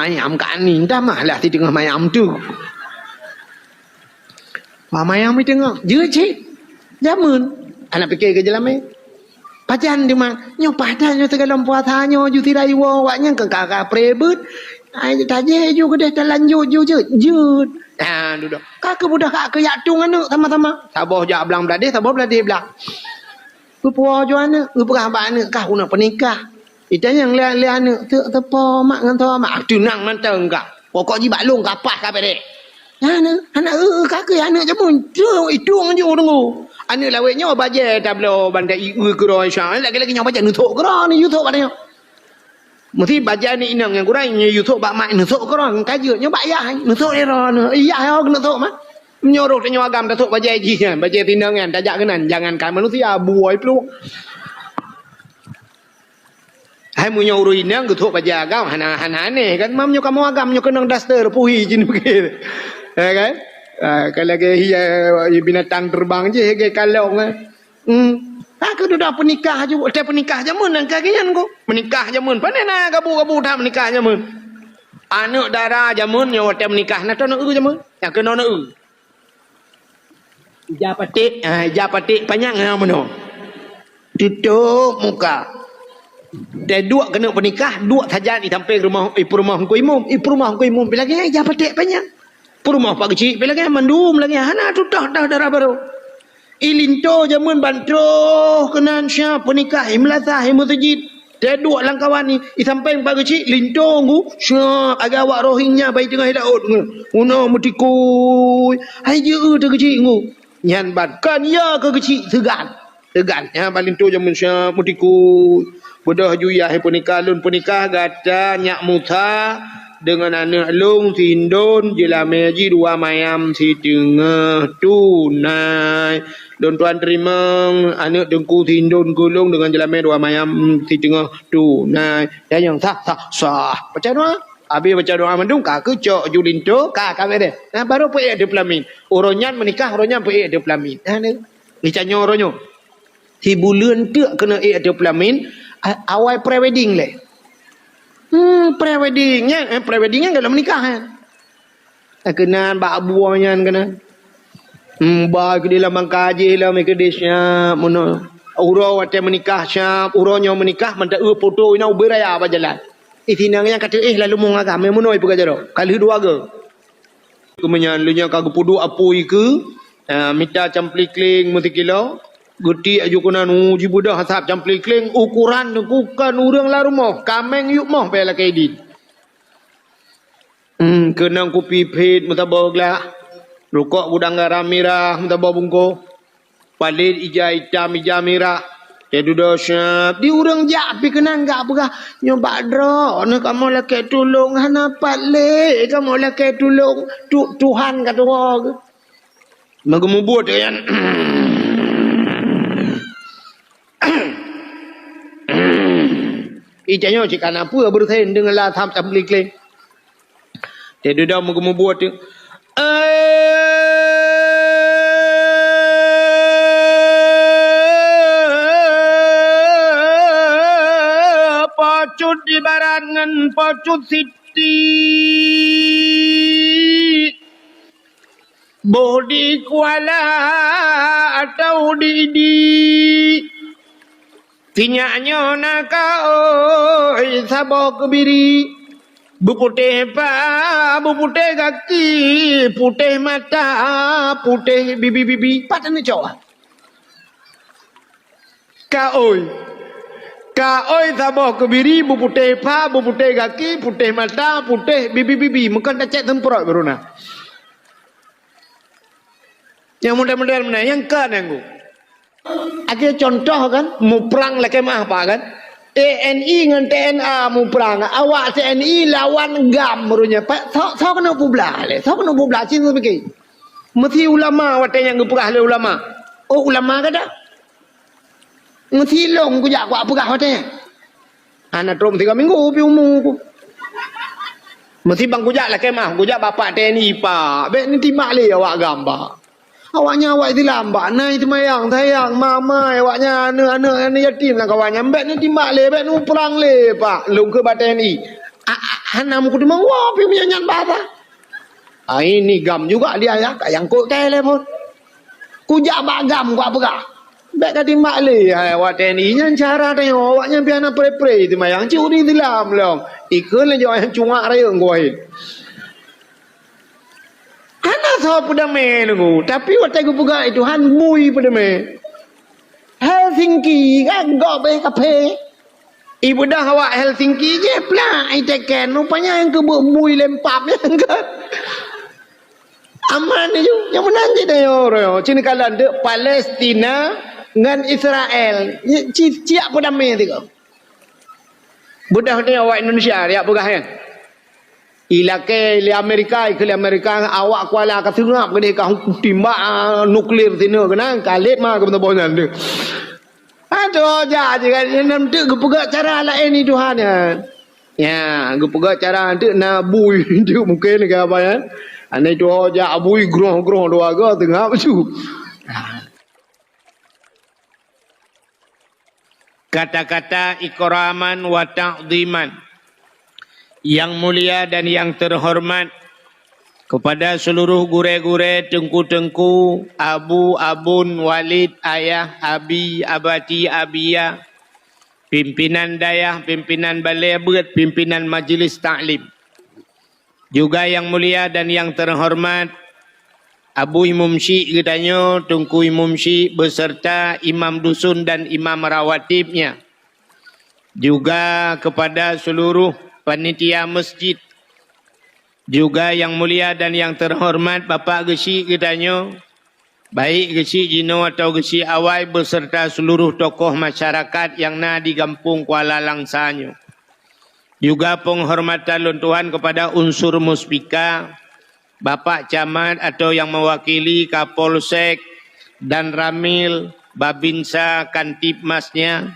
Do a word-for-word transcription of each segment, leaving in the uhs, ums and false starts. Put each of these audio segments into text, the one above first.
Mayam ka aneuk, entah mah lah si teungoh mayam tu. Wah, mayam i teungoh, jeuet cit. Jameun. Hana pike keu jeulamé. Pajan teuma, nyoe pajan nyoe sigohlom puasa nyoe ju sira iwoe, awak nyan keu ka-ka pré beuet. Ai tajéh ju keudeh talanjut ju jeuet. Jeuet. Ha, dudoe. Ka keuh budah ka keu jak tueng aneuk sama-sama. Saboh jak blang bladeh, saboh bladeh blang. Geupuwoe ju aneuk, geupeugah bak aneuk, "Kah uneuk peunikah." Itanyong lé, lé aneuk, "Teuk teupo mak ngon teupo mak?" "Ah, teunang mantong kah. Pokok jih bak lôn ka paih ka bereh." Nyan aneuk, aneuk, eu, eu, ka keuh aneuk jameun, teuk itueng ju deungoe. Aneuk lawét nyoe bajée tabloe banda i eu keudroe Isya. Lagée-lagée nyoe bajée neusok keudroe, neuyue sok bak tanyoe. Meusti bajée aneuk inong nyang gurée, nyoe yue sok bak mak, neusok keudroe, ka jeuet nyoe bak yah, neusok lé droe, yah nyoe neusok mah. Meunyoe roh tanyoe agam tasok bajée jih nyan, bajée tinong nyan, tajak keunan, jangankan manusia, buôi plueng. Hai meunyoe ureueng inong geusok bajée agam, hana, hana aneh kan? Mam nyoe kamoe agam nyoe keunong daster, puhi jih nibukét. Ya kan? Ah, ka lagée hiya binatang teubang jih, lagée kalong, eh. Hmm. Ka keuh dudoe peunikah ju, watée peunikah jameun nyang ka geuh nyan ku. Peunikah jameun, pane na gabu-gabu that peunikah jameun. Aneuk dara jameun nyoe watée peunikah na toh neu-eu jameun. Nyang keunoe neu-eu. Ija paték, ha, ija paték panyang ha meunoe. Tutôp muka. Watée duek keuneuk peunikah, duek sajan i sampéng rumoh, i peurumoh Teungku Imum, i peurumoh Teungku Imum pi lagée ija paték panyang. Peurumoh Pak Geuchik pi lagée mandum lagée hana tutôh-tôh dara barô. I linto jameun ban troh keunan siap peunikah i meulasah i meuseujid. Teuduek lam kawan i, i sampéng Pak Geuchik linto ngu siap agak awak Rohingya bai teungoh i laôt ngu. Unoe meutikui, hai jeu teu Geuchik ngu. Nyan ban kon ya keu Geuchik seugan. Teugan nyan ban linto jameun siap meutikui. Beudôh ju yah peunikah lôn peunikah gata nyak Musa deungon aneuk lôn si Indon jeulamé jih dua mayam siteungoh tunai. Lôn tuan teurimong aneuk teungku si Indon keu lôn deungon jeulamé dua mayam siteungoh tunai. Nyang sah, sah, sah. Baca doa. Abéh baca doa mandum ka keucok ju linto ka ka beureh. Nah baru peuék deuh peulamin. Uroe nyan meunikah, uroe nyan peuék deuh peulamin. Nah ni. Ni tanyoe uroe nyoe. Sibuleuen teuk keuneuk ék ateueh peulamin, a-, awai pre-wedding lé. Hmm, pre-wedding nyan, eh, pre-wedding nyan gohlom meunikah nyan. Keunan bak buoh nyan keunan. Hmm, ba keudeh lam bangka jih lom keudeh siap meunoe. Uroe watée meunikah siap, uroe nyoe meunikah mantong eu foto inoe ubé raya bak jalan. Itinang nyang ka teuéh lalu meuagam meunoe peugah jaroe. Ka lheueh dua go. Keumeunyan lheueh nyan ka geupeuduek apui keu, eh, mita camplikling meusikilo, geutiek aju keunan, uh, jibeudôh asab camplikling, ukoran teungku kon ureuëng lam rumoh, kaméng yup moh bèe lakée idin. Hmm, keunong kupi phét meusaboh glah, rukok gudang garam mirah meusaboh bungkôh. Palét ija itam, ija mirah. Teuh dudoe siap. Di ureuëng jak pi keunan gak peugah, "Nyoe bak droeneuh kamoe lakée tulông, hana pat lé kamoe lakée tulông. Tu-, Tuhan ka tuwoe." Meugeumubuet nyan. Ija nyoe cit kana peue beureusen deungon la tham-tham klik-klik. Teuh dudoe meugeumubuet teuk. Eh, Po Cut ibarat ngon Po Cut Siti. Boh di Kuala atau di Idi. Sinyak nyoe na ka oi saboh keubiri. Beuputéh pa, beuputéh gaki, putéh mata, putéh bibi-bibi. Pat aneuk cok? Ka oi. Ka oi saboh keubiri, beuputéh pa, beuputéh gaki, putéh mata, putéh bibi-bibi. Meukon tacek seumprot baru na. Nyang model-model meunan, nyang ka nyang gu. Akhé contoh kan, muprang lakée meuah pak kan. T N I ngon T N A muprang. Awak T N I lawan gam meureunya. Pak, sok, sok keuneuk peublah lé. Sok keuneuk peublah, cit pike. Meusi ulama watée nyang geupeugah lé ulama. Oh, ulama gata? Meusilong kujak kuak peugah watée nyan. Hana trok meusigoe minggu pi umu ku. Meusi bang kujak lakée mah, kujak bapak T N I pak. Bék neutimak lé awak gam bak. Awaknyan awak Islam bak, na seumayang, sayang, mamai, awaknyan aneuk-aneuk, aneuk yatim lam kawan nyan. Bék neutimak lé, bék neuprang lé pak. Lôn keu bak T N I. A, a, Hana meukeudeumeung woe pih meunyoe nyan bahasa. Ai ni gam juga dia ya, ka nyangkot telepon. Kujak bak gam kupeugah. Bèk ka timbak lé, hai, awak T N I nyan cara tanyoe, awak nyan pih hana pre-pre teumayang, curi Islam lom. Ikheun lé jaweueb nyang cungak rayeuk geuwahé. Hana soe peudamé nunggu, tapi watèe geupeugah lé Tuhan bui peudamé. Helsinki kan gob eh kaphé. Ibeudôh awak Helsinki jih plak iteken, rupanya nyang keubeuk bui lempap nyan kan. Aman ju, nyang meunan jih dayah uroe. Cit neukalon deuk Palestina ngon Israel. Ci-, ciyak peudamé tiga. Beudôh ni awak Indonesia, riak peugah nyan. Ilakèe lé Amerika, ikheun lé Amerika, awak Kuala ka seungab keudéh ka timbak, ah, nuklir sineuk keunan, ka lét ma keu meuteubôh nyan. Aduh, jak je kan, nyan teuk geupeugah cara laén ni Tuhan nyan. Ya, geupeugah cara teuk na bui teuk mungken keu apa nyan. Aneuk tuha jak bui groh-groh dua ga seungab su. Kata-kata ikraman wa ta'dhiman. Yang mulia dan yang terhormat kepada seluruh gurèe-gurèe, teungku-teungku, abu, abon, walid, ayah, abi, abati, abiyah, pimpinan dayah, pimpinan balè beuet, pimpinan majelis taklim. Juga yang mulia dan yang terhormat Abu Imum Syik geutanyoe, Teungku Imum Syik beserta imam dusun dan imam rawatibnya. Juga kepada seluruh panitia masjid. Juga yang mulia dan yang terhormat Bapak Geusyik geutanyoe, baik Geusyik jinoe atawa Geusyik awai beserta seluruh tokoh masyarakat yang na di Gampông Kuala Langsa nyoe. Juga penghormatan lôn tuan kepada unsur Muspika, Bapak Camat atau yang mewakili Kapolsek, Danramil, Babinsa, Kantipmasnya,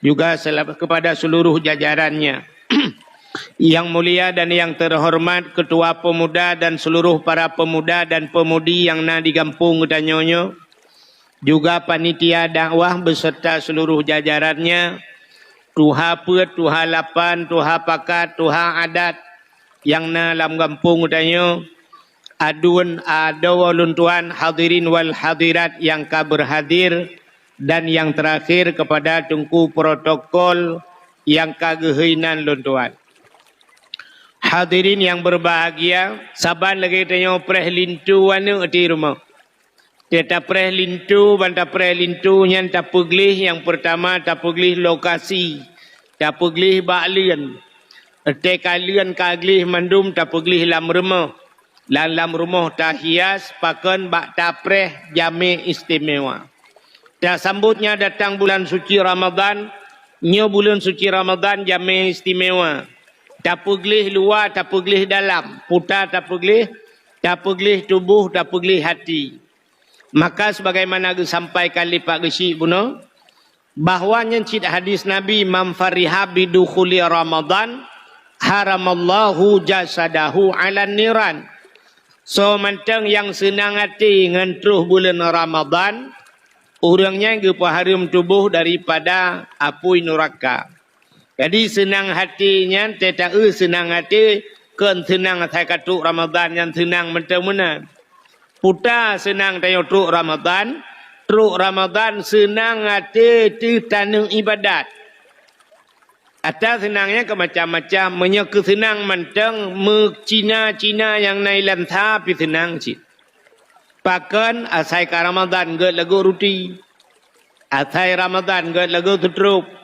juga sel-, kepada seluruh jajarannya. Yang mulia dan yang terhormat Ketua Pemuda dan seluruh para pemuda dan pemudi yang na di gampông geutanyoe nyoe, juga panitia dakwah beserta seluruh jajarannya, tuha peuet, tuha lapan, tuha pakat, tuha adat nyang na lam gampông geutanyoe, aduen adoe lôn tuan, hadirin wal hadirat nyang ka berhadir, dan yang terakhir kepada teungku protokol nyang ka geuhôi nan lôn tuan. Hadirin yang berbahagia, saban lagèe tanyoe preh linto aneuk di rumoh. Teuh tapreh linto, ban tapreh linto nyan tapeugleh, nyang peurtama tapeugleh lokasi, tapeugleh bak leuen. Watèe ka leuen ka gleh mandum tapeugleh lam rumoh. Lam, lam rumoh tahias pakon bak tapreh jamé istimewa. Tasambot nyan datang bulan suci Ramadan, nyoe buleuen suci Ramadan jamé istimewa. Tapeugleh luwa, tapeugleh dalam, puta tapeugleh, tapeugleh tuboh, tapeugleh hati. Maka sebagaimana geusampaikan lé Pak Geusyik bunoe, bahwa nyan cit hadis Nabi, "Man fariha bidukhuli Ramadan, haramallahu jasadahu 'alan niran." Soe mantong nyang seunang até ngon troh buleuen Ramadan, ureuëng nyan geupeuhareuem tuboh daripada apui nuraka. Jadi seunang até nyan, teuta eu seunang até, kon seunang asai ka trok Ramadan nyan seunang mantong meunan. Puta seunang tanyoe trok Ramadan, trok Ramadan seunang até teuh taneuk ibadat. Ata seunang nyan keu macam-macam, meunyoe keu seunang mantong meucina-cina nyang na ilansa pih seunang cit. Pakon asai ka Ramadan gèt lagoe ruti. Asai Ramadan gèt lagoe seutrop.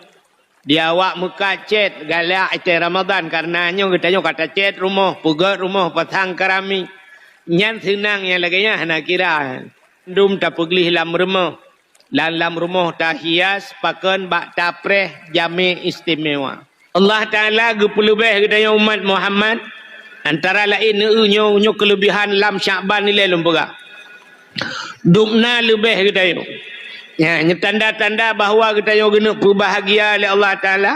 Di awak meukat cét galak watèe Ramadan, kareuna nyoe geutanyoe ka tacét rumoh, peugèt rumoh, pasang keramik. Nyan seunang nyang lagèe nyan hana kira. Mandum tapeugleh lam rumoh. Lam, lam rumoh tahias pakon bak tapreh jamé istimewa. Allah Taala geupeuleubeh geutanyoe umat Muhammad, antara laén nyoe, nyoe keuleubehan lam Syakban ilèe lôn peugah. Dubna leubeh geutanyoe. Nyan, nyoe tanda-tanda bahwa geutanyoe geuneuk peubahagia lé Allah Taala.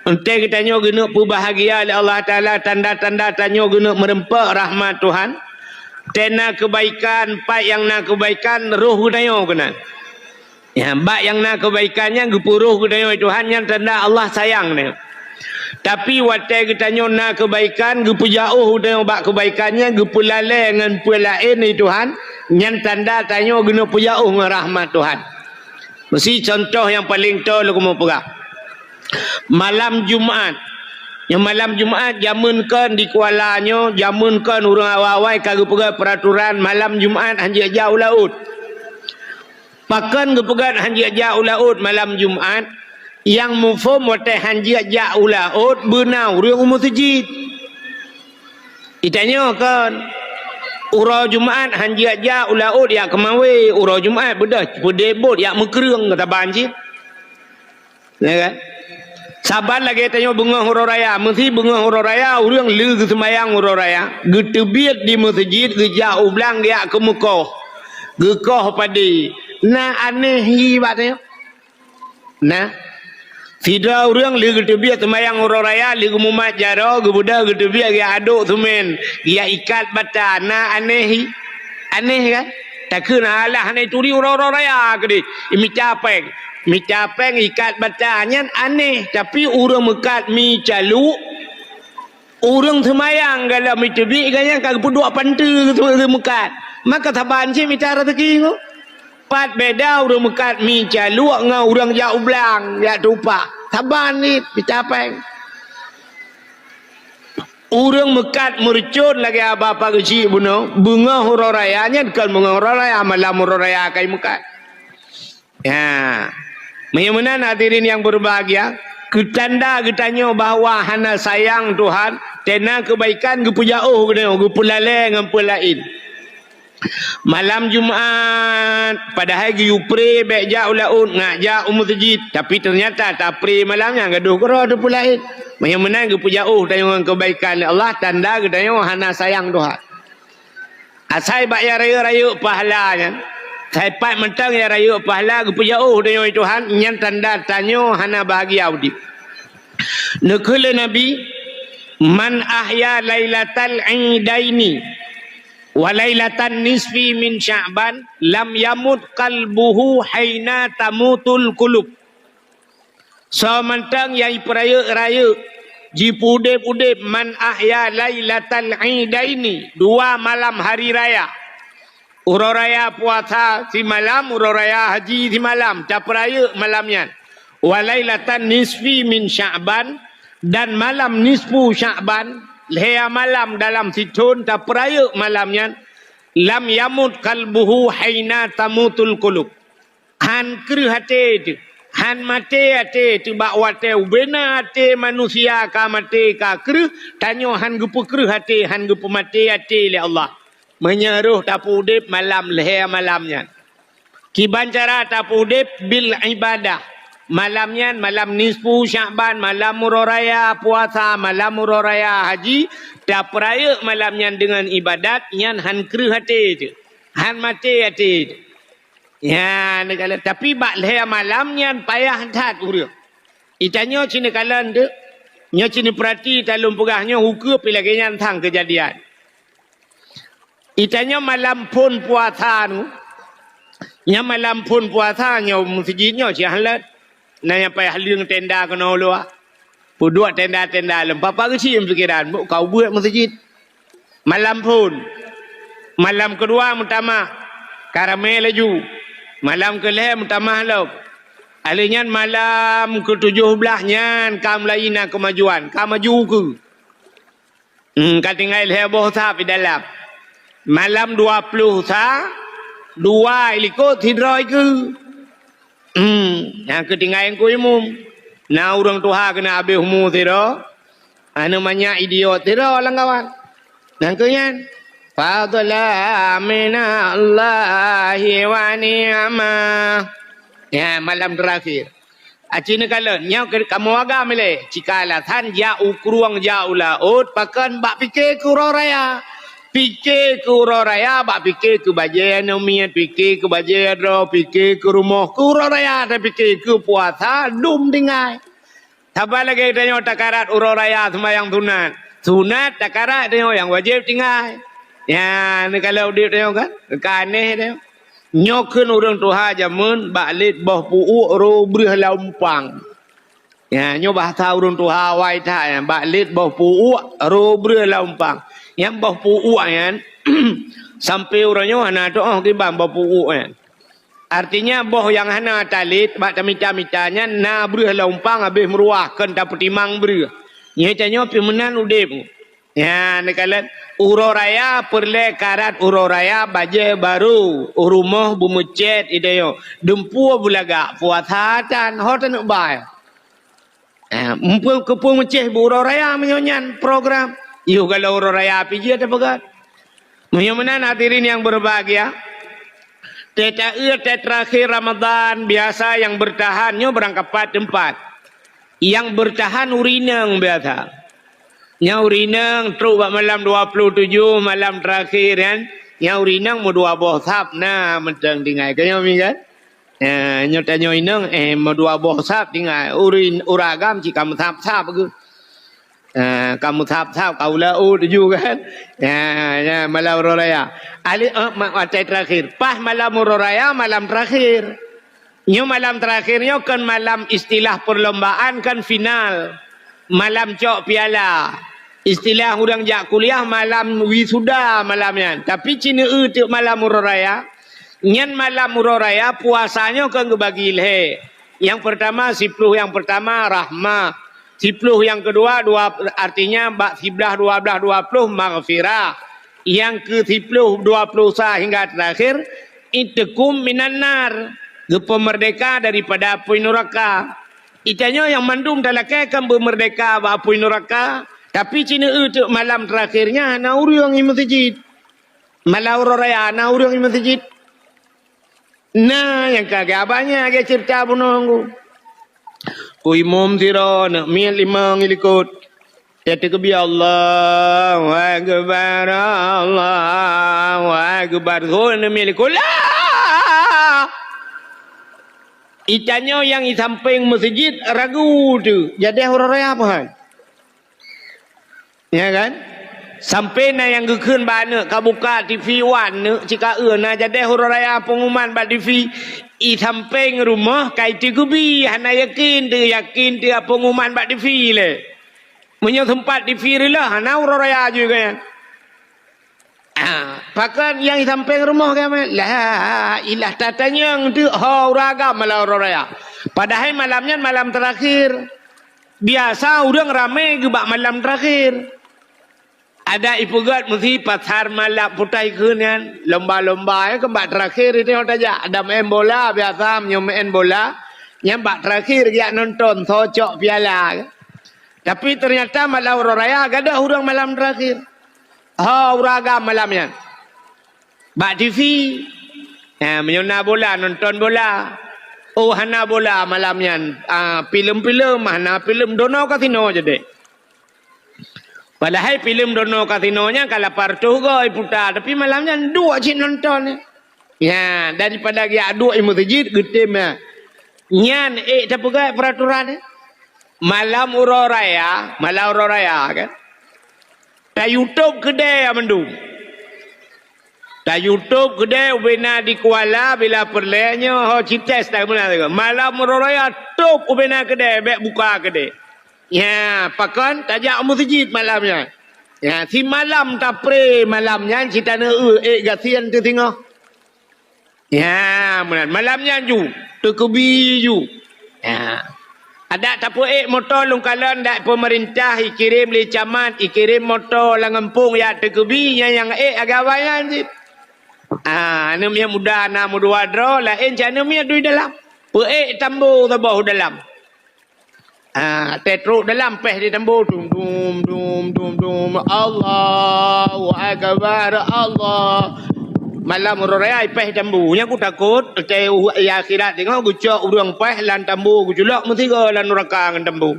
Entèe geutanyoe geuneuk peubahagia lé Allah Taala, tanda-tanda tanyoe geuneuk meureumpok rahmat Tuhan. Teuh na keubaikan, pat nyang na keubaikan, roh geutanyoe keunan. Ya, bak nyang na keubaikan nyan geupeuroh geutanyoe Tuhan, nyan tanda Allah sayang nyoe. Tapi watée geutanyoe na keubaikan, geupeujaôh geutanyoe bak keubaikan nyan, geupeulalée ngon peue laén di Tuhan, nyan tanda tanyoe geuneuk peujaôh ngon rahmat Tuhan. Meusi contoh nyang paleng toe lôn keumeung peugah. Malam Jumat. Nyang malam Jumat jameun kon di Kuala nyoe, jameun kon ureuëng awai-awai ka geupeugah peuraturan malam Jumat hanjeuet jak u laôt. Pakon geupeugah hanjeuet jak u laôt malam Jumat? Nyang muphom watée hanjeuet jak u laôt beuna ureuëng u meuseujid. Itanyoe kon, uroe Jumat hanjeuet jak u laôt jak keumawe, uroe Jumat beudôh peudeh bot jak meukreueng keu saban cit. Ya kan? Saban lagée tanyoe beungoh uroe raya, meusi beungoh uroe raya ureuëng lé geuseumayang uroe raya, geuteubiet di meuseujid, geujak u blang geujak keumeukoh, geukoh padé. Na aneh hi bak tanyoe? Nah, sidroe ureuëng lé geuteubiet seumayang uroe raya, lé geumumat jaroe, geubeudôh geuteubiet geujak adôk seumén, geujak ikat bata, na aneh hi? Aneh kan? Takheun alah hana ituri uroe-uroe raya keudeh, imita péng. Mita péng ikat bata nyan aneh, tapi ureuëng meukat mi caluek, ureuëng seumayang galom iteubiet gobnyan ka geupeuduek panteue geumeukat. Maka saban cit mita raseuki nyoe. Pat beda ureuëng meukat mi caluek ngon ureuëng jak u blang, jak tupak. Saban cit mita péng. Ureuëng meukat meureucon lagée haba Pak Geuchik bunoe, beungoh uroe raya nyan kon beungoh uroe raya, malam uroe raya ka imeukat. Ya. Meunyoe meunan hadirin nyang berbahagia, keu tanda geutanyoe bahwa hana sayang Tuhan, tena keubaikan geupeujaôh geutanyoe, geupeulalée ngon peue laén. Malam Jumat, padahai geuyue pre bék jak u laôt, ngat jak u meuseujid, tapi teunyata tapré malam nyan gadôh keudroe teupeu laén. Meunyoe meunan geupeujaôh tanyoe ngon keubaikan lé Allah, tanda geutanyoe hana sayang Tuhan. Asai bak nyang rayeuk-rayeuk pahala nyan, asai pat mantong nyang rayeuk pahala geupeujaôh tanyoe Tuhan, nyan tanda tanyoe hana bahagia udeb. Neukheun lé Nabi, "Man ahya lailatal idaini wa lailatan nisfi min Sya'ban, lam yamut qalbuhu haina tamutul qulub." Soe mantong nyang jipeurayeuk-rayeuk, jipeuudeb-udeb, "Man ahya lailatal idaini", dua malam hari raya. Uroe raya puasa simalam, uroe raya haji simalam, tapeurayeuk malam nyan. "Wa lailatan nisfi min Sya'ban", dan malam nisfu Sya'ban, lhée malam dalam sithon tapeurayeuk malam nyan, "lam yamut qalbuhu haina tamutul qulub". Han kreueh até teuh, han maté até teuh bak watée ubena até manusia ka maté ka kreueh, tanyoe han geupeukreueh até, han geupeumaté até lé Allah. Meunyoe roh tapeuudeb malam lhée malam nyan. Kiban cara tapeuudeb bil ibadah. Malam nyan, malam nisfu Sya'ban, malam uroe raya puasa, malam uroe raya haji, tapeurayeuk malam nyan deungon ibadat, nyan han kreueh até teuh, han maté até teuh. Ya, neukalon. Tapi bak lhée malam nyan payah that ureuëng. Itanyoe cit neukalon teuk. Nyoe cit neupeurati talôn peugah nyoe ukeue pih lagée nyan sang keujadian. Itanyoe malam phon puasa nu, nyan malam phon puasa nyoe meuseujid nyoe cit han lôn. Na nyang payah leueng tenda keunoe luwa. Peuduek tenda-tenda lom. Papa geuchik pikiran, buk ka ubeuet meuseujid. Malam phon. Malam keudua meutamah. Ka ramé laju. Malam keulhée meutamah lom. Alheuh nyan malam keutujoh blaih nyan ka mulai na keumajuan. Ka maju ukeue. Hmm, ka tinggai lhée boh sa pih dalam. Malam dua ploh sa, dua ilikot sidroe keue. Hmm, nyang keu tinggai Teungku Imum. Na ureuëng tuha keuneuk habéh umu sidroe, aneuk manyak idiot sidroe lam kawan. Nyang keu nyan, fadla minallahi wa ni'mah. Ya, malam terakhir. Aci neukalon, nyoe keu kamoe agam ilée, cika alasan jak u krueng jak u laôt, pakon bak pike keu uroe raya. Pike keu uroe raya, bak pike keu bajée aneuk miet, pike keu bajée droe, pike keu rumoh, keu uroe raya tapike, keu puasa dum tinggai. Saban lagée tanyoe takarat uroe raya seumayang sunat. Sunat takarat tanyoe nyang wajéb tinggai. Nyan, neukalon udeb tanyoe kan? Ka aneh tanyoe. Nyoe kheun ureuëng tuha jameun bak lét boh pu'uek ro breueh lam umpang. Ya, nyoe bahasa ureuëng tuha awai that, ya, bak lét boh pu'uek, ro breueh lam umpang. Nyang boh pu'uek nyan, sampoe uroe nyoe hana teuoh kiban boh pu'uek nyan. Artinya, boh nyang hana talét bak tamita-mita nyan na breueh lam umpang habéh meuruah, kon tapeutimang breueh. Nyoe tanyoe pih meunan udeb. Nyan neukalon, uroe raya peureulée karat uroe raya bajée barô, u rumoh beumeucét idéh nyoe, dumpeue beulagak puasa tan, ho taneuk bai. Ah, mumpung keupeue meucéh bu uroe raya meunyoe nyan program. Yoh galo uroe raya pih jeuet tapeugah. Meunyoe meunan hadirin yang berbahagia, teuta-, teuta-, terakhir Ramadan biasa yang bertahan nyoe barangkapat teumpat. Yang bertahan ureuëng inong biasa. Nyang ureuëng inong trok bak malam dua puluh tujuh, malam terakhir kan. Nyang ureuëng inong meudua boh sab na mantong tinggai. Keu nyoe mi kan? Eh, nyoe tanyoe inong, eh, meudua boh sab tinggai. Ureuëng, ureuëng agam cit ka meusab-sab geuh. Ah, ka meusab-sab, ka ulau tuju kan. Ya, ya, malam uroe raya. Ali, eh, ma-, watée terakhir. Pas malam uroe raya, malam terakhir. Nyoe malam terakhir nyoe kon malam istilah perlombaan, kon final. Malam cok piala. Istilah ureuëng jak kuliah malam wisuda malam nyan. Tapi ci neu teuk malam uroe raya. Nyan malam uroe raya puasa nyoe kon geubagi lhée. Yang pertama, siploh yang pertama rahmah. Siploh yang kedua, dua, artinya bak siblaih, dua blaih, dua ploh maghfirah. Yang ke siploh, dua ploh sa hingga terakhir, itqum minan nar, geupeumerdeka daripada apui neraka. Itanyoe nyang mandum talakée kan beumeurdeka bak apui neraka, tapi ci neu teuk malam terakhir nyan hana ureuëng i meuseujid. Malam uroe raya hana ureuëng i meuseujid. Na nyang ka geubanyak lagée ceurita bunoe ngon ku. Ku imum sidroe neuk miet limong i likot. Ya takbir, Allahu Akbar, Allahu Akbar. Sidroe neuk miet likot. Lah! Itanyoe nyang i sampéng meuseujid ragu teuk. Jadeh uroe raya peue hai? Ya kan? Sampoe na nyang geukheun bak aneuk, ka buka TV wan neuk cit ka eu na jadeh uroe raya peungumuman bak TV. I sampéng rumoh ka itakbi, hana yakin teu, yakin teu peungumuman bak TV lé. Meunyoe seumpat TV reuloh, hana uroe raya jih kan. Ah, pakon nyang i sampéng rumoh kan? La ilah tatanyong teuk ho ureuëng agam malam uroe raya. Padahai malam nyan malam terakhir. Biasa ureuëng ramé geuh bak malam terakhir. Adak ipeugét meusi pasar malam putai kheun nyan, lomba-lomba nyan keu bak terakhir itu nyang tajak. Ada main bola biasa, meunyoe main bola, nyan bak terakhir geujak nonton soe cok piala. Tapi ternyata malam uroe raya gadôh ureuëng malam terakhir. Ho ureuëng agam malam nyan. Bak TV. Ha, meunyoe na bola, nonton bola. Oh, hana bola malam nyan. Ah, filem-filem, hana filem, dono kasino jadi. Padahai filem dono kasino nyan ka lapan reutôh go iputa, tapi malam nyan duek cit nonton. Ya, daripada geujak duek i meuseujid geutem ya. Nyan ék tapeugah peraturan. Malam uroe raya, malam uroe raya kan. Ta YouTube keudè mandum. Ta YouTube keudè ubena di Kuala bila peureulée nyoe ho cites ta meunan. Malam uroe raya top ubena keudè bék buka keudè. Ya, pakon tajak u meuseujid malam nyan. Ya, simalam tapré malam nyan cit taneuk eu ék gasien teuh singoh. Ya, meunan. Malam nyan ju, teukeubie ju. Ya. Adak tapeuék moto lôn kalon dak peumeurintah ikirém lé camat, ikirém moto lam gampông jak teukeubie, nyan nyang ék agam awai nyan cit. Ah, aneuk miet muda na meudua droe, laén cit aneuk miet dui dalam. Peuék tambo saboh dalam. Ah, teutrok dalam péh di tambo, dum, dum, dum, dum, dum. Allahu Akbar, Allah. Malam uroe raya péh tambo. Nyan ku takot, teuh ya akhirat tengok geucok ureuëng péh lam tambo, geuculok meusigoe lam nuraka ngon tambo.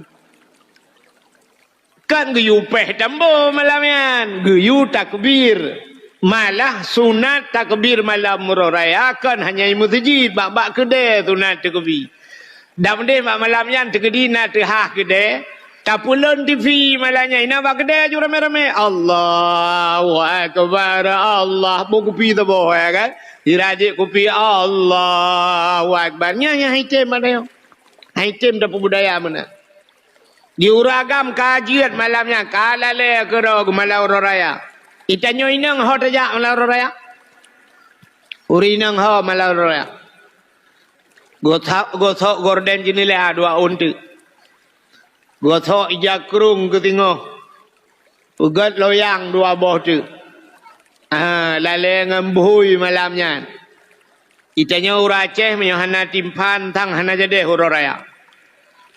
Kan geuyue péh tambo malam nyan, geuyue takbir. Malah sunat takbir malam uroe raya kan hanya i meuseujid, bak-bak keudè sunat takbir. Dan meudeh bak malam nyan teukeudi na teuhah keudè, tapeulon TV malam nyan, inan bak keudè ju ramé-ramé, "Allahu Akbar, Allah." Bôh kupi saboh, ya kan? Sira jép kupi, "Allahu Akbar." Nyan nyang hai tem pada nyoe. Hai tem tapeubudaya meunan. Di ureueng agam ka jeuet malam nyan, ka lalée keudroe geumalam uroe raya. Di tanyoe inong ho tajak malam uroe raya? Ureueng inong ho malam uroe raya? Gosok, gosok gorden jeuneula dua ôn teuk. Gosok ija krueng geusingoh. Peugét loyang dua boh teuk. Ah, lalée ngon bhui malam nyan. Di tanyoe ureueng Aceh meunyoe hana timphan, sang hana jadeh uroe raya.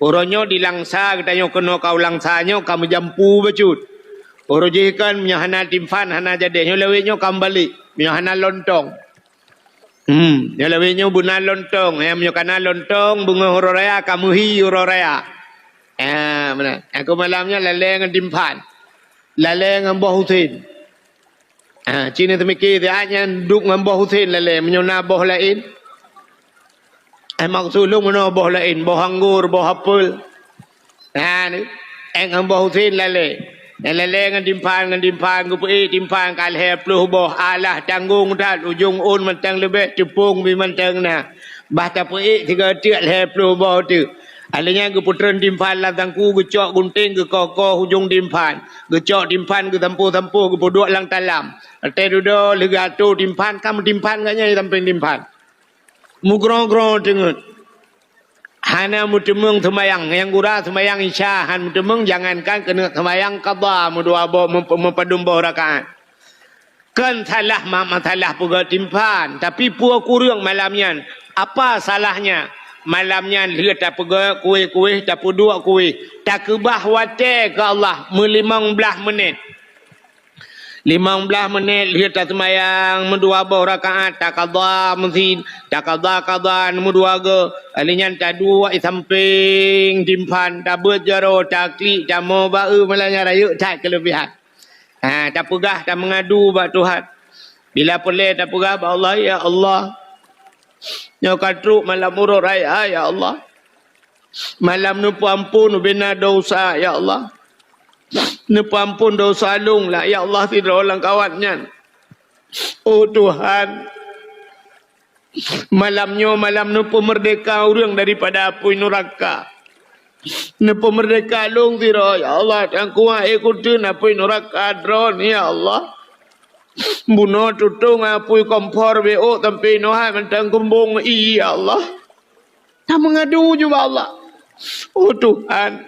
Uroe nyoe di Langsa, geutanyoe keunoe ka u Langsa nyoe ka meujampu bacut. Uroe jih kan meunyoe hana timphan, hana jadeh, nyoe lawét nyoe ka meubalek, meunyoe hana lontong. Hmm, nyoe lawét nyoe beuna lontong, ya, meunyoe kana lontong, beungoh uroe raya ka meuhi uroe raya. Ah, meunan. Aku malam nyoe lalée ngon timphan. Lalée ngon boh usen. Ha, ci neuteumiké siat nyan duek ngon boh usen lalée, meunyoe na boh laén. Eh, maksud lôn meunoe boh laén, boh anggor, boh apel. Ha, ni. Eh, ngon boh usen lalée. Nyang lalée ngon timphan, ngon timphan, geupeuék timphan ka lhée ploh boh, alah tanggong that, ujong ôn mantong leubeh, teupông bi mantong na. Bah tapeuék sigoe teuk lhée ploh boh teuk. Alheuh nyan geupeutreun timphan lam sangku, geucok gunténg, geukoh-koh ujong timphan. Geucok timphan, geusampôh-sampôh, geupeuduek lam talam. Watée dudoe lheueh geuatô timphan, ka meutimphan gobnyan di sampéng timphan. Meugroe-groe teungeut. Hana meuteumeung seumayang, nyang gura seumayang Isya hana meuteumeung, jangankan keuneuk seumayang qadha meudua boh, meup-, meupadum boh rakaat. Kon salah ma-, masalah peugét timphan, tapi peue kureueng malam nyan? Apa salahnya? Malam nyan lheueh tapeugét kueh-kueh, tapeuduek kueh, takeubah watée keu Allah meulimong blaih meunét. Limong blaih meunét lheueh taseumayang meudua boh rakaat, taqadha meusi-, taqadha qadhaan meudua goe. Alheuh nyan taduek di sampéng timphan, tabeuet jaroe, taklik, tamoe ba-eu, malam nyan rayeuk that keuleubehan. Ha, tapeugah, tameungadu bak Tuhan. Bila peureulée tapeugah bak Allah, "Ya Allah, nyoe ka trok malam uroe raya, ya Allah. Malam neupeuamphon ubena desya, ya Allah. Neupeuamphon desya lôn lah, ya Allah, sidroe lamkawan nyan. Oh Tuhan, malam nyoe malam neupeumeurdeka ureuëng daripada apui nuraka. Neupeumeurdeka lôn sidroe, ya Allah, Tuhanku, han ék kuteun apui nuraka droeneuh, ya Allah. Bunoe tutong apui kompor beuôk sampoe inoe hai mantong keumbong ie, ya Allah." Tameungadu ju bak Allah. Oh Tuhan,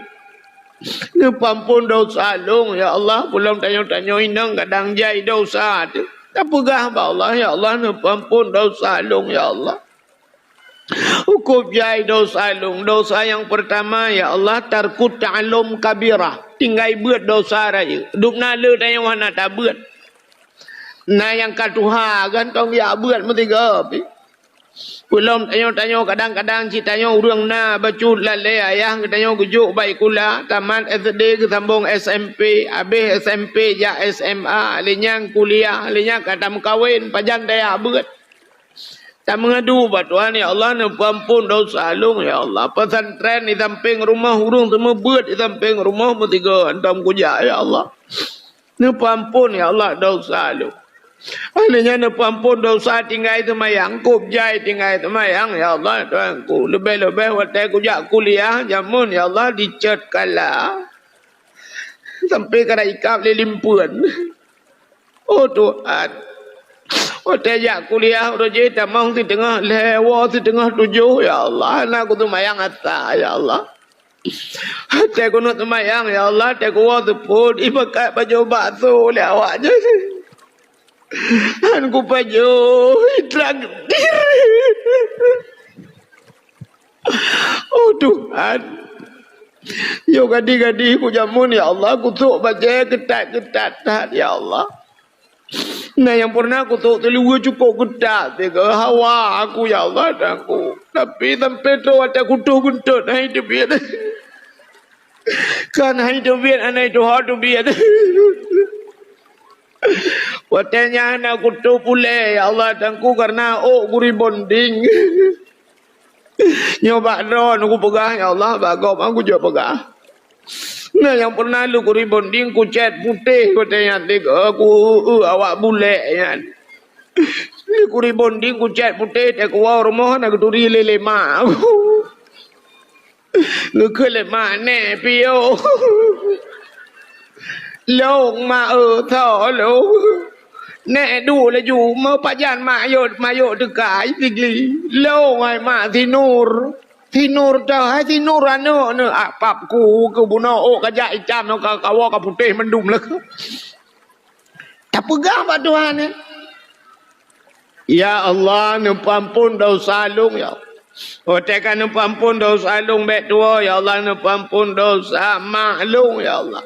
neupeuamphon desya lôn, ya Allah. Peulom tanyoe-tanyoe inong kadang jai desya teuh. Tapeugah bak Allah, "Ya Allah, neupeuamphon desya lôn, ya Allah." Cukup jai desya lôn. Desya nyang peurtama, ya Allah, tarkut ta'allum kabirah. Tinggai beuet desya rayeuk. Dum na le tanyoe hana tabeuet. Na nyang ka tuha, gantong jak beuet meusigoe pih. Peulom tanyoe-tanyoe, kadang-kadang cit tanyoe ureuëng na bacut lalée ayah geutanyoe geujok bak sikula, tamat S D geusambong S M P, habéh S M P jak S M A, lheueh nyan kuliah, lheueh nyan ka tameukawen, pajan tajak beuet. Tameungadu bak Tuhan, "Ya Allah, neupeuamphon desya lôn, ya Allah. Pesantren di sampéng rumoh, ureuëng seumeubeuet di sampéng rumoh meusigoe hantom kujak, ya Allah. Neupeuamphon, ya Allah, desya lôn." Alheuh nyan neupeuamphon desya tinggai seumayang, kôb jai tinggai seumayang, ya Allah, Tuhanku. Leubeh-leubeh watée kujak kuliah, jameun, ya Allah, dicet kala. Sampoe ka ikab lé limpeuen. Oh Tuhan, watée jak kuliah uroe jih tamong siteungoh lhée, woe siteungoh tujoh, ya Allah, hana kuseumayang asa, ya Allah. Watée keuneuk seumayang, ya Allah, watée kuwoe seupôt, ibakat pajoh bakso lé awak nyan. Han kupajoh, itraktir. Oh Tuhan, yo gadih-gadih kujameun, ya Allah, kusok bajée keutat-keutat that, ya Allah. Na nyang pernah kusok teuliwe cukôp keutat sigoe hawa aku, ya Allah, dan aku. Tapi sampoe trok watée kutoh geuntot, hai teubiet. Kan hai teubiet, anai tuha teubiet. Watée nyan na kutoh puléh, ya Allah, dan aku karena ôk kuribonding. Nyoe bak droe kupeugah, ya Allah, bak gob aku jok peugah. Na nyang pernah lôn kuribonding kucét putéh watée nyan tiga, ku, eh, awak bulek nyan. Lôn kuribonding kucét putéh, teukuwoe rumoh na geuturi lé lé ma. Geukheun lé mak, "Nèk piôh." "Lôn, mak, eu, tho lôn." Nèk duek laju, meupajan mak yot, mak yot teuka, ai Sigli. "Lôn, ai mak, si Nur." Si Nur tho, hai si Nur aneuk neuh, ah, pap ku keu bunoe ôk ka jak itam, ka kawoe ka putéh mandum lé. Tapeugah bak Tuhan, eh. "Ya Allah, neupeuamphon desya lôn, ya Allah. Watèe ka neupeuamphon desya lôn bèk tuwoe, ya Allah, neupeuamphon desya mak lôn, ya Allah.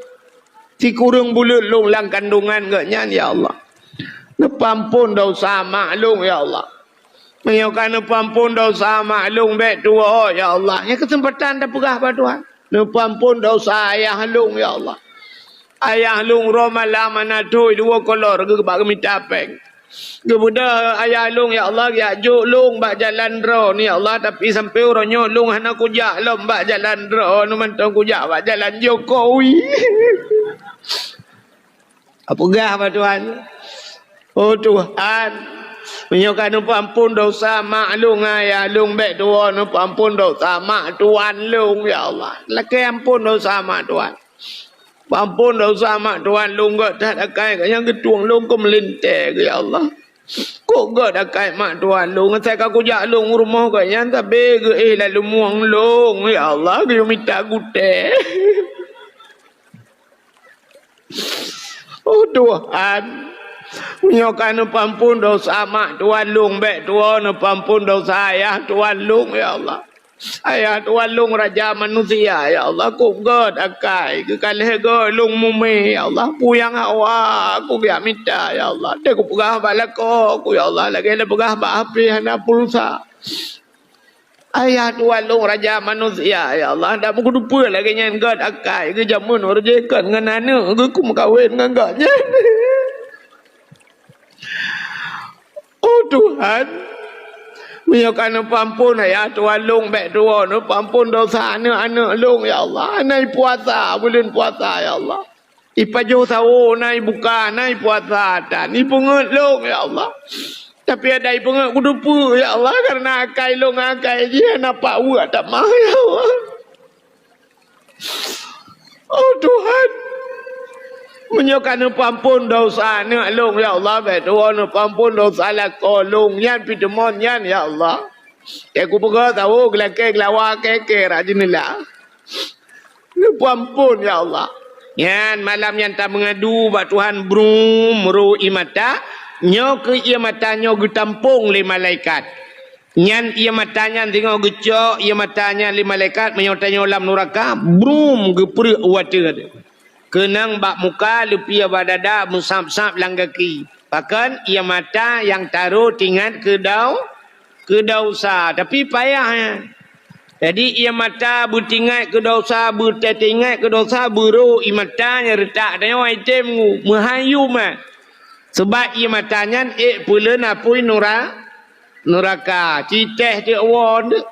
Sikureueng buleuen lôn lam kandongan geuh nyan, ya Allah. Neupeuamphon desya mak lôn, ya Allah. Meunyoe ka neupeuamphon desya mak lôn bèk tuwoe, ya Allah." Nyan keuseumpatan tapeugah bak Tuhan. "Neupeuamphon desya ayah lôn, ya Allah. Ayah lôn uroe malam hana tui, dua kolor geuh bak geumita pèng. Geubeudôh ayah lôn, ya Allah, geujak jok lôn bak jalan droeneuh, ya Allah, tapi sampoe uroe nyoe lôn hana kujak lom bak jalan droeneuh, mantong kujak bak jalan Jokowi." Tapeugah bak Tuhan, "Oh Tuhan, meunyoe ka neupeuamphon desya mak lôn ngon ayah lôn, bèk tuwoe neupeuamphon desya mak tuan lôn, ya Allah. Lakèe amphon desya mak tuan. Peuamphon desya mak tuan lôn, gèt that akai geuh nyan geutueng lôn keu meulintèe geuh, ya Allah. Kok gèt akai mak tuan lôn, asai ka kujak lôn u rumoh geuh nyan, sabé geuéh lam lumueng lôn, ya Allah, geuyue mita gutèe." "Oh Tuhan, meunyoe ka neupeuamphon desya mak tuan lôn, bèk tuwoe neupeuamphon desya ayah tuan lôn, ya Allah. Ayah tuan lôn raja manusia, ya Allah, kok gèt akai geuh ka lhèe gèt lôn mumè, ya Allah, peue nyang hawa kugeujak mita, ya Allah. Watèe kupeugah bak lakoe ku, ya Allah, lagèe tapeugah bak hapé hana pulsa. Ayah tuan lôn raja manusia, ya Allah, dak meukuteupeue lagèe nyan gèt akai geuh jameun ureueng jih kon ngon aneuk geuh kumeukawen ngon gobnyan. Oh Tuhan, meunyoe ka neupeuamphon ayah tuan lôn, bèk tuwoe neupeuamphon desya aneuk-aneuk lôn, ya Allah. Hana ipuasa buleuen puasa, ya Allah. Ipajoh sawoe, na ibuka, na ipuasa, dan ipeungeuet lôn, ya Allah. Tapi adak ipeungeuet kuteupeue, ya Allah, kareuna akai lôn ngon akai jih hana pat weuek tamah, ya Allah. Oh Tuhan, meunyoe ka neupeuamphon desya aneuk lôn, ya Allah, bèk tuwoe neupeuamphon desya lakoe lôn, nyan pih teumon nyan, ya Allah. Watèe kupeugah sawoe geulakèe geulawa kèe-kèe rot jeuneula. Neupeuamphon, ya Allah. Nyan malam nyan tameungadu bak Tuhan, brum, ro ié mata. Nyoe keuh ié mata nyoe geutampông lé malaikat. Nyan ié mata nyan singoh geucok ié mata nyan lé malaikat, meunyoe tanyoe lam nuraka, brum, geupreuek u ateueh. Keunong bak muka, leupie bak dada, meusab-sab lam gaki. Pakon? Ié mata nyang tarô teuingat keu dau-, keu desya, tapi payah nyan. Jadi, ié mata beuteuingat keu desya, beuteuingat keu desya, beurô ié mata nyang reutak tanyoe, item ngu, meuhan yum nyan. Sabab ié mata nyan ék peuleuen apui nura-, nuraka, cit teuh teuk woe.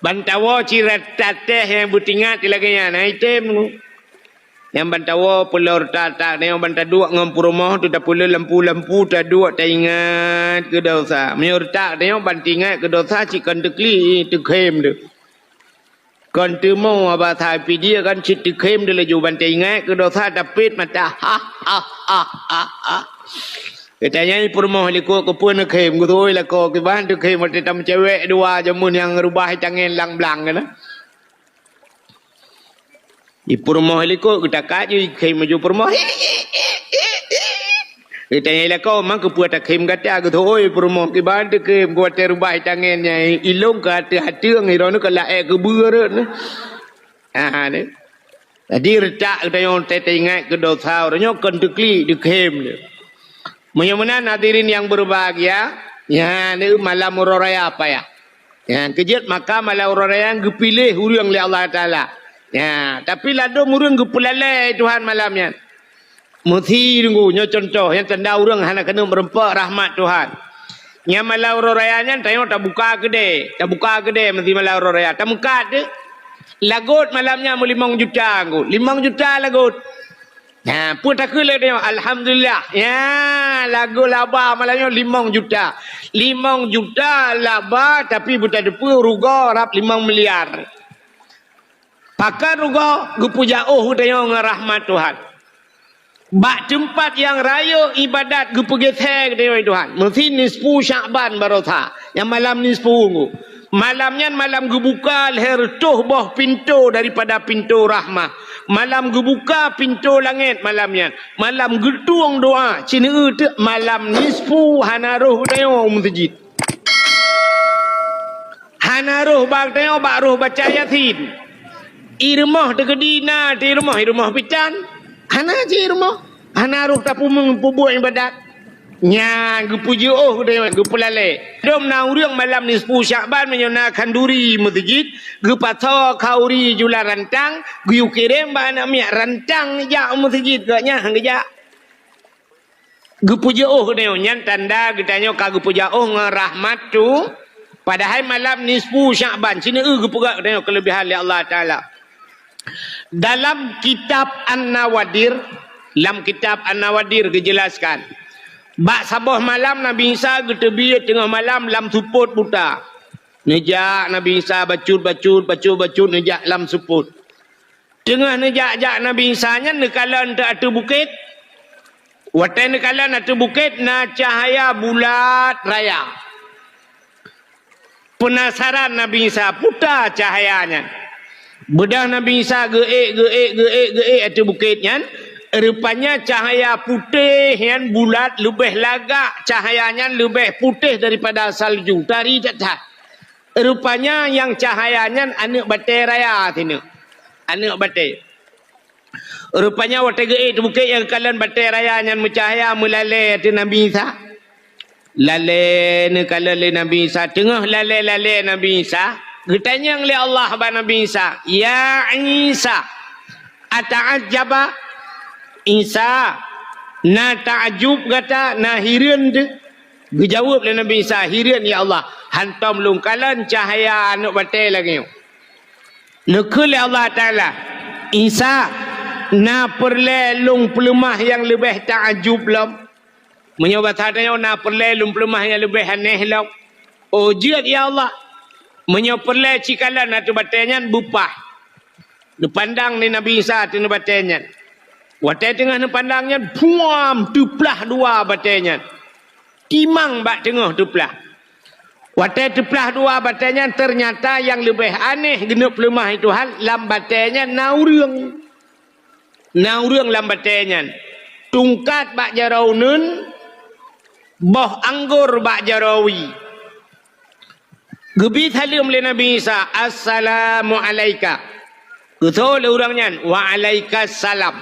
Ban tawoe cit rata teuh nyang beuteuingat lagèe nyan, na item ngu. Nyang ban tawoe peuleueh rata-rata, nyang ban taduek ngon peurumoh teuh tapeuleuen lampu-lampu, taduek taingat keu desya. Meunyoe reutak tanyoe ban teuingat keu desya cit kon teuklik, teukhém teuh. Kon teumo haba that pih jih kan cit teukhém teuh laju ban teuingat keu desya tapét mata. Ha, ha, ha, ha, ha. Geutanyoe peurumoh likot keupeue neukhém, geutuwoi lakoe kiban teukhém watèe tameucewek dua jameun nyang reubah tangen lang blang keunan. Di peurumoh likot geutakat ju ikhém laju peurumoh. Geutanyong lakoe, "Man keupeue takhém gata?" Geutuwoi peurumoh kiban teukhém, geuwatèe reubah tangen nyan, ilong keu ateueh-ateueh, droeneuh keu laèe keubeue rot. Ha, ni. Jadi, reutak geutanyoe teuingat keu desya, uroe nyoe kon teuklik, teukhém lé. Meunyoe meunan, hadirin nyang berbahagia, nyan malam uroe raya payah. Nyan keujeuet maka malam uroe raya geupiléh ureueng lé Allah Taala. Nyan, tapi ladôm ureueng geupeulalai Tuhan malam nyan. Meusi deungoe, nyoe cuntoh nyang tanda ureueng hana keuneuk meureumpok rahmat Tuhan. Nyan malam uroe raya nyan tanyoe tabuka keudè, tabuka keudè meusi malam uroe raya, tameukat deh. Lagot malam nyan meulimong juta, limong juta lagot. Nah, peue takheun lé tanyoe? Alhamdulillah. Ya, lagot laba malam nyoe limong juta. Limong juta laba, tapi beuteupeue rugoe rab limong miliar. Pakon rugoe? Geupeujak ôh geutanyoe ngon rahmat Tuhan. Bak teumpat nyang rayeuk iébadat geupeugeuseue geutanyoe lé Tuhan. Meusi nisfu Syakban baroesa. Nyang malam nisfu nyoe. Malam nyan malam geubuka lhèe reutôh boh pintoe daripada pintoe rahmat. Malam geubuka pintoe langèt malam nyan. Malam geutueng doa. Ci neueu teuk malam nisfu hana rôh geutanyoe u meuseujid. Hana rôh bak geutanyoe bak rôh baca Yasin. I rumoh teukeudi na, i rumoh, i rumoh pitan. Hana cit i rumoh. Hana rôh tapeumeung peubuet iébadat. Nyan geupeujeuôh geutanyoe, geupeulalè. Dum na ureueng malam nisfu Syakban meunyoe na khanduri meuseujid, geupasoe khanduri julan rantang, geuyue kirém bak aneuk miet rantang jak u meuseujid, gobnyan han geujak. Geupeujeuôh geutanyoe, nyan tanda geutanyoe ka geupeujak ôh ngon rahmat tu. Padahai malam nisfu Syakban, ci neueu geupeugah geutanyoe keuleubehan lé Allah Taala. Dalam kitab An-Nawadir, lam kitab An-Nawadir geujelaskan, bak saboh malam Nabi Isa geuteubiet teungoh malam lam seupôt buta. Neujak Nabi Isa bacut-bacut, bacut-bacut neujak lam seupôt. Teungoh neujak-jak Nabi Isa nyan neukalon teuk ateueh bukét. Watèe neukalon ateueh bukét na cahya bulat raya. Peunasaran Nabi Isa, "Peue ta cahya nyan?" Beudôh Nabi Isa geuék, geuék, geuék, geuék ateueh bukét nyan, rupanya cahya putéh nyan bulat leubeh lagak, cahya nyan leubeh putéh daripada salju, tari that-that. Rupanya nyang cahya nyan aneuk batèe raya sineuk. Aneuk batèe. Rupanya watèe geuék ateueh bukét nyang kalon batèe raya nyan meucahya meulalè ateueh Nabi Isa. Lalè neukalon lé Nabi Isa. Teungoh lalè-lalè Nabi Isa, geutanyong lé Allah bak Nabi Isa, "Ya Isa, ata'ajjaba?" Isa, na takjub gata, na hireuen teuh? Geujaweueb lé Nabi Isa, "Hireuen, ya Allah, hantom lôn kalon cahya aneuk batèe lagèe nyoe." Neukheun lé Allah Taala, "Isa, na peureulèe lôn peuleumah nyang leubeh takjub lom?" Meunyoe basa tanyoe, "Na peureulèe lôn peuleumah nyang leubeh aneh lom?" "Oh, jeuet, ya Allah." "Meunyoe peureulèe, ci kalon ateueh batèe nyan beupah." Neupandang lé Nabi Isa ateueh batèe nyan. Watèe teungoh neupandang nyan, puam, teuplah dua batèe nyan. Timang bak teungoh teuplah. Watèe teuplah dua batèe nyan, teunyata nyang leubeh aneh geuneuk peuleumah lé Tuhan, lam batèe nyan na ureueng. Na ureueng lam batèe nyan. Tungkat bak jaroe uneuen, boh anggor bak jaroe wie. Geubi saleuem lé Nabi Isa, "Assalamu alaika." Geutho lé ureueng nyan, "Wa alaikas salam."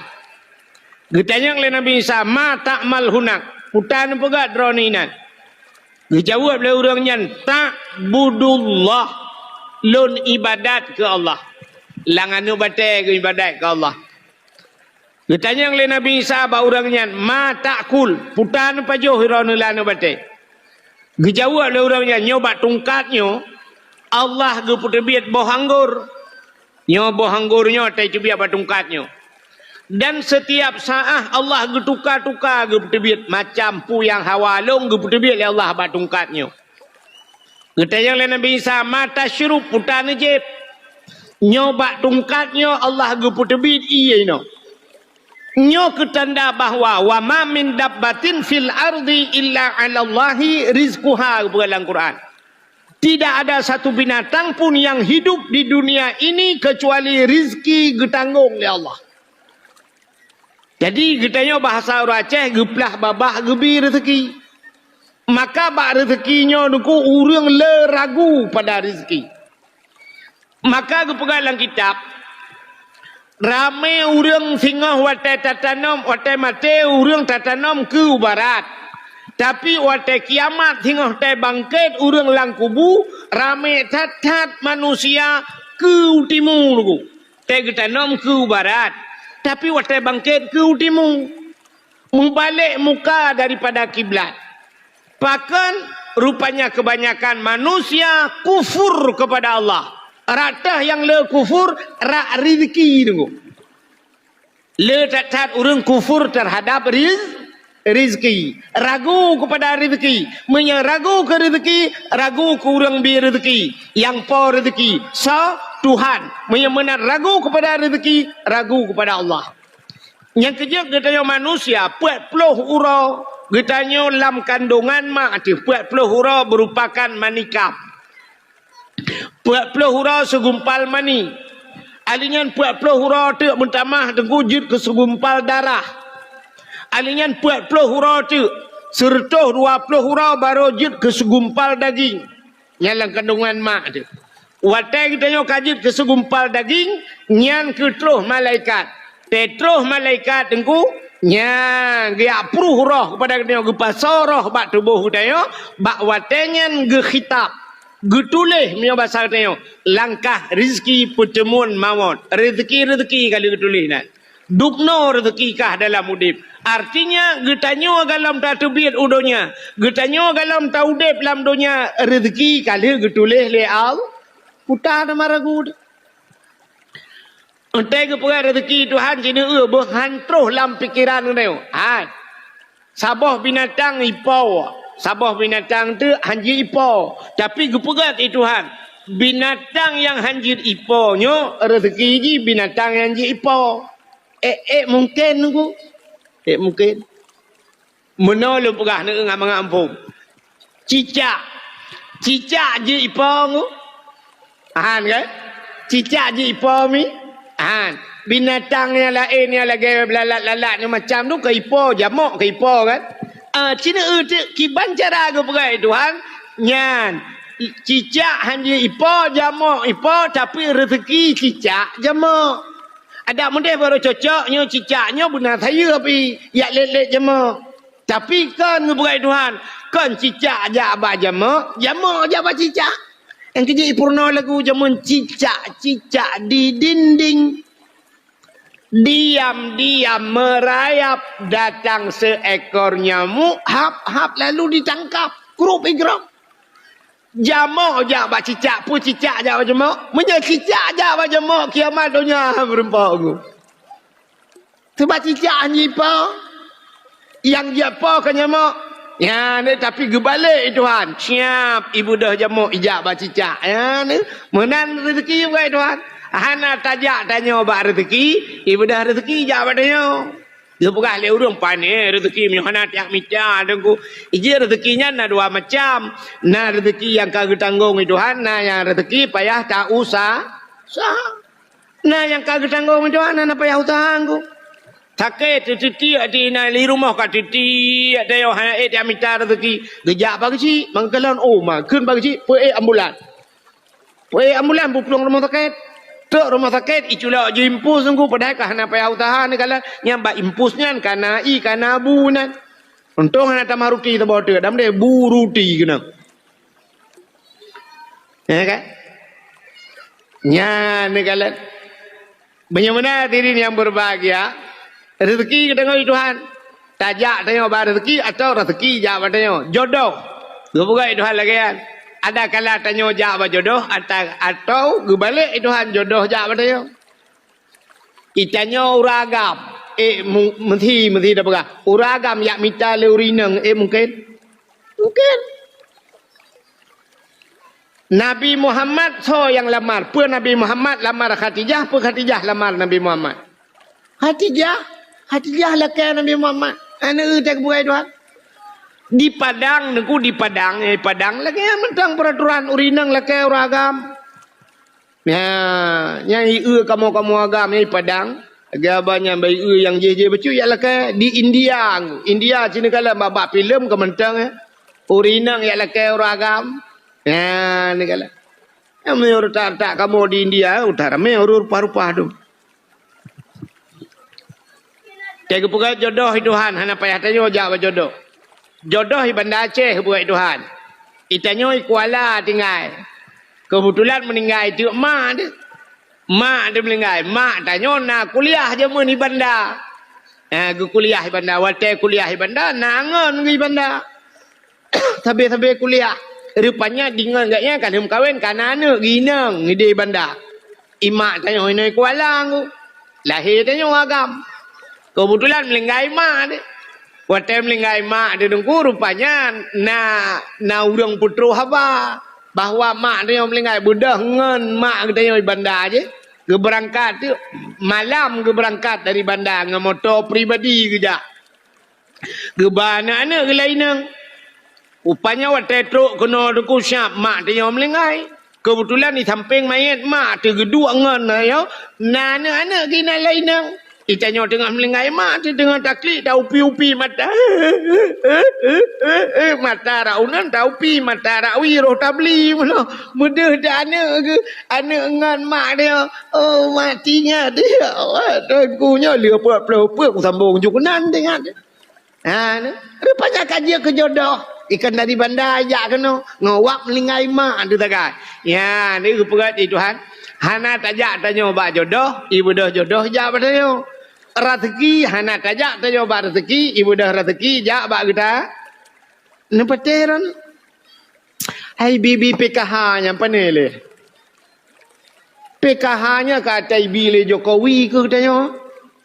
Geutanyong lé Nabi Isa, "Ma ta'mal hunak?" Peue ta neupeugah droeneuh inan? Geujaweueb lé ureueng nyan, "Ta'budullah." Lôn iébadat keu Allah. Lam aneuk batèe geuiébadat keu Allah. Geutanyong lé Nabi Isa bak ureueng nyan, "Ma ta'kul?" Peue ta neupajoh droeneuh lam aneuk batèe? Geujaweueb lé ureueng nyan, "Nyoe bak tungkat nyoe, Allah geupeuteubiet boh anggor. Nyoe boh anggor nyoe watèe teubiet bak tungkat nyoe. Dan seutiap saát Allah geutuka-tuka geupeuteubiet, macam peue nyang hawa lôn geupeuteubiet lé Allah bak tungkat nyoe." Geutanyong lé Nabi Isa, "Ma tasyrub?" Peue ta neujieb? "Nyoe bak tungkat nyoe Allah geupeuteubiet ié inoe." Nyoe keu tanda bahwa, "Wa ma min dabbatin fil ardi illa 'alallahi rizquha," geupeugah lam Quran. Tidak ada satu binatang pun yang hidup di dunia ini kecuali rizki geutanggong lé Allah. Jadi, geutanyoe bahasa ureueng Aceh, geuplah babah geubi reuzeki. Maka bak reuzeki nyoe, Teungku, ureueng le ragu pada reuzeki. Maka geupeugah lam kitab, ramé ureueng singoh watèe tatanom, watèe maté ureueng tatanom keu barat. Tapi watèe kiamat singoh watèe bangkét ureueng lam kubu, ramé that-that manusia keu timu, Teungku. Watèe geutanom keu barat, tapi watèe bangkét keu timu. Meubalek muka daripada kiblat. Pakon? Rupanya kebanyakan manusia kufur kepada Allah. Rata nyang le kufur, rak reuzeki, Teungku. Le that-that ureueng kufur terhadap riz-, reuzeki. Ragu kepada reuzeki. Meunyoe ragu keu reuzeki, ragu keu ureueng bi reuzeki. Nyang po reuzeki. Soe? Tuhan. Meunyoe meunan ragu kepada rezeki, ragu kepada Allah. Nyang keujeuet geutanyoe manusia, peuet ploh uroe geutanyoe lam kandungan mak teuh, peuet ploh uroe meurupakan manikam. Peuet ploh uroe seugumpal mani. Ahli nyan peuet ploh uroe teuk meutamah teungku jeuet keu seugumpal darah. Ahli nyan peuet ploh uroe teuk, seureutôh dua ploh uroe barô jeuet keu seugumpal daging. Nyan lam kandungan mak teuh. Watée geutanyoe ka jeuet keu seugumpal daging, nyan keuh troh malaikat. Teutroh malaikat teungku, nyan geujak pruh roh keupada geutanyoe, geupasoe roh bak tuboh geutanyoe, bak watée nyan geukhitab, geutuléh meunyoe basa geutanyoe, langkah rezeki peuteumuan mawöt. Rezeki-rezeki ka lheueh geutuléh nyan. Dubnoe rezeki kah dalam udeb. Artinya, geutanyoe gohlom tateubiet u donya, geutanyoe gohlom taudeb lam donya, rezeki ka lheueh geutuléh lé Allah. Puta teuma ragu. Entée geupeugah rezeki Tuhan, sineuk eu beuh han troh lam pikeran geutanyoe. Hai. Saboh binatang ipo, saboh binatang teuk han jeuet ipo. Tapi geupeugah lé Tuhan, binatang nyang han jeuet ipo nyoe rezeki jih binatang nyang jeuet ipo. Ék, ék mungken nunggu. Ék mungken. Meunoe lôn peugah neu ngat mangat muphom. Cicak. Cicak jeuet ipo ngu? Han kan? Cicak jeuet ipo mi? Han. Binatang nyang laén nyang lagée lalat-lalat nyoe macam tu ka ipo, jamok ka ipo kan? Ah, sineuk eu teuk kiban cara geupeugah lé Tuhan nyan. Cicak han jeuet ipo, jamok ipo, tapi rezeki cicak jamok. Adak meudeh barô cocok nyoe cicak nyoe beuna sayeup pih, jak lét-lét jamok. Tapi kon geupeugah lé Tuhan, kon cicak jak bak jamok, jamok jak bak cicak. Nyang keujeuet ipeurunoe lagu jameun cicak-cicak di dinding. Diam-diam merayap, datang seekor nyamuk, hap-hap lalu ditangkap. Krup igrong. Jamok jak bak cicak, peue cicak jak bak jamok? Meunyoe cicak jak bak jamok, kiamat donya meurumpok ngu. Sebab cicak han jipo. Nyang jipo ka nyamok. Ya, ni tapi geubalek lé Tuhan. Siap, ibeudôh jamok ijak bak cicak. Ya, ni. Meunan rezeki bak Tuhan. Hana tajak tanyoe bak rezeki, ibeudôh rezeki ijak bak tanyoe. Geupeugah lé ureuëng pane rezeki meunyoe hana tajak mita teungku. Iji rezeki nyan na dua macam. Na rezeki nyang ka geutanggong lé Tuhan, na nyang rezeki payah ta usa-, usaha. Na nyang ka geutanggong lé Tuhan, hana payah usaha teungku. Sakét teutiek di na di rumoh ka teutiek, tanyoe hana ék tajak mita rezeki. Geujak bak geuchik, mangkalon, oh, ma kheun bak geuchik, peuék ambulan. Wéh, ambulan buplueng rumoh sakét. Trok rumoh sakét, iculok jiimpus teungku, padahai ka hana payah usaha neukalon. Nyang bak impus nyan kana ie, kana bu nyan. Untông hana tamah ruti saboh teuk, dam deh bu ruti keunoe. Ya kan? Nyan neukalon. Meunyoe meunan hadirin nyang berbahagia, rezeki geutanyoe lé Tuhan. Tajak tanyoe bak rezeki atawa rezeki jak bak tanyoe. Jodoh. Geupeugah lé Tuhan lagée nyan. Ada kala tanyoe jak bak jodoh ata-, atawa geubalek lé Tuhan jodoh jak bak tanyoe. Itanyoe ureuëng agam, ék mu-, meusi, meusi tapeugah. Ureuëng agam jak mita lé ureuëng inong, ék mungken? Mungken. Nabi Muhammad soe nyang lamar? Peue Nabi Muhammad lamar Khadijah, peue Khadijah lamar Nabi Muhammad? Khadijah, Khadijah lakée Nabi Muhammad. Aneuk teuh geupeugah Tuhan. Di Padang, teungku di Padang, eh, Padang lagée mantong peuraturan ureuëng inong lakée ureuëng agam. Nyan, nyang ieu kamoe-kamoe agam nyang di Padang, lagée abah nyan bak ieu nyang jéh-jéh bacut jak lakée di India. India sinoe kalon bak, bak filem ka mantong, eh. Ureuëng inong jak lakée ureuëng agam. Nyan, ni kalon. Nyang meunyoe uroe that-that kamoe di India, udah ramé ureuëng rupah-rupah tu. Teuh geupeugah jodoh lé Tuhan, hana payah tanyoe jak bak jodoh. Jodoh di Banda Aceh geupeugah lé Tuhan. Itanyoe di Kuala tinggai. Keubeutulan meuninggai teuk mak teuh. Mak teuh meuninggai, mak tanyoe na kuliah jameun di Banda. Ha, geukuliah di Banda, watée kuliah di Banda, na ngon geuh di Banda. Sabe-sabe kuliah. Rupanya deungon gobnyan ka lheueh meukawen, ka na aneuk geuh inong di Banda. Imak tanyoe inong Kuala ngu. Lahé tanyoe agam. Keubeutulan meuninggai mak deh. Watée meuninggai mak deh teungku, rupanya na, na ureuëng peutroh haba. bahwa mak tanyoe meuninggai, beudôh ngon mak geutanyoe di Banda jih. Geubeurangkat teuk, malam geubeurangkat dari Banda ngon moto pribadi geujak. Geuba aneuk-aneuk geulainong. Rupanya watèe trok keunoe teungku siab mak tanyoe meuninggai. Keubeutulan di sampéng manyét mak teugeuduek ngon, ayo, na aneuk-aneuk geuh na lainong. Di tanyoe teungoh meuninggai mak teuh teungoh taklik, taupi-upi mata. Mata raunan taupi, mata rawi roh tabli meunoe. Meudeuh dak aneuk geuh, aneuk ngon mak dia. Oh, mak teuingat dia. Oh, teungku nyoe lheueh peuet ploh peuet kusambong ju keunan teuingat. Ha, ni. Rupanya ka jeuet keu jodoh. Ikan dari Banda jak keunoe. Ngon wak meuninggai mak tu sagai. Ya, ni geupeugah di Tuhan. Hana tajak tanyoe bak jodoh, ibeudôh jodoh jak bak tanyoe. Raseuki, hana tajak tanyoe bak raseuki, ibeudôh raseuki jak bak geuta. Neupatéh ron. Hai bibi P K H nyang pané lé. P K H nyan ka ata ibi lé Jokowi keu geutanyoe.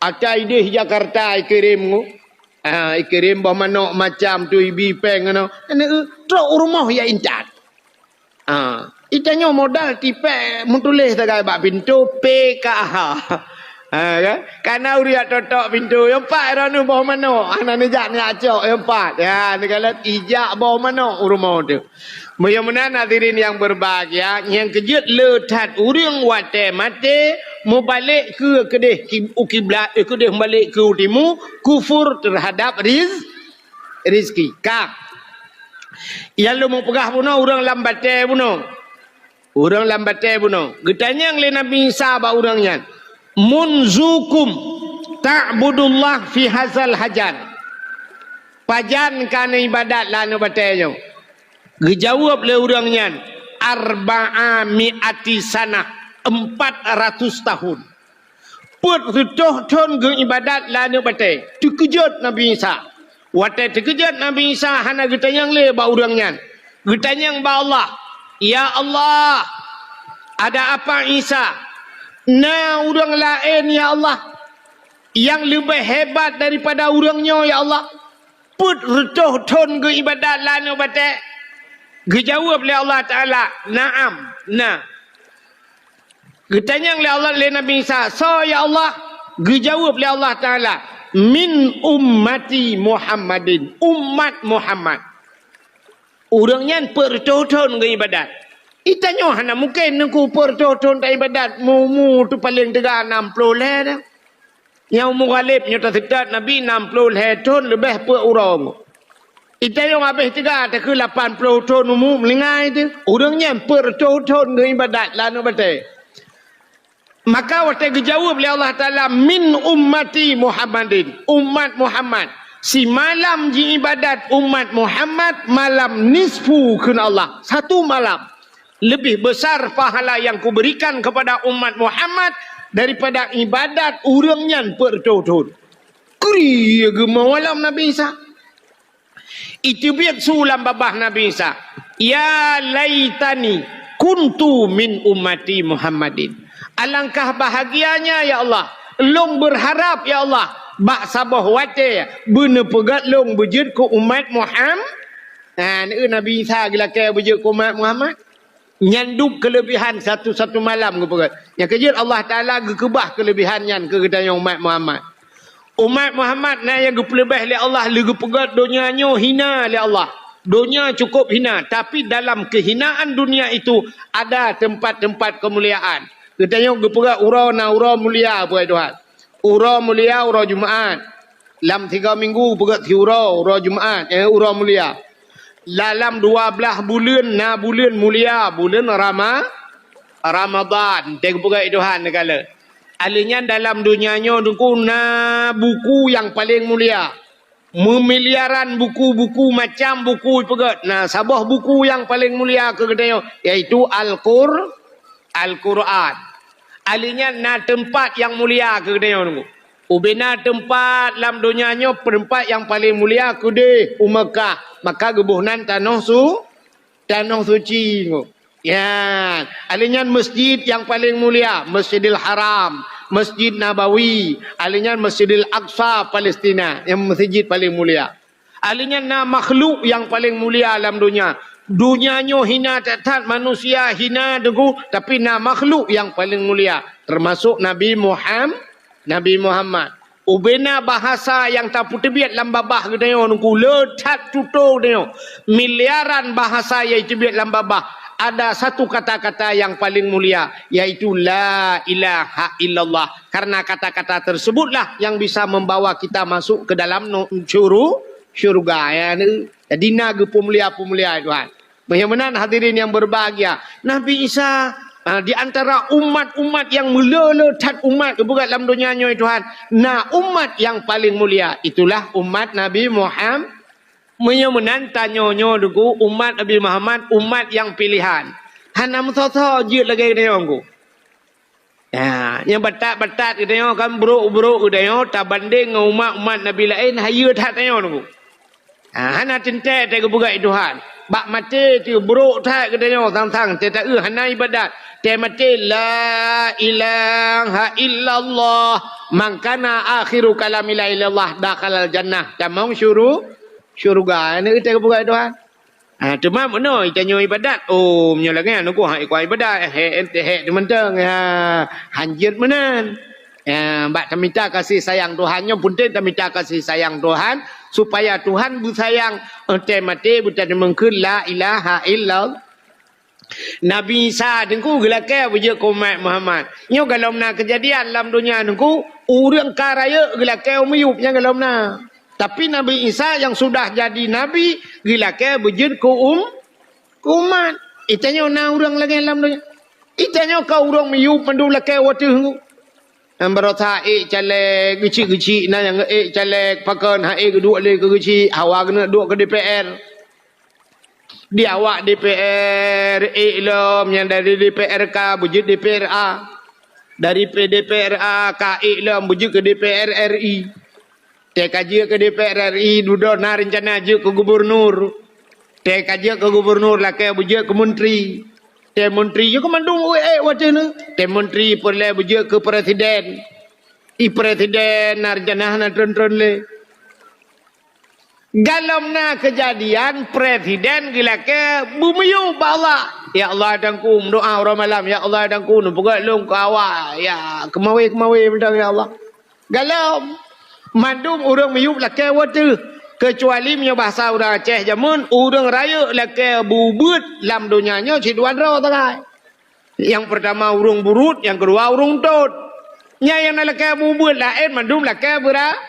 Ata idéh Jakarta ikirém ngon. Ah, ikirém boh manok macam tu ibi péng keunoe. Aneuk, trok u rumoh ya intat. Ah, itanyoe modal tipék meutuléh sagai bak pintoe P K H. Ha, kan? Kana ureueng jak tok-tok pintoe, nyang pat droeneuh boh manok, hana neujak neujak cok, nyang pat. Ya, neukalon ijak boh manok u rumoh teuh. Meunyoe meunan hadirin yang berbahagia, nyang keujeuet le that ureueng watèe maté, mubalek keu keudeh ki-, u kiblat, eh, keudeh mubalek keu u timu, kufur terhadap riz-, rizki. Ka. Nyang lôn mupeugah bunoe ureueng lam batèe bunoe. Ureueng lam batèe bunoe. Geutanyong lé Nabi Isa bak ureueng nyan, "Munzukum ta'budullah fi hazal hajar?" Pajan ka neuibadat lam aneuk batèe nyoe? Geujaweueb lé ureueng nyan, "Arba'a mi'ati sanah," empat ratus tahun. Peuet reutôh thon geuibadat lam aneuk batèe. Teukeujot Nabi Isa. Watèe teukeujot Nabi Isa hana geutanyong lé bak ureueng nyan. Geutanyong bak Allah, "Ya Allah, ada apa Isa? Na ureueng laén, ya Allah, nyang leubeh hebat daripada ureueng nyoe, ya Allah? Peuet reutôh thon geuibadat lam aneuk batèe?" Geujaweueb lé Allah Taala, "Na'am, na." Geutanyong lé Allah, lé Nabi Isa, "Soe ya Allah?" Geujaweueb lé Allah Taala, "Min ummati Muhammadin," umat Muhammad. Ureueng nyan peuet reutôh thon geuibadat. Itanyoe hana mungken teungku peuet reutôh thon taibadat, mu-, mu teuh paleng teuga nam ploh lhèe dah. Nyang umu ghaleb nyoe taseutôt Nabi nam ploh lhèe thon leubeh peuet uroe. Itanyoe habéh teuga takheun lapan ploh thon umu meuninggai teuh. Ureueng nyan peuet reutôh thon geuibadat lam aneuk batèe. Maka watèe geujaweueb lé Allah Taala, "Min ummati Muhammadin," umat Muhammad, simalam jiibadat umat Muhammad malam nisfu kheun Allah, satu malam. Lebih besar pahala yang kuberikan kepada umat Muhammad daripada ibadat ureueng nyan peuet reutôh thon. Kri geumoe lom Nabi Isa. Iteubiet su lam babah Nabi Isa, "Ya laitani kuntu min ummati Muhammadin." Alangkah bahagianya, ya Allah, lôn beurharap, ya Allah, bak saboh watèe beuneupeugöt lôn beujeuet keu umat Muham-, Nah, Nabi Isa geulakèe beujeuet keu umat Muhammad. Nyan dum keuleubihan satu-satu malam geupeugöt. Nyang keujeuet Allah Taala geukeubah keuleubihan nyan keu geutanyoe umat Muhammad. Umat Muhammad na nyang geupeuleubeh lé Allah lé geupeugöt donya nyoe hina lé Allah. Donya cukup hina, tapi dalam kehinaan dunia itu ada tempat-tempat kemuliaan. Geutanyoe geupeugöt uroe na uroe mulia, buet Tuhan. Uroe mulia, uroe Jumaat. Lam tiga minggu peugöt siuroe, uroe Jumaat, eh, uroe mulia. Dalam dua belas buleuen na buleuen mulia, buleuen Rama-, Ramadan. Teupeugöt Tuhan neugala. Alèh nyan dalam donya nyoe teungku na buku nyang paleng mulia. Meumiliaran buku-buku, macam buku ipeugöt. Na saboh buku nyang paleng mulia keu geutanyoe, yaitu Al-Qur-, Al-Qur'an. Alèh nyan na teumpat nyang mulia keu geutanyoe teungku. Ubena teumpat lam donya nyoe, teumpat nyang paleng mulia keudeh u Meukah, maka geuboh nan tanoh su-, tanoh suci nyoe. Ya, alèh nyan masjid nyang paleng mulia, Masjidil Haram, Masjid Nabawi, alèh nyan Masjidil Aqsa, Palestina, nyang masjid paleng mulia. Alèh nyan na makhluk nyang paleng mulia lam donya, Donya nyoe hina that-that, manusia hina Teungku, tapi na makhluk nyang paleng mulia, teumasok Nabi Muham-, Nabi Muhammad. Ubena bahasa nyang tapeuteubiet lam babah geutanyoe Teungku, le that tutoe geutanyoe. Miliaran bahasa nyang teubiet lam babah, ada satu kata-kata nyang paleng mulia, yaitu la ilaha illallah. Karena kata-kata tersebutlah yang bisa membawa kita masuk ke dalam nu-, syuru-, syurga. Ya, ni. Jadi na geupeumilia-peumilia Tuhan. Meunyoe meunan hadirin yang berbahagia, Nabi Isa, ah, di antara umat-umat yang meulé-lé that umat geupeugah lam donya nyoe Tuhan, na umat yang paling mulia, itulah umat Nabi Muham-, meunyoe meunan tanyoe nyoe Teungku, umat Nabi Muhammad, umat yang pilihan. Hana meusoe-soe jeuet lagée geutanyoe Teungku. Ya, nyang batat-batat geutanyoe kan brok-brok geutanyoe tabandeng ngon umat-umat nabi laén hayeue that tanyoe Teungku. Ha, hana teuntée teugeubeugat Tuhan. Bak maté teuh brok that geutanyoe sang-sang teuh taeu hana ibadat. Teuh maté la ilaha illallah. Man kana akhiru kalami la ilallah dakhalal jannah. Tamong syuru-, syurga. Ini teugeubeugat Tuhan. Ha, teuma meunoe tanyoe ibadat. Oh, meunyoe lagée nyan Teungku hak ikua ibadat, hek, hek, hek teuh mantong. Ha, hanjeuet meunan. Ya, bak tamita kasih sayang Tuhan nyoe, peunteng tamita kasih sayang Tuhan, supaya Tuhan beusayang, eh, teuh maté beutadeungon kheun la ilaha illallah. Nabi Isa Teungku geulakée beujeuet keu umat Muhammad. Nyoe galom na keujadian lam donya Teungku, ureuëng ka rayeuk geulakée u miyueb nyang galom na. Tapi Nabi Isa nyang sudah jadi nabi geulakée beujeuet keu um-, keu umat. Itanyoe na ureuëng lagée lam donya. Itanyoe ka ureuëng miyueb mandum lakée wateuh Teungku. Nyang barosa ék caleg geuchik-geuchik na nyang ék caleg pakon hana ék geuduek lé keu geuchik hawa geuneuk duek keu D P R. Di awak D P R ék lom nyang dari D P R K beujeuet D P R A. Dari P-, D P R A ka ék lom beujeuet keu D P R R I. Teuka jeuet keu D P R R I dudoe na reuncana jeuet keu gubunur. Teuka jeuet keu gubunur lakée beujeuet keu menteri. Teuh menteri jeuet keu mandum ék watée nyoe. Teuh menteri peureulée beujeuet keu presiden. I presiden na reuncana hana tron-tron lé. Galom na keujadian presiden geulakée beumiyueb bak Allah. Ya Allah Teungku, meudoá uroe malam, ya Allah Teungku, neupeugét lôn keu awak, ya, keumawe-keumawe mantong ya Allah. Galom, mandum ureuëng miyueb lakée wateuh, keucuali meunyoe bahasa ureuëng Aceh jameun, ureuëng rayeuk lakée beubeuet lam donya nyoe sidua droe sagai. Nyang peurtama ureuëng burut, nyang keudua ureuëng tot. Nyan nyang na lakée beubeuet laén mandum lakée beura-,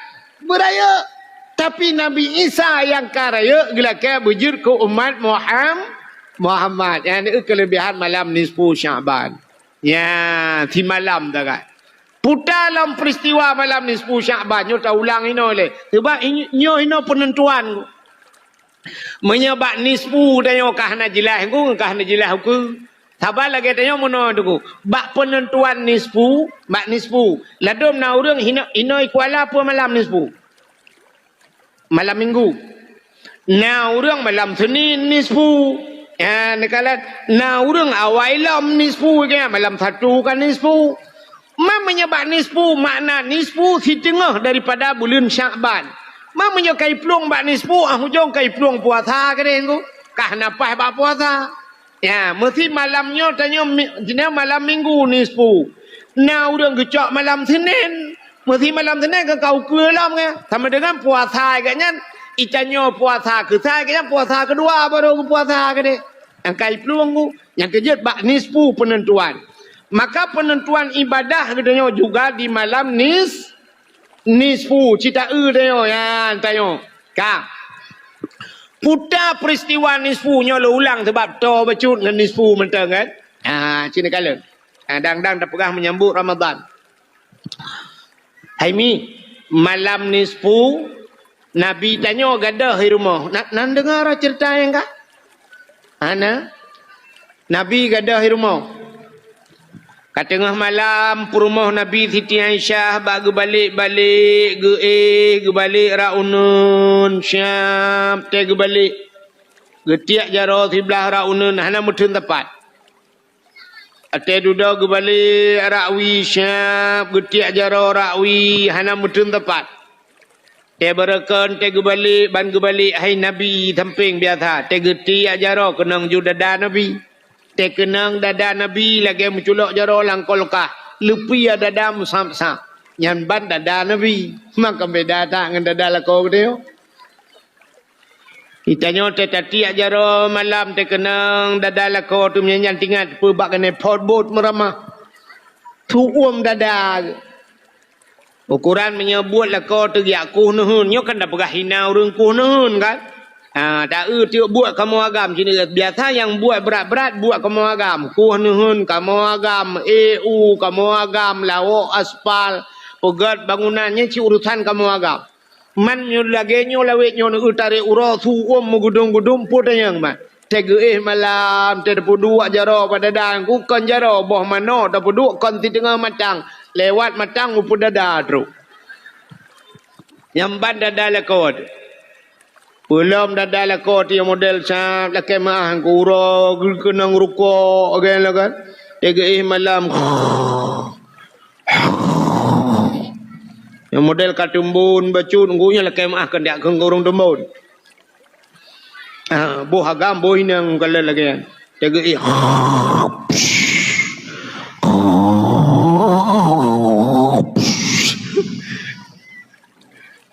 beurayeuk. Tapi Nabi Isa nyang ka rayeuk geulakée beujeuet keu umat Muham-, Muhammad. Nyan keulebihan malam nisfu Sya'ban. Ya, simalam tagai. Puta lom peristiwa malam nisfu Sya'ban nyoe taulang inoe lé. Sebab nyoe inoe peunentuan. Meunyoe bak nisfu tanyoe ka hana jeulaih Teungku, ka hana jeulaih ukeue. Saban lagée tanyoe meunoe Teungku. Bak peunentuan nisfu, bak nisfu. Ladôm na ureuëng hino-, inoe i Kuala peue malam nisfu? Malam Minggu. Na ureuëng malam Senin nisfu. Ya, neukalon na ureuëng awai lom nisfu, ya, malam Sabtu ka nisfu. Ma meunyoe bak nisfu, makna nisfu siteungoh daripada buleuen Sya'ban. Ma meunyoe ka iplueng bak nisfu, ah ujong ka iplueng puasa keudeh Teungku. Ka hana paih bak puasa. Ya, meusi malam nyoe tanyoe mi-, jinoe malam Minggu nisfu. Na ureuëng geucok malam Senin. Meusi malam Senin ka ka ukeue lom nyan. Sama dengan puasa geuh nyan, itanyoe puasa keusai geuh nyan puasa keudua baru geupuasa keudeh. Nyang ka iplueng Teungku. Nyang keujeuet bak nisfu peunentuan. Maka peunentuan ibadah geutanyoe juga di malam nis-, nisfu, cit taeu tanyoe, ya, tanyoe. Ka. Puta peristiwa nisfu nyoe lôn ulang sebab toe bacut ngon nisfu mantong kan. Ha, cit neukalon. Ha, dang-dang tapeugah menyambut Ramadan. Hai mi, malam nisfu, Nabi tanyoe gadôh i rumoh. Na, na neudeungoe ceurita nyang ka? Hana. Nabi gadôh i rumoh. Ka teungoh malam, peurumoh Nabi Siti Aisyah bak geubalek-balek, geuéh, geubalek rak uneuen, siab teuh geubalek. Geutiek jaroe siblah rak uneuen, hana meutheun teumpat. Watée dudoe geubalek rak wie, siab geutiek jaroe rak wie, hana meutheun teumpat. Teubeureukeun teugeubalik, ban geubalek hai Nabi sampéng biasa, teugeutiek jaroe keunong ju dada Nabi. Teukeunong dada Nabi lagée meuculok jaroe lam kulkas, leupie dada meusab-sab. Nyan ban dada Nabi. Maka beda that ngon dada lakoe geutanyoe. Geutanyoe teuta tiek jaroe malam teukeunong dada lakoe teuh meunyan, nyan teuingat peue bak keuneuk phot buet meuramah. Tuom dada. Ukoran meunyoe buet lakoe teuh geujak kueh neuheun, nyoe kan tapeugah hina ureuëng kueh neuheun kan? Ha, taeu tiek buet kamoe agam sini biasa nyang buet brat-brat buet kamoe agam, kueh neuheun kamoe agam, eu kamoe agam, lawok aspal, peugét bangunan, nyan cit urusan kamoe agam. Man nyoe lagée nyoe lawét nyoe neueu tarek uroe su uem meugudum-gudum peue tanyong man. Teuh geuéh malam teuh tapeuduek jaroe bak dada ku kon jaroe boh manok tapeuduek kon siteungoh matang lewat matang upeu dada trok. Nyang ban dada lakoe teuh. Peulom dada lakoe teuh nyang model sab lakée meuah ku uroe geukeunong rukok gen lakoe. Teuh geuéh malam. Nyang model ka teumbon bacut nggu nyan lakée meuah keuneuk keu ureuëng teumbon. Ah, boh agam boh inong kalon lagée nyan. Teuh geuéh.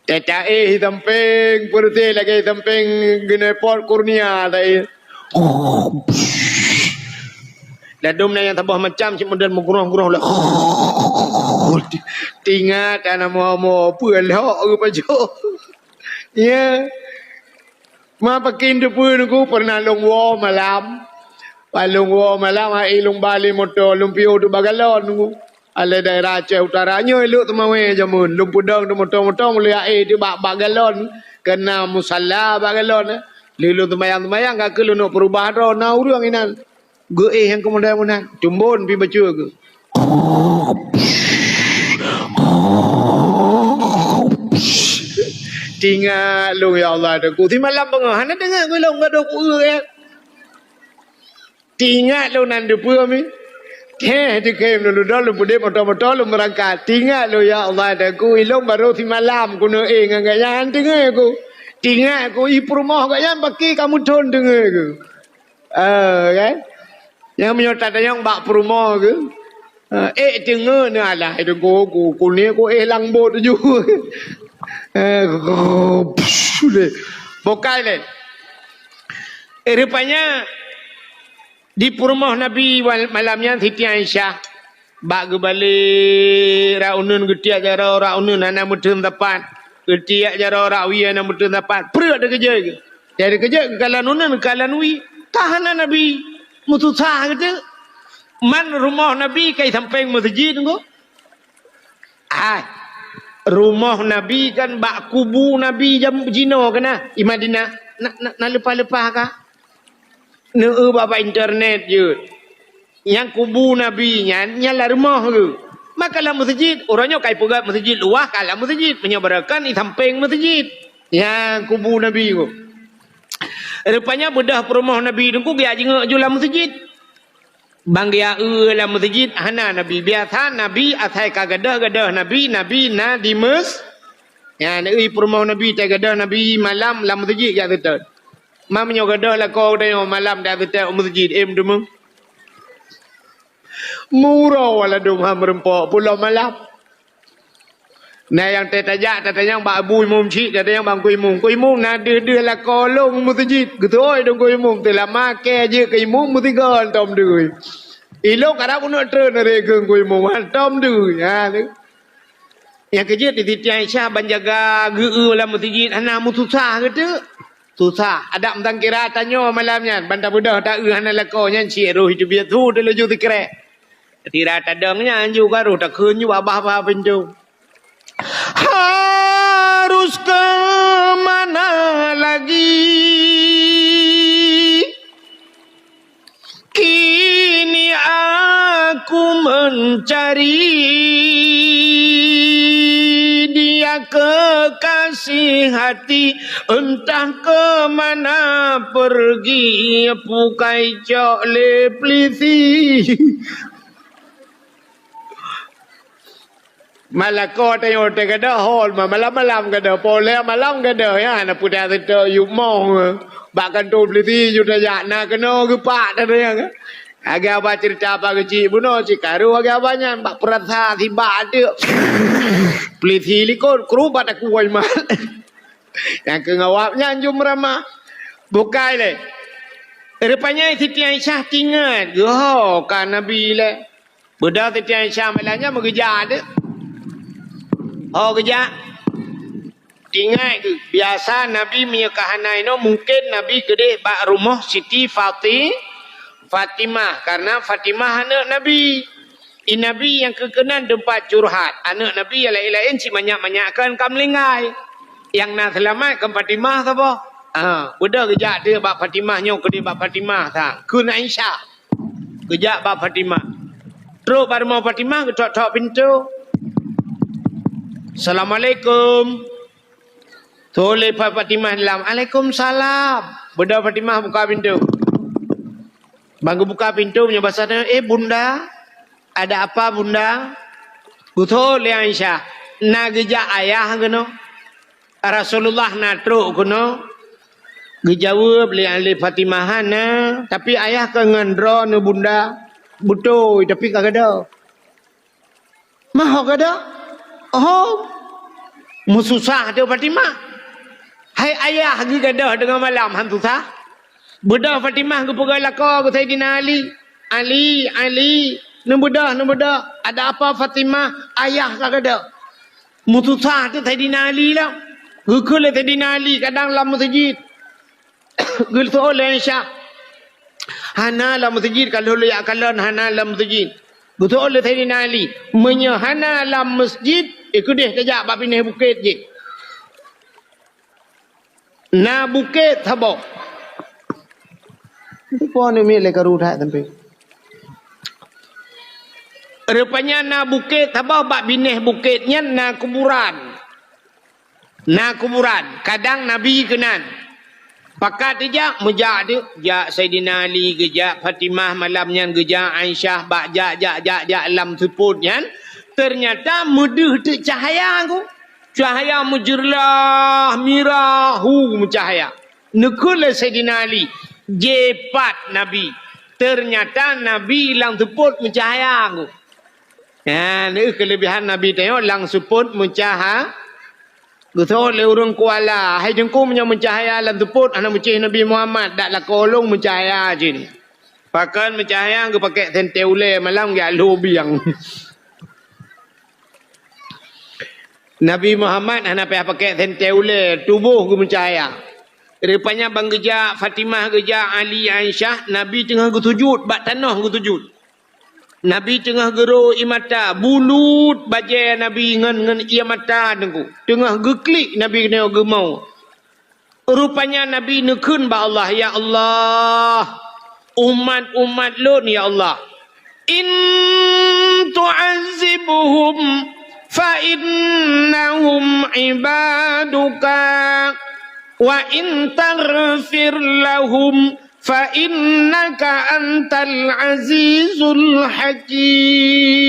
Teuh taéh sampéng peureuteh lagée sampéng geuneupot kurnia taéh. Ladom na nyang saboh macam cit model meugroh-groh lé. Teuingat ana mo-mo peue lhok geupajoh. Ya. Ma pakin teupeue nungku pernah lôn woe malam. Pas lôn woe malam ai lôn ba lé moto lôn piôh teuh bak galon nungku. Alai daerah Aceh Utara nyoe lhok teumawé jameun lôn peudong teuh moto-moto meuleuyak éh teuh bak bak galon. Keuna musala bak galon. Lé lôn teumayang-teumayang ka keuh lôn peurubah droe na ureuëng inan. Geuéh nyang keumudian meunan, tumbon pi bacut geuh. Teuingat lôn ya Allah Teungku. Simalam beungoh hana deungoe gulong gadoh ku ya. Teuingat lôn nan deupeue mi. Heh dikhem lôn dudoe lôn peudeh moto-moto lôn beurangkat. Teuingat lôn ya Allah Teungku ilong barô simalam keuneuk éh ngon gobnyan deungoe ku. Teuingat ku i peurumoh gobnyan baki ka meuthon deungoe ku. Eh, kan? Nyang meunyoe tatanyong bak peurumoh geuh. Eh, ék teungeut neuh alah, eh, teungku, ku, ku ni ku éh lam bot ju. Eh, psh, deh. Bokai lé. Eh, rupanya di peurumoh Nabi wal-, malam nyan Siti Aisyah. Bak geubalek rak uneun geutiek jaroe rak uneun hana meuteun sapat. Geutiek jaroe rak wie hana meuteun sapat. Preuek teukeujot geuh. Jadi keujot geukalon uneun geukalon wie. Ka hana Nabi. Meususah geuteuk. Man rumoh Nabi kai sampéng meuseujid nunggu. Ai. Rumoh Nabi kan bak kubu Nabi jam jinoe keuna i Madinah. Na, na, na leupah-leupah ka. Neueu bak, bak internet jeuet. Nyang kubu Nabi nyan, nyan lam rumoh geuh. Maka lam meuseujid, uroe nyoe kai peugah meuseujid luwah ka lam meuseujid, meunyoe barokon i sampéng meuseujid. Nyang kubu Nabi geuh. Rupanya beudôh peurumoh Nabi teungku geujak jingeuk ju lam meuseujid. Ban geujak eu lam meuseujid hana Nabi. Biasa Nabi asai ka gadôh-gadôh Nabi, Nabi na di meus-, nyan eu peurumoh Nabi tai gadôh Nabi malam lam meuseujid jak seutôt. Ma meunyoe gadôh lakoe geutanyoe malam dak teutab u meuseujid, eh, meuteumé. Meuuroe ladôm ha meureumpok pulo malam. Na nyang teutajak tatanyong bak abu imum cit, tatanyong bak ku imum. Ku imum na deuh-deuh lakoe lôn meuseujid. Geutôi dong ku imum, teulama kée jeuet keu imum meusigoe tom deuh. Ilong karab uneuk treun lé keu ku imum, ha tom deuh. Ha, tu. Nyang keujeuet di Siti Aisyah ban jaga geu-eu lam meuseujid hana meususah geuteuk. Susah. Adak meusangkira tanyoe malam nyan ban tabeudôh ta-eu hana lakoe nyan cit roh teubiet su teulaju sikrek. Sira tadong nyan ju ka roh takheun ju babah-babah pintoe. Harus ke mana lagi? Kini aku mencari dia kekasih hati, entah ke mana pergi, pukai cok lé pelisi. Malako tanyoe teuh gadôh, hol ma-, malam-malam gadôh, polé malam gadôh, ya, na peue dah teutôk yub moh, bak kantô polisi yub tajak, na keunoe geupak tadayang. Lagèe haba ceurita apa geuchik bunoe, cit karu lagèe haba nyan, bak peurasa sibak ateuk. Polisi likot, kru bak takue imat. Nyang keu ngawab nyan jeuem ramah. Bukai lé. Rupanya Siti Aisyah teuingat, geuho ka Nabi lé. Beudôh Siti Aisyah malam nyan meugeujak teuh. Ho geujak. Ingat keu, biasa Nabi meunyoe ka hana inoe, mungken Nabi keudeh bak rumoh Siti Fati-, Fatimah, karena Fatimah aneuk Nabi. I Nabi nyang keu keunan teumpat curhat. Aneuk Nabi nyang laén-laén cit manyak-manyak kheun ka meuninggai. Nyang na seulamat kon Fatimah saboh. Ha, beudôh geujak teuh bak Fatimah nyoe, keudeh bak Fatimah sang. Kheun Aisyah. Geujak bak Fatimah. Trok bak rumoh Fatimah, geutok-tok pintoe. "Assalamualaikum." Tuléh Fa-, Fatimah dalam, "Alaikumsalam." Beudôh Fatimah buka pintoe. Ban geubuka pintoe, meunyoe basa tanyoe, "Eh, Bunda, ada apa, Bunda?" Geutho lé Aisyah, "Na geujak ayah keunoe. Rasulullah na trok keunoe." Geujaweueb lé, lé Fatimah, "Hana, tapi ayah ka ngon droeneuh, Bunda." "Beutôi, tapi ka gadôh." "Mah ho gadôh?" "Ho." Meususah teuh Fatimah. Hai ayah geugadôh teungoh malam han susah? Beudôh Fatimah geupeugah lakoe keu Saidina Ali, "Ali, Ali, neubeudôh, neubeudôh. Ada apa Fatimah? Ayah ka gadôh." Meususah teuh Saidina Ali lom. Geukheun lé Saidina Ali kadang lam meuseujid. Geuseuôt lé Aisyah, "Hana lam meuseujid, ka lheueh jak kalon hana lam meuseujid." Geuseuôt lé Saidina Ali, "Meunyoe hana lam meuseujid, eh, keudeh tajak bak binéh bukét jih. Na bukét saboh." Itu pun umi lé karu that sampai. Rupanya na bukét saboh, bak binéh bukét nyan na kuburan. Na kuburan, kadang Nabi keunan. Pakat tijak, meujak teuh, jak Saidina Ali, geujak Fatimah malam nyan, geujak Aisyah, bak jak, jak, jak, jak lam seupôt nyan, teunyata meudeuh teuk cahya ku. Cahya meujeurlah, mirah, hu, meucahya. Neukheun lé Saidina Ali, jipat Nabi. Teunyata Nabi lam seupôt meucahya ku. Nyan, eh, keuleubehan Nabi tanyoe lam seupôt meucaha-, geuseuôt lé ureuëng Kuala, "Hai Teungku, meunyoe meucahya lam seupôt hana meucéh Nabi Muhammad, dak lakoe lôn meucahya jih." Pakon meucahya, geupakèk sentée ulée malam geujak lhôh biang. Nabi Muhammad hana payah pakèk sentée ulée, tuboh geumeucahya. Rupanya ban geujak Fatimah, geujak Ali, Aisyah, Nabi teungoh geusujut, bak tanoh geusujut. Nabi teungoh geuro ié mata, bulut bajée Nabi ngon, ngon ié mata Teungku. Teungoh geuklik Nabi keunoe geumo. Rupanya Nabi neukheun bak Allah, "Ya Allah, umat-umat lôn, ya Allah, in tu'azzibhum fa innahum ibaduka, wa in taghfir lahum fa innaka antal azizul hakim."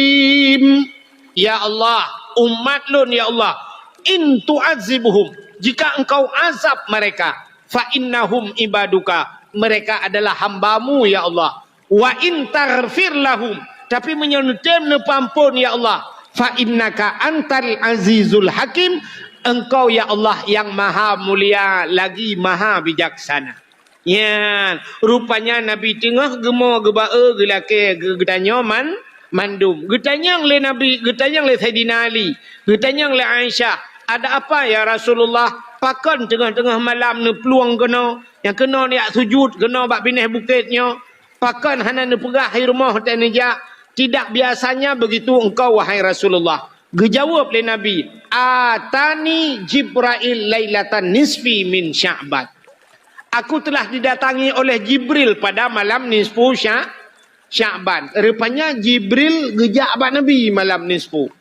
Ya Allah, umat lôn, ya Allah, in tu'azzibhum, jika Engkau azab mereka, fa innahum ibaduka, mereka adalah hamba-Mu, ya Allah. Wa in taghfir lahum, tapi meunyoe neutem neupeuamphon, ya Allah, fa innaka antal azizul hakim, Engkau, ya Allah, yang maha mulia lagi maha bijaksana. Nyan, rupanya Nabi teungoh geumo geuba-e geulakée geu-, geutanyoe man-, mandum. Geutanyong lé Nabi, geutanyong lé Saidina Ali, geutanyong lé Aisyah, "Ada apa, ya Rasulullah? Pakon teungoh-teungoh malam neuplueng keunoe, nyang keunoe neujak sujut keunoe bak binéh bukét nyoe? Pakon hana neupeugah i rumoh teuh neujak? Tidak biasanya begitu Engkau, wahai Rasulullah." Geujaweueb lé Nabi, "Atani Jibrail lailatan nisfi min Sya'ban." "Aku telah didatangi oleh Jibril pada malam nisfu Sya-, Sya'ban." Rupanya Jibril geujak bak Nabi malam nisfu.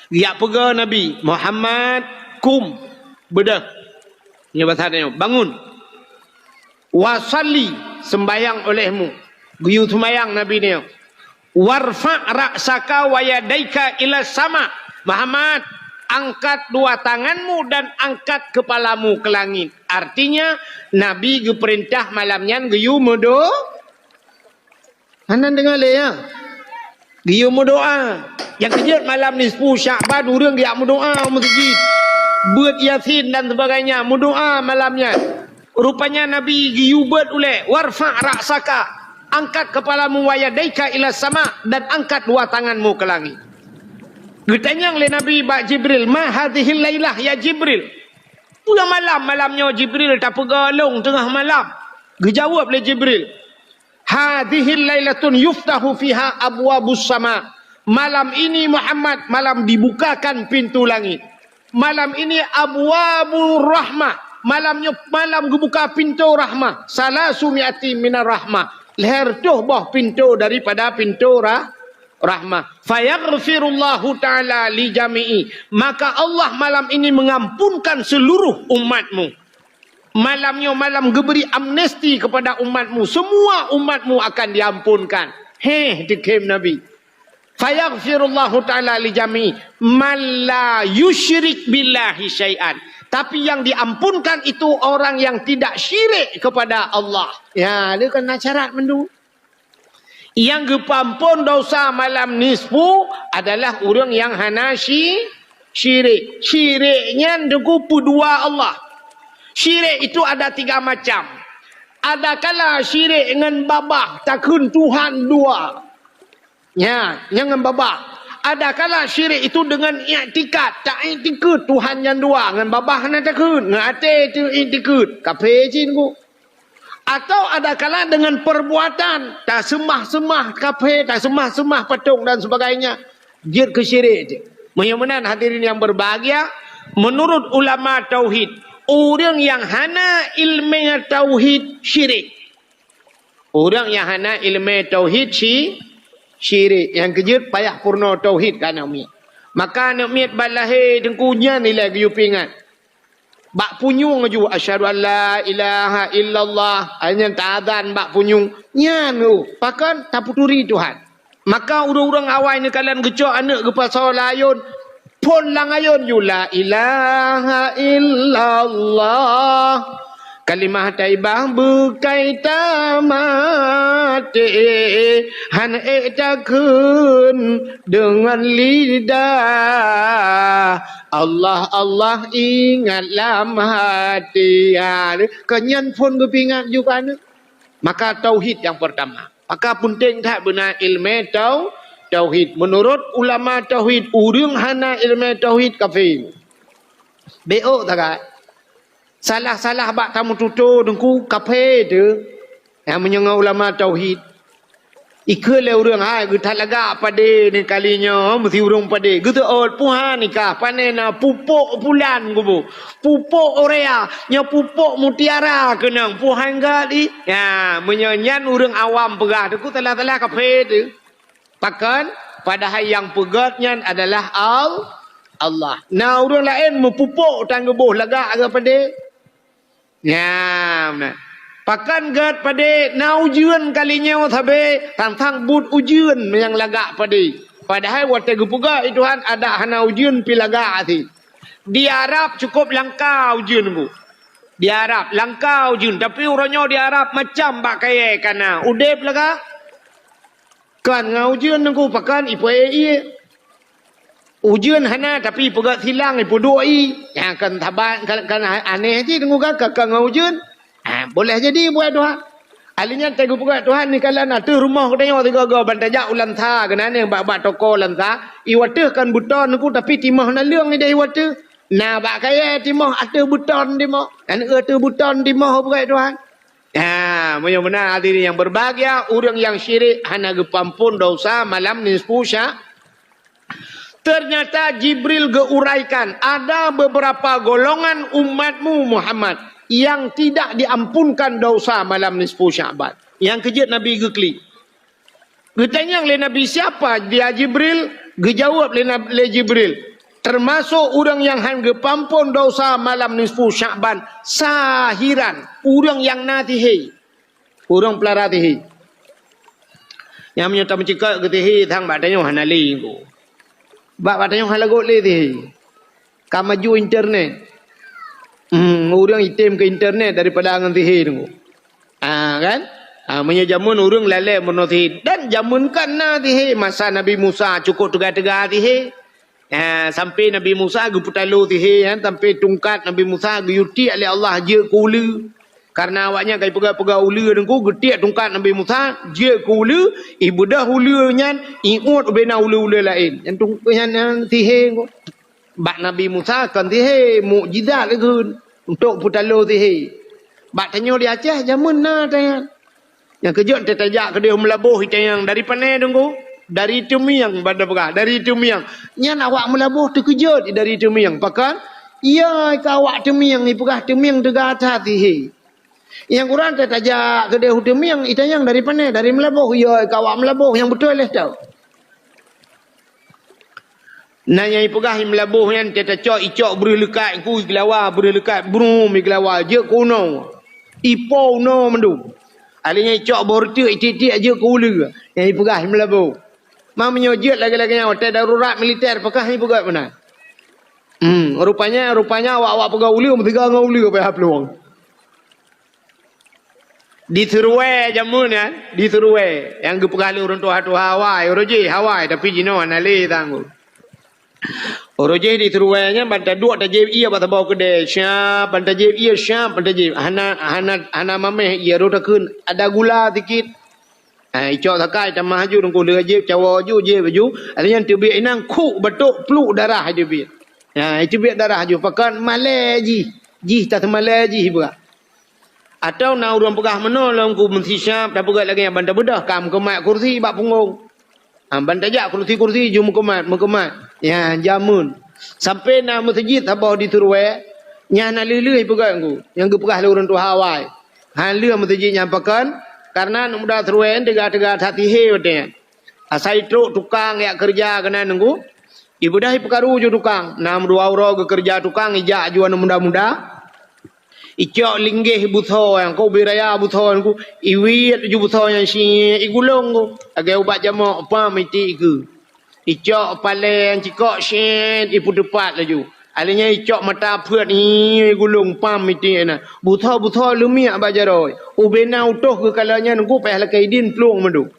Geujak peugah Nabi, "Muhammad, kum, beudôh." Nyoe basa tanyoe, "Bangun. Wa shalli, seumbahyang olehmu." Geuyue seumbahyang Nabi nyoe. "Warfa' ra'saka wa yadaika ila sama." Muhammad, angkat dua tanganmu dan angkat kepalamu ke langit. Artinya, Nabi geupeurintah malam nyan geuyue meudo-, hana deungoe lé, ya? Geuyue meudoa. Nyang keujeuet malam nisfu Sya'ban ureuëng geujak meudoa u meuseujid. Beuet Yasin dan sebagainya, meudoa malam nyan. Rupanya Nabi geuyue beuet ulée, "Warfa' ra'saka," angkat kepalamu, "wa yadaika ila sama," dan angkat dua tanganmu ke langit. Geutanyong lé Nabi bak Jibril, "Ma hadzihil lailah ya Jibril?" Peue malam, malam nyoe Jibril tapeugah lôn teungoh malam? Geujaweueb lé Jibril, "Hadzihil lailatun yuftahu fiha abwabus sama." Malam ini Muhammad, malam dibukakan pintu langit. Malam ini abwabur rahmah. Malam nyoe malam geubuka pintu rahmah. Salasu mi'ati minar rahmah. Lhèe reutôh boh pintu daripada pintu rah-, rahmah. Fayaghfirullahu ta'ala li jami'i. Maka Allah malam ini mengampunkan seluruh umatmu. Malam nyoe malam geubri amnesti kepada umatmu. Semua umatmu akan diampunkan. Heh, dikhém Nabi. Fayaghfirullahu ta'ala li jami'i man la yusyrik billahi syai'an. Tapi yang diampunkan itu orang yang tidak syirik kepada Allah. Ya, dia kan na syarat mandum. Nyang geupeuampon dosa malam nisfu adalah ureuëng nyang hana syi-, syirik. Syirik nyan deungon peudua Allah. Syirik itu ada tiga macam. Ada kala syirik ngon babah, takheun Tuhan dua. Nya, nyan ngon babah. Ada kala syirik itu dengan iktikad, taiktikad Tuhan nyan dua, ngon babah hana takheun, ngon até itu iktikad. Kafé cit nyan. Atau ada kala dengan perbuatan, taseumah-seumah kafé, taseumah-seumah patong dan sebagainya. Jeuet keu syirik. Meunyoe meunan hadirin yang berbahagia, menurut ulama tauhid, ureuëng nyang hana ileumé tauhid syirik. Ureuëng nyang hana ileumé tauhid syi-, syirik. Nyang keujeuet payah peurunoe tauhid keu aneuk miet. Maka aneuk miet ban lahé teungku nyan ilée geuyue peuingat. Bak punyueng aju, "Asyhadu an la ilaha illallah." Ai nyan taazan bak punyueng. Nyan, oh, pakon tapeuturi Tuhan. Maka ureuëng-ureuëng awai neukalon geucok aneuk geupasoe lam ayôn, phon lam ayôn ju, "La ilaha illallah. Kalimah thaibah beukai tamaté, han ék takheun deungon lidah. Allah, Allah ingat lam haté." Ha, keu nyan phon geupeuingat ju keu aneuk. Maka tauhid nyang peurtama. Maka peunteng that beuna ileumé tau-, tauhid. Meunurot ulama tauhid, ureuëng hana ileumé tauhid kafé. Bék ôk tagai. Salah-salah bak tameututoe teungku kafé teuh. Nyang meunyoe ngon ulama tauhid. Ikheun lé ureuëng hai geuthat lagak padé ni kali nyoe meusi ureuëng padé. Geuteuôt puhan nikah pané na pupôk pulan kubu. Pupôk urea, nyoe pupôk mutiara keunong puhan gét i. Ya, meunyoe nyan ureuëng awam peugah teungku salah-salah kafé teuh. Pakon? Padahai nyang peugét nyan adalah Al-, Allah. Na ureuëng laén meupupôk tan geuboh lagak geuh padé. Nyan na. Pakon gét padé na ujeuen kali nyoe sabe tantang buet ujeuen nyang lagak padé. Padahai watée geupeugah i Tuhan adak hana ujeuen pi lagak até. Di Arab cukup langka ujeuen bu. Di Arab langka ujeuen, tapi uroe nyoe di Arab macam bak kayée kana. Udeb lagak. Kan ngon ujeuen teungku pakon ipoh ié. Ujeuen hana tapi peugah silang ipeuduek i. Nyang kan saban kan, kan aneh cit teungku kan, kan, kan ngon ujeuen. Ha, boleh jadi buat Tuhan. Ahli nyan teungku peugah Tuhan ni kalan ateueh rumoh geutanyoe tiga-tiga ban tajak u Lansa keunan bak-bak toko Lansa. I wateuh kan beuton teungku tapi timoh naleueng ideh i wateuh. Na bak kayée timoh ateueh beuton timoh. Kan ateueh beuton timoh peugah Tuhan. Ha, meunyoe meunan hadirin yang berbahagia, ureuëng nyang syirik hana geupeuampon dosa malam nisfu Sya-, ternyata Jibril geuuraikan, ada beberapa golongan umatmu Muhammad yang tidak diampunkan dosa malam nisfu Sya'ban. Nyang keujeuet Nabi geuklik. Geutanyong lé Nabi, "Siapa dia Jibril?" Geujaweueb lé Nab-, lé Jibril, "Teumasok ureuëng nyang han geupeuampon dosa malam nisfu Sya'ban, sahiran, ureuëng nyang na sihé, ureuëng peulara sihé." Nyang meunyoe tameucikak keu sihé sang bak tanyoe hana lé ko. Bak, bak tanyoe hana lagot lé sihé. Ka maju internet. Hmm, ureuëng item keu internet daripada ngon sihé tu. Ah, kan? Ah, meunyoe jameun ureuëng lalée meunoe sihé. Dan jameun kan na sihé. Masa Nabi Musa cukôp teuga-teuga sihé. Ah, sampai Nabi Musa geupeutalo sihé, kan? Sampai tungkat Nabi Musa geuyue tiek lé Allah jeuet keu uleue. Karena awaknyan ka jipeugah-peugah uleue teungku, geutiek tungkat Nabi Musa, jeuet keu uleue, ibeudoh uleue nyan, iuet ubena uleue-uleue laén. Nyan tung-, nyan, nyan sihé ko. Bak Nabi Musa kon sihé, mukjizat lagée untuk peutalo sihé. Bak tanyoe di Aceh, jameun na tanyan. Nyang keujot teutajak keudeh meulaboh itanyang dari pane teungku, dari Teumieng banda peugah, dari Teumieng. Nyan awak meulaboh teukeujot dari Teumieng. Pakon? Iya ka awak Teumieng, ipeugah Teumieng teuga that sihé. Nyang kurang teutajak keudeh u Teumieng, itanyang dari pane, dari meulaboh, iya ka awak meulaboh nyang beutôi leh tau. Na nyang ipeugah i meulaboh nyan teuta cok, icok breuh leukat ku igelawa, breuh leukat brum igelawa, jeuet keu unoe. Ipo unoe mandum. Alé nyan icok boh reuteuek itiek-tiek jeuet keu uleue. Nyang ipeugah i meulaboh. Ma meunyoe jeuet lagée-lagée nyan watée darurat militer pakah ipeugah meunan. Hmm, rupanya, rupanya awak-awak peugah uleue meusiga ngon uleue payah plueng. Di Seruwe jameun nyan, di Seruwe nyang geupeugah lé ureuëng tuha-tuha awai, uroe jih awai, tapi jinoe hana lé tanggong. Uroe jih di Seruwe nyan ban taduek tajép ié bak saboh keudè, syap ban tajép ié, syap ban tajép. Hana, hana, hana mamèh ié, rôh takheun ada gula sikit. Ha, icok sakai tamah aju teungku lheueh jép cawoe aju, jép aju. Alheuh nyan teubiet inang khuk batok pluk darah teubiet. Ha, iteubiet darah aju pakon malèe jih, jih taseumalèe jih beurak. Atawa na ureuëng peugah meunoe lom ku meusisyap tapeugah lagée nyan ban tabeudoh ka meukumat kursi bak punggong. Ha, ban tajak kursi-kursi ju meukumat, meukumat. Nyan jameun. Sampai na meuseujid saboh di Seruwe, nyan na lheueh-lheueh ipeugah ku, nyang geupeugah lé ureuëng tuha awai. Han lheueh meuseujid nyan pakon, karena aneuk muda Seruwe nyan teuga-teuga that sihé watée nyan. Asai trok tukang jak keureuja keunan teungku, ibeudoh ipeukaru ju tukang. Na meudua uroe geukeureuja tukang, ijak aju aneuk muda-muda. Icok linggéh busoe nyang ka ubé raya busoe nyan ku, iwiet ju busoe nyan syiek, igulong ku. Lagée ubat jamok, pam itiek ikeue. Icok paleng cikok syiek, ipeuteupat laju. Alheuh nyan icok mata peuet, ih, igulong, pam itiek na. Busoe-busoe leumiek bak jaroe. Ubé na utôh geukalon nyan ku payah lakée idin plueng mandum.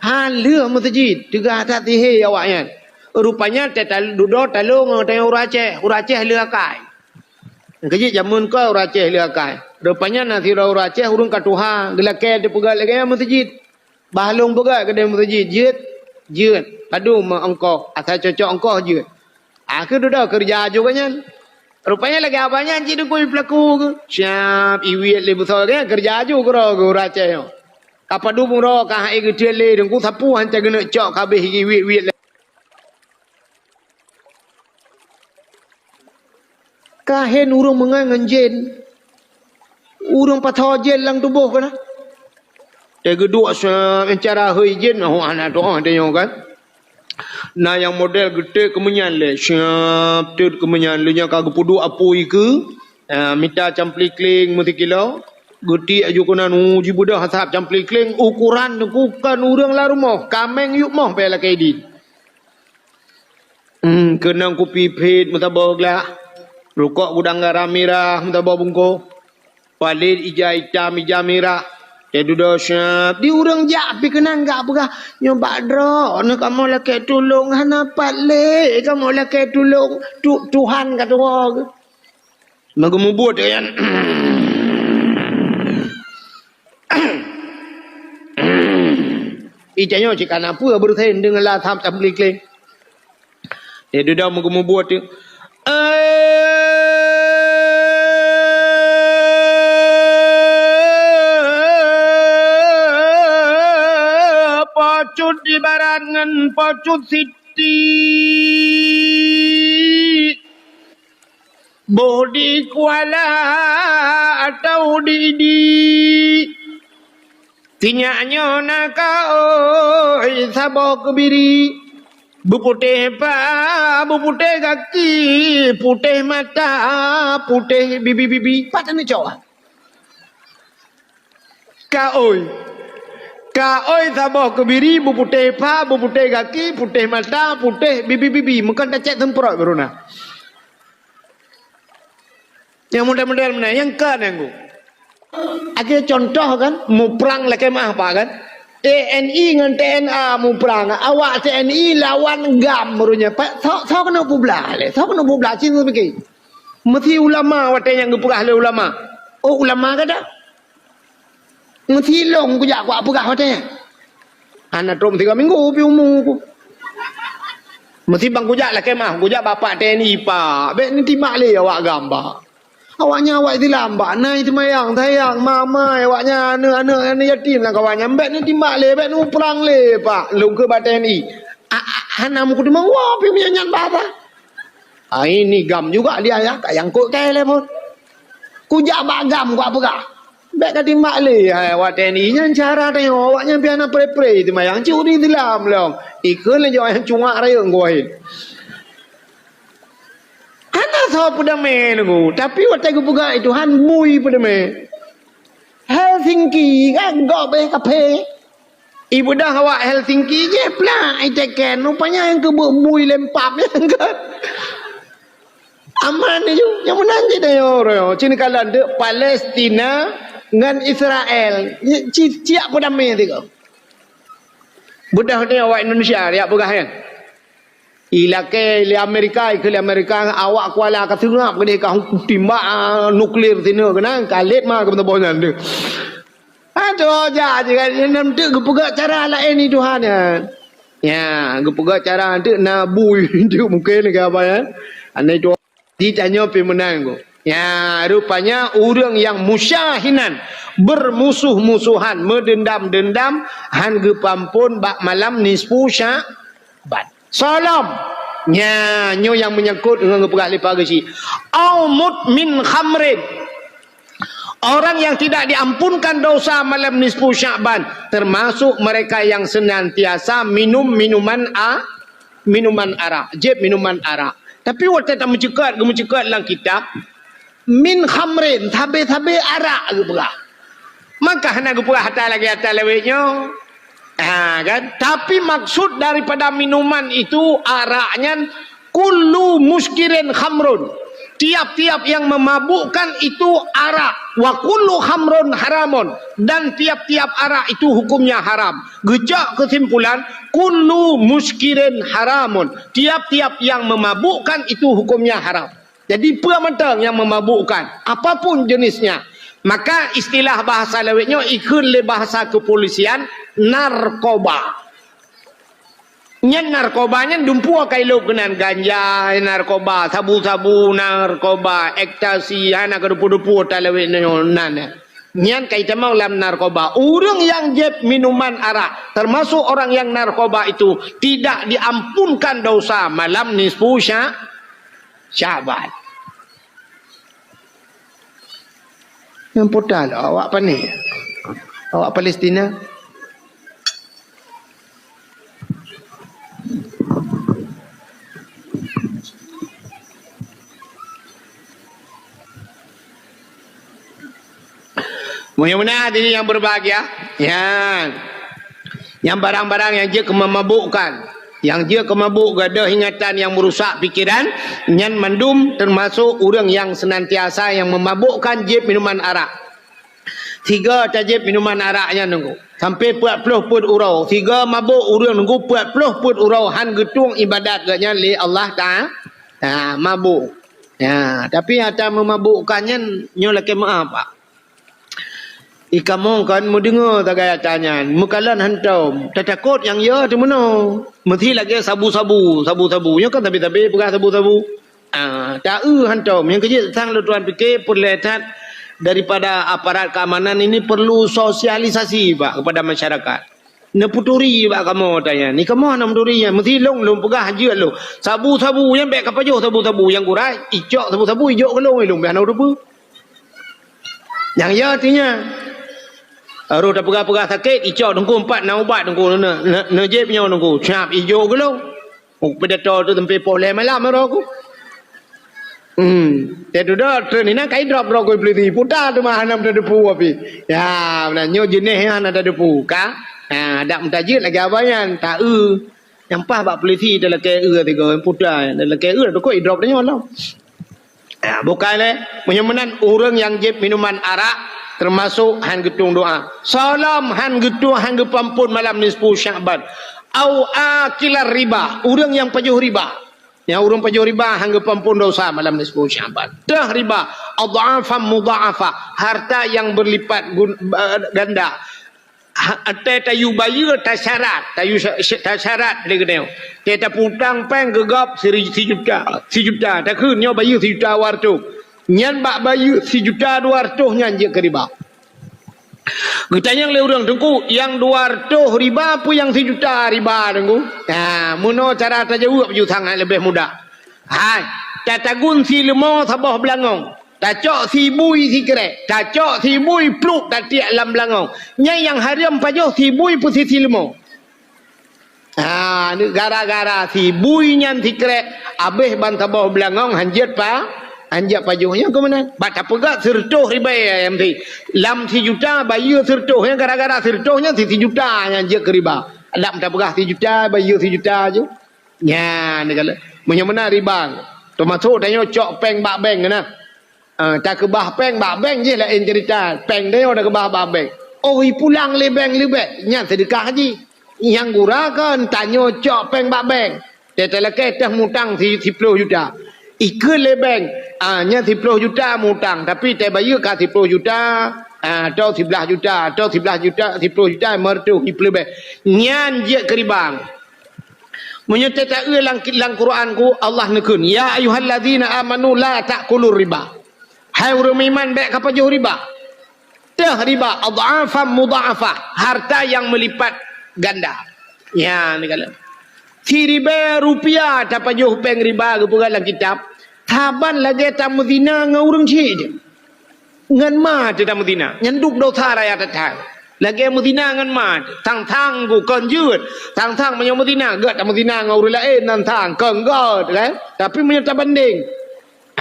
Han lheueh meuseujid, teuga that sihé awaknyan. Rupanya teutal-, dudoe talong ngon tanyoe ureuëng Aceh, ureuëng Aceh lheueh akai. Keujeuet jameun keu ureuëng Aceh lheueh akai. Rupanya na sidroe ureuëng Aceh ureuëng ka tuha, geulakée teupeugah lagée nyan meuseujid. Bah lôn peugah keudeh meuseujid, jeuet, jeuet. Padum ongkoh, asai cocok ongkoh jeuet. Akhé dudoe keureuja aju geuh nyan. Rupanya lagée abah nyan cit dukui peulaku geuh. Siap iwiet lé busoe geuh nyan keureuja aju keudroe geuh ureuëng Aceh nyoe. Ka padum uroe ka hai geuteuet lé teungku sapeue hanca geuneuk cok ka abéh iwiet-wiet lé. Ka hén ureuëng meungai ngon jén. Ureuëng pasoe jén lam tuboh keunan. Teugeuduk se-, cara hôi jén, oh, hana tuoh tanyoe kan. Na nyang model geutet keumeunyan lé, siap tet keumeunyan lé nyang ka geupeuduek apui keu, ah, mita camplikling meusikilo, geutiek aju keunan, uh, jibeudôh asab camplikling, ukuran teungku kon ureuëng lam rumoh, kaméng yup moh payah lakée idin. Hmm, keunong kupi phit meusaboh glah, rukok gudang garam mirah meusaboh bungkôh, palét ija itam ija mirah, teududoe syab. Di ureuëng jak pi keunan gak peugah, "Nyoe bak droeneuh kamoe lakée tulông, hana pat lé kamoe lakée tulông, tu-, Tuhan ka tuwoe." Meugeumubuet nyan. Ih, tanyoe cit kana peue beureusen deungon lasam tam klik-klik. Dia dudoe meugeumubuet tu. Eh, pocut ibarat ngon pocut siti. Boh di Kuala atau di Idi. Sinyak nyoe na kaôi saboh keubiri. Beuputéh pa, beuputéh gaki, putéh mata, putéh bibi-bibi. Pat aneuk cok. Kaôi. Ka oi saboh keubiri, beuputéh pha, beuputéh gaki, putéh mata, putéh bibi-bibi, meukan tacék seumprot baru na. Nyang model-model meunan, nyang ka nyang gu. Akhé contoh kan, muprang lakée meuah pa kan? T N I ngon T N A muprang. Awak T N I lawan gam meureunya. Pa, soe, soe keuneuk peublah lé? Soe keuneuk peublah? Cit pike. Meusi ulama watée nyang geupeugah lé ulama. Oh, ulama gata? Meusi lôn kujak kuat peugah watée nyan. Hana trok meusigoe minggu pi umu ku. Meusi bang kujak lakée meuah, kujak bapak T N I pak. Bék neutimak lé awak gam ba. Awaknyan awak Islam bak na seumayang, sayang, ma-ma, awaknyan aneuk-aneuk, aneuk yatim lam kawan nyan. Bék neutimbak lé, bék neuprang lé, pak. Lôn keu bak T N I. A, a, hana meukeudeumeung woe pih meunyoe nyan bahasa. Ai ni gam juga dia ya, ka nyangkut kai lé phon. Kujak bak gam kupeugah. Bék ka timbak lé, hai, awak T N I nyan cara tanyoe, awaknyan pih hana pre-pre seumayang, curi Islam lom. Ikheun lé jaweueb nyang cungak rayeuk geuwahé. Hana soe peudamé nunggu, tapi watée geupeugah lé Tuhan bui peudamé. Helsinki kan gob eh kaphé. Ibeudôh awak Helsinki jih plak iteken, rupanya nyang keubeuk bui lempap nyang ka. Aman ju, nyang meunan cit ayo royo. Cit kalon deuk Palestina ngon Israel. Ci-, ciyak peudamé tiga. Beudôh ni awak Indonesia, riak peugah nyan. Ilakée lé Amerika, ikheun lé Amerika, awak kuala ka seungab keudeh ka timbak nuklir sineuk keunan, ka lét ma keu meutuboh nyan deuh. Adoh jak je kan, nyan teuk geupeugah cara laén ni Tuhan nyan. Ya, geupeugah cara teuk na bui teuk mungken lagée apa nyan. Aneuk Tuhan. Di tanyoe pih meunan ku. Ya, rupanya ureuëng nyang musyahinan, bermusuh-musuhan, meudendam-dendam, han geupeuampon bak malam nisfu Sya'ban. Soe lom. Nya, nyoe nyang meunyangkot ngon geupeugah lé Pak Geuchik. Au mudmin khamrin. Orang yang tidak diampunkan dosa malam nisfu Sya'ban, termasuk mereka yang senantiasa minum minuman a-, minuman arak, jép minuman arak. Tapi watée tameuceukat, geumeuceukat lam kitab, min khamrin, sabe-sabe arak geupeugah. Maka hana geupeugah ata lagée ata lawét nyoe. Ha, kan? Tapi maksud daripada minuman itu, arak nyan, kullu muskirin khamrun. Tiap-tiap yang memabukkan itu arak. Wa kullu khamrun haramun. Dan tiap-tiap arak itu hukumnya haram. Geucok kesimpulan, kullu muskirin haramun. Tiap-tiap yang memabukkan itu hukumnya haram. Jadi, peue mantong nyang memabukkan, apapun jenisnya. Maka, istilah bahasa lawét nyoe ikheun lé bahasa kepolisian narkoba. Nyan narkoba nyan dumpeue ka ilop keunan, ganja narkoba, sabu-sabu narkoba, ekstasi, hana keudumpeue-dumpeue talawét nyoe nan. Nyan ka itamong lam narkoba. Ureuëng nyang jieb minuman arak, termasuk orang yang narkoba itu, tidak diampunkan dosa malam nisfu Sya-, Syaban. Nyang puta lah awak pané. Awak Palestina. Mudah-mudahan hadirin yang berbahagia, ya. Nyang barang-barang nyang jeuet keu meumabukkan, nyang jeuet keu mabuk gadôh ingatan nyang meurusak pikeran, nyan mandum teumasok ureuëng nyang seunantiasa nyang meumabukkan jieb minuman arak. Sigoe tajieb minuman arak nyan nunggu, sampoe peuet ploh peuet uroe. Sigoe mabuk ureuëng nunggu peuet ploh peuet uroe han geutueng ibadat geuhnyan lé Allah Taala. Ha, mabuk. Ya, tapi ata meumabukkan nyan nyoe lakée meu'ah, Pak. Ikamoe kan meudeungoe sagai ata nyan, meukalon hantom, tatakot nyang yo teumeunoe. Meusi lagée sabu-sabu, sabu-sabu. Nyoe kan sabe-sabe peugah sabu-sabu. Ah, ta-eu hantom. Nyang keujeuet sang lôn tuan pike peureulée that daripada aparat keamanan ini perlu sosialisasi, Pak, kepada masyarakat. Neuputuri bak kamoe ata nyan. Ni kamoe hana meuturi nyan. Meusi lôn, lôn peugah jeuet lôn. Sabu-sabu nyan bék kapajoh sabu-sabu nyang gura, icok sabu-sabu ijok keu lôn, lôn beh hana teupeue. Nyang ya artinya, roh tapeugah-peugah sakét, icok teungku empat na ubat teungku, ne, ne, neujép nyoe teungku, siap ijok keu lôn. Oh, pidato tu sampai poh lhée malam roh ku. Hmm, teududoe treun inan kai drop roh ku iblisi, puta teuma hana teudepu api. Ya, meunan nyoe jeuneh nyan hana teudepu, ka? Ha, dak meutajeuet lagèe abah nyan, taeu. Nyang paih bak polisi talakèe eu tiga, puta, talakèe eu, teuka idrop tanyoe lah. Ha, bukai lé, meunyoe meunan ureueng nyang jieb minuman arak, teumasok han geutueng doa. Salam han geutueng, han geupeuampon malam nisfu Sya'ban. Au akilar riba, ureueng nyang pajoh riba. Nyang ureueng pajoh riba han geupeuampon dosa malam nisfu Sya'ban. Teuh riba, adh'afan mudha'afah, harta yang berlipat gun-, eh, ganda. Ha, teuh tayue bayeue tasyarat, tayue sa-, sa-, tasyarat lé geutanyoe. Teuh tapeutang péng keu gob siri-, sijuta, sijuta. Takheun nyoe bayeue sijuta dua reutôh. Nyan bak bayeue sijuta dua reutôh nyan jeuet keu riba. Geutanyong lé ureueng, "Teungku, nyang dua reutôh riba peue nyang sijuta riba, Teungku?" Ha, meunoe cara tajaweueb ju sangat leubeh mudah. Hai, tatagun sileumô saboh beulangong, tacok sibui sikrek, tacok sibui pluek tatiek lam beulangong. Nyan nyang hareuem pajoh sibui peue si sileumô. Ha, neuk gara-gara sibui nyan sikrek, abéh ban saboh beulangong hanjeuet pa, hanjeuet pajoh. Nyan keuh meunan. Bak tapeugah sireutôh ribèe M C. Lam sijuta bayeue sireutôh, nyan gara-gara sireutôh nyan si sijuta nyan jeuet keu riba. Dak tapeugah sijuta bayeue sijuta ju. Nyan keuh. Meunyoe meunan riba, teumasok tanyoe cok péng bak bank na. Ah, takeubah péng bak bank jih laén cerita. Péng tanyoe takeubah bak bank. Oh, ipulang lé bank leubeh, nyan seudeukah jih. Nyang gura kon tanyoe cok péng bak bank. Teutalakèe teuh mutang si-, siploh juta. Ikheun lé bank, ah, nyan siploh juta mutang, tapi teubayeue ka siploh juta, ah, atau siblaih juta, atau siblaih juta, siploh juta, lima reutôh, ipleubeh. Nyan jeuet keu riba. Meunyoe teuta-eu lam, lam Quran ku, Allah neukheun, "Ya ayyuhallazina amanu la ta'kulur riba." Hai ureueng meuiman, bèk kapajoh riba. Teuh riba, adh'afan mudha'afah, harta yang meulipat ganda. Nyan keuh. Siribèe rupiah tapajoh péng riba geupeugah lam kitab, saban lagèe tameuzina ngon ureueng chik. Ngon ma teuh tameuzina, nyan dum dosa raya that-that. Lagèe meuzina ngon ma teuh, sang-sang kon jeuet, sang-sang meunyoe meuzina, gèt tameuzina ngon ureueng laén, sang-sang kon gèt, kan? Tapi meunyoe tabandéng,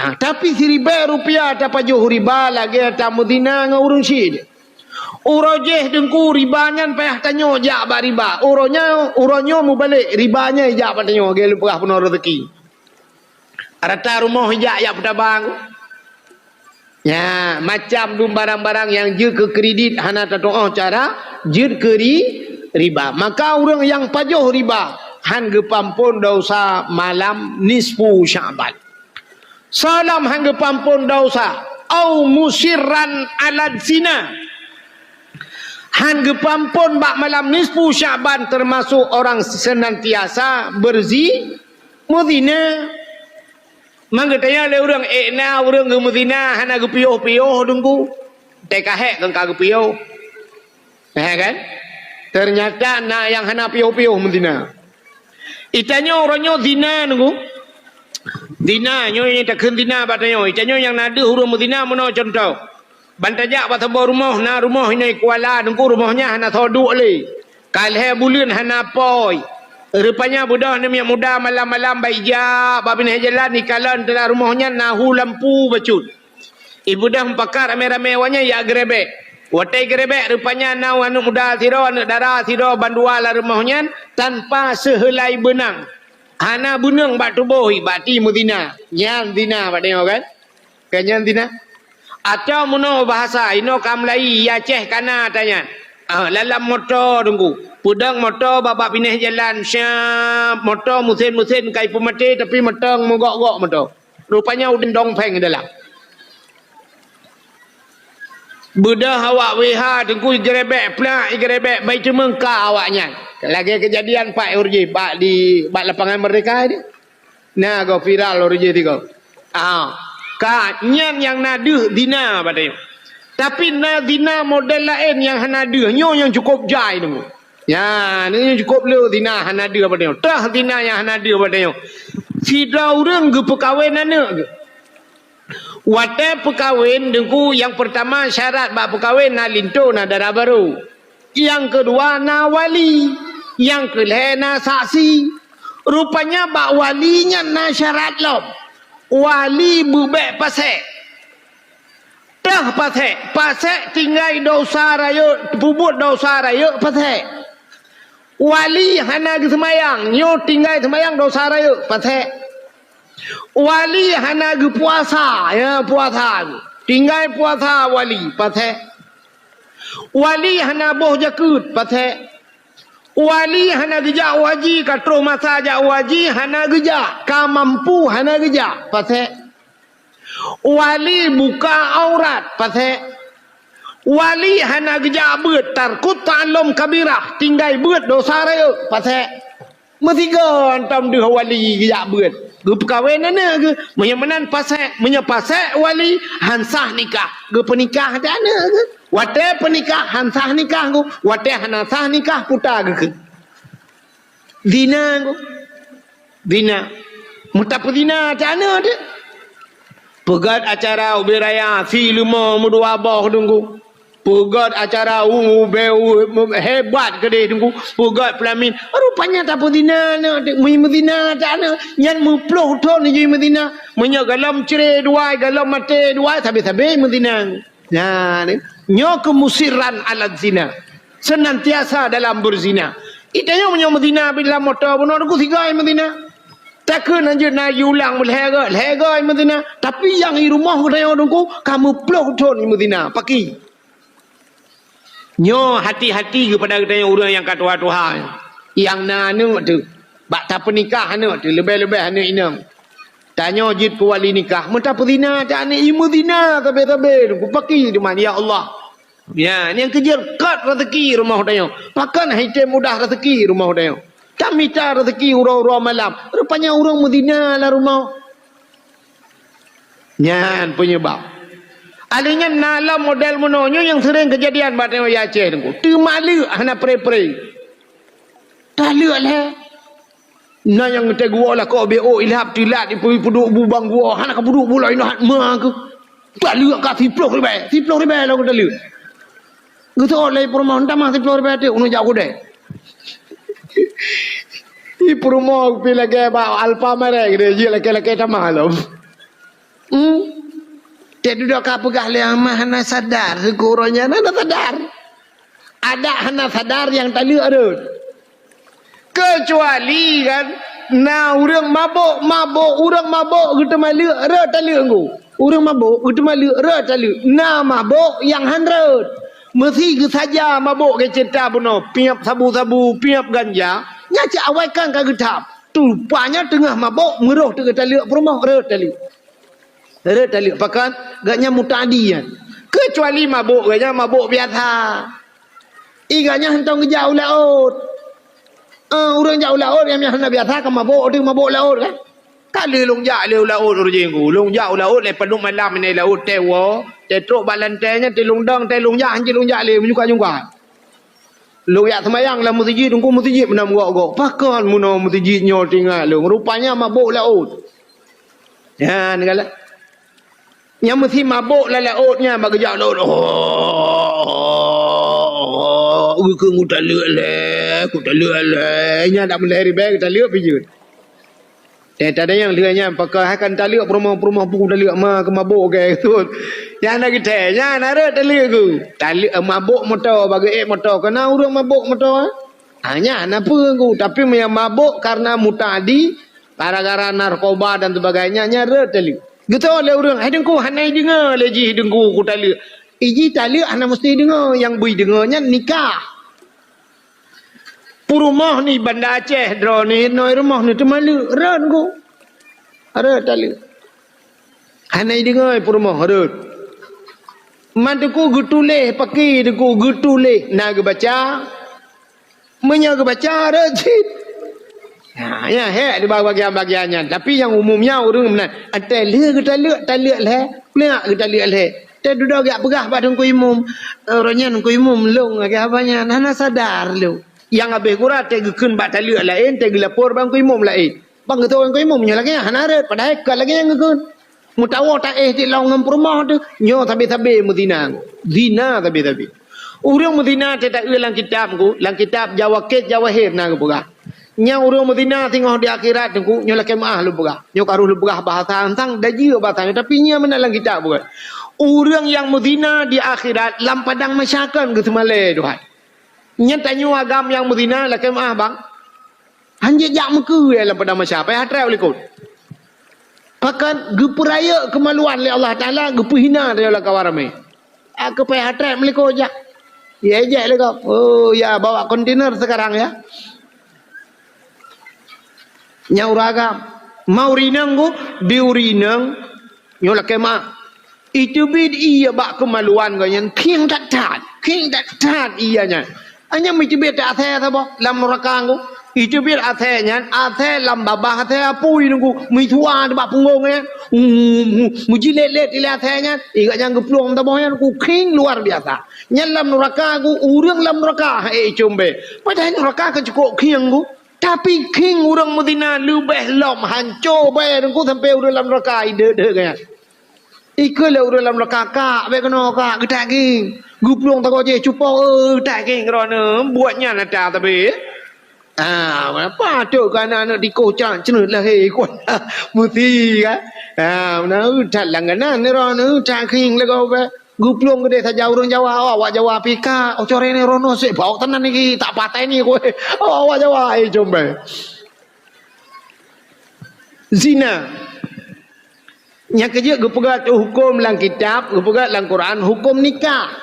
ah, tapi siribèe rupiah tapajoh riba lagèe tameuzina ngon ureueng chik. Uroe jih Teungku riba nyan payah tanyoe jak bak riba. Uroe nyoe, uroe nyoe mubalek, riba nyan jak bak tanyoe, lagèe lôn peugah peunoh reuzeki. Rata rumoh ijak jak peutabang. Nya, macam dum barang-barang nyang jeuet keu kredit hana tatu'oh cara jeuet keu ri-, riba. Maka ureueng nyang pajoh riba han geupeuampon dosa malam nisfu Sya'ban. Salam han geupeuampon dosa, au musirran ala zina. Han geupeuampon bak malam nisfu Sya'ban teumasok orang senantiasa berzi-, meuzina. Mangkeutanyoe lé ureueng, ék na ureueng geumeuzina hana geupiôh-piôh Teungku. Teuka hék keu ka geupiôh. Eh, kan? Ternyata na nyang hana piôh-piôh meuzina. Itanyoe uroe nyoe zina Teungku. Zina, nyoe nyang takheun zina bak tanyoe. Itanyoe nyang na deuh ureueng meuzina meunoe cuntoh. Ban tajak bak saboh rumoh, na rumoh inong Kuala Teungku, rumoh nyan hana soe duek lé. Ka lhèe buleuen hana apôi. Rupanya beudôh aneuk miet muda malam-malam bak ijak bak binéh jalan, ikalon teulah rumoh nyan na hu lampu bacut. Ibeudôh meupakat ramé-ramé awak nyan jak geurebek. Watèe geurebek, rupanya na aneuk muda sidroe, aneuk dara sidroe bandua lam rumoh nyan tanpa seuheulai beunang. Hana beunang bak tuboh, bak ti meuzina. Nyan zina bak tanyoe kan? Ka nyan zina. Atau meunoe bahasa, inoe ka meulayi, ya Aceh kana tanyan. Ah, lalam moto Teungku. Peudong moto bak, bak binéh jalan, syap, moto meusén-meusén ka ipeumaté, tapi moto meugok-gok moto. Rupanya udeb dong pheng dalam. Beudôh awak W H Teungku geurebek, plak geurebek, bai teumeung ka awak nyan. Lagèe keujadian pat ureueng jih bak di, bak Lapangan Merdeka di. Na goh viral ureueng jih tiga. Ah, ka nyan nyang na deuh zina bak tanyoe. Tapi na zina model laén nyang hana deuh, nyoe nyang cukôp jai Teungku. Nyan, nyoe nyang cukôp le zina hana deuh bak tanyoe. Teuh zina nyang hana deuh bak tanyoe. Sidroe ureueng geupeukawen aneuk geuh. Watèe peukawen Teungku, nyang peurtama syarat bak peukawen na linto, na dara barô. Nyang keudua na wali, nyang keulhèe na saksi. Rupanya bak wali nyan na syarat lom. Wali beubèk pasék. Teuh pasék, pasék tinggai dosa rayeuk, peubuet dosa rayeuk pasék. Wali hana geuseumayang, nyoe tinggai seumayang dosa rayeuk, pasék. Wali hana geupuasa, ya puasa. Tinggai puasa wali, pasék. Wali hana boh jakeuet, pasék. Wali hana geujak u haji, ka troh masa jak u haji, hana geujak, ka mampu hana geujak, pasék. Wali buka aurat, pasék. Wali hana geujak beuet, tarkut ta'allum kabirah, tinggai beuet dosa rayeuk, pasék. Meusigoe hantom deuh wali geujak beuet, geupeukawen aneuk geuh. Meunyoe meunan pasék, meunyoe pasék wali, han sah nikah, geupeunikah teuh aneuk geuh. Watée peunikah han sah nikah geuh, watée hana sah nikah kuta geukheun. Zina geuh. Zina. Meutapeuzina teuh aneuk teuh. Peugét acara ubé raya, si leumo meudua boh teungku. Peugét acara u-, ubé u-, hebat keudeh teungku. Peugét peulamin. Rupanya tapeuzina aneuk teuh. Meu-, meuzina teuh aneuk. Nyan meuploh thon jih meuzina. Meunyoe gohlom cre dua, gohlom maté dua, sabe-sabe meuzina. Nah, ni. Nyoe keuh musirran alat zina. Senantiasa dalam berzina. Itanyoe meunyoe meuzina bit lam moto bunoe teungku sigai meuzina. Takheun hanjeuet na jiulang lhée goe, lhée goe meuzina. Tapi nyang i rumoh geutanyoe teungku ka meuploh thon meuzina. Paki. Nyoe hati-hati keupada geutanyoe ureuëng nyang ka tuha-tuha. Nyang na aneuk teuh. Bak tapeunikah aneuk teuh, leubeh-leubeh aneuk inong. Tanyoe jeuet keu wali nikah, meutapeuzina teuh aneuk, i meuzina sabe-sabe teungku, paki teuma, ya Allah. Ya, nyang keujeuet kot rezeki rumoh tanyoe. Pakon han item mudah rezeki rumoh tanyoe. Tamita rezeki uroe-uroe malam. Rupanya ureuëng meuzina lam rumoh. Nyan peunyeubab. Ahli nyan na lom model meunoe nyoe nyang seuring keujadian bak tanyoe di Aceh teungku. Teumaleuek hana pre-pre. Taleuek lhée. Na nyang teuguoh lakoe B O ilhab tilat ipeuduek bu bang guoh, hana ka peuduek bu laén hat ma keuh. Taleuek ka siploh ribée, siploh ribée lom taleuek. Geusoe lé peurumoh, "Tamah siploh ribée teuk, uneuk jak kudée." Ih, peurumoh pi lagée bak Alfamart geude, jeuet lakée-lakée tamah lom. Hmm? Teududoe ka peugah lé amah hana sadar, syukur nyan hana sadar. Adak hana sadar nyang taleuek rhot. Keucuali kan, na ureuëng mabök, mabök, ureuëng mabök geuteumaleuek rhot taleuek nggu. Ureuëng mabök geuteumaleuek rhot taleuek. Na mabök nyang han rhot. Meusi geusaja mabök geucebta bunoe, piep sabu-sabu, piep ganja, nyan cit awai kan ka geuthab. Rupanya teungoh mabök, meuroh teuk geutaleuek peurumoh rhot taleuek. Rhot taleuek pakon, gobnyan muta'adi nyan. Keucuali mabök gobnyan mabök biasa. Ih, gobnyan hantom geujak u laôt. Ah, ureuëng jak u laôt nyang hana biasa ka mabök, teuk mabök laôt kan. Ka lheueh lôn jak lé u laôt ureuëng jih nggu. Lôn jak u laôt lé padub malam inan laôt teuwoe, teutrok bak lantée nyan teulôn dong, teulôn jak, hanjeuet lôn jak lé, meunyoe ka nyungka. Lôn jak seumayang lam meuseujid, teungku meuseujid meunan gok-gok. Pakon meunoe meuseujid nyoe teuingat lôn. Rupanya mabök laôt. Nyan galak. Nyang meusi mabök lam laôt nyan bak geujak laôt. Oh, geukheun kutaleuek lé, kutaleuek lé. Nyan dak meulhée ribée kutaleuek pih jeuet. Eh, tadayang lheueh nyan pakon hai kan taleuek peurumoh-peurumoh bu taleuek ma keu mabök gée tut. Nyan na geuthée, nyan na rhot taleuek ku. Taleuek, eh, mabök moto, bagi ék moto. Keu na ureuëng mabök moto, eh? Ha, nyan na peue ku. Tapi meunyo mabök karena muta'adi, gara-gara narkoba dan sebagainya, nyan rhot taleuek. Geutoe lé ureuëng, "Hai Teungku, hana ideungoe lé jih Teungku kutaleuek." Ih, jih taleuek hana meusti ideungoe, nyang beu ideungoe nyan nikah. Peurumoh ni Banda Aceh droeneuh, noe rumoh ni teumaleuek, rhot ku. Rhot taleuek. Hana ideungoe peurumoh, rhot. Man Teungku geutuléh, paki Teungku geutuléh, na geubaca. Meunyoe geubaca rhot cit. Ha, nyan hék di bagian-bagian nyan. Tapi nyang umum nyan ureuëng meunan. Até lheueh geutaleuek, taleuek lhée. Lheueh geutaleuek lhée. Teududoe geujak peugah bak Teungku Imum. Eh, uroe nyan Teungku Imum lôn lagée haba nyan. Hana sadar lôn. Nyang habéh gura teugeukheun bak taleuek laén, teugeulapor bak Teungku Imum laén. Bang geutoe Teungku Imum nyoe lagée nyan hana rhot. Padahai kon lagée nyan geukheun. Meutawoe taéh di lôn ngon peurumoh teuh, nyoe sabe-sabe meuzina. Zina sabe-sabe. Ureuëng meuzina teuh taeu lam kitab ku, lam kitab Jawakit Jawahir na geupeugah. Nyang ureuëng meuzina singoh di akhirat Teungku, nyoe lakée meuáh lôn peugah. Nyoe ka rôh lôn peugah bahasa ansang, dajeu bahasa nyoe, tapi nyan meunan lam kitab bukan. Ureuëng nyang meuzina di akhirat lam padang mahsyar kon geuseumalée Tuhan. Nyan tanyoe agam nyang meuzina lakée meu'ah bang. Hanjeuet jak meukeue lam padang mahsyar, payah treb likot. Pakon geupeurayeuk keumaluan lé Allah Taala, geupeuhina tanyoe lam kawan ramé. Aku payah treb meulikot jak. Ya ejek lé gob. Oh ya, bawa kontainer sekarang ya. Nyang ureueng agam. Ma ureueng inong ku, di ureueng inong nyoe lakée meu'ah. Iteubiet ié bak keumaluan geuh nyan, khieng that-that, khieng that-that ié nyan. Hanya meuteubiet asée saboh lam nuraka ngon. Iteubiet asée nyan, asée lam babah asée apui nunggu, meusua bak punggong nyan. Meujilet-let ilée asée nyan, igat nyan geuplueng saboh nyan, ku khieng luar biasa. Nyan lam nuraka ku, ureueng lam nuraka, hai icumbe. Padahai nuraka ka cukop khieng ku. Tapi khieng ureueng meuzina leubeh lom hanco bae nunggu sampai ureueng lam nuraka ideuh-deuh nyan. Ikeu lé ureueng lam nuraka, "Kak, bék keunoe, Kak, geutak khieng." Geuplueng tagoe jih, "Cupo, eh, geutak khieng droeneuh, buet nyan ata sabe." Ah, meunan patôt keu aneuk-aneuk tikoh cak ceuneut lahé kuat. Meusi kan? Ah, meunan that langganan droeneuh, geutak khieng lé gob. Geuplueng keudeh saja ureueng Jawa, awak Jawa pih ka, "Oh, corée nyoe droeneuh seb bawok teunan niki, tak patéh ni koh." Awak Jawa, eh, jom beh. Zina. Nyang keujeuet geupeugah tu huköm lam kitab, geupeugah lam Quran, huköm nikah.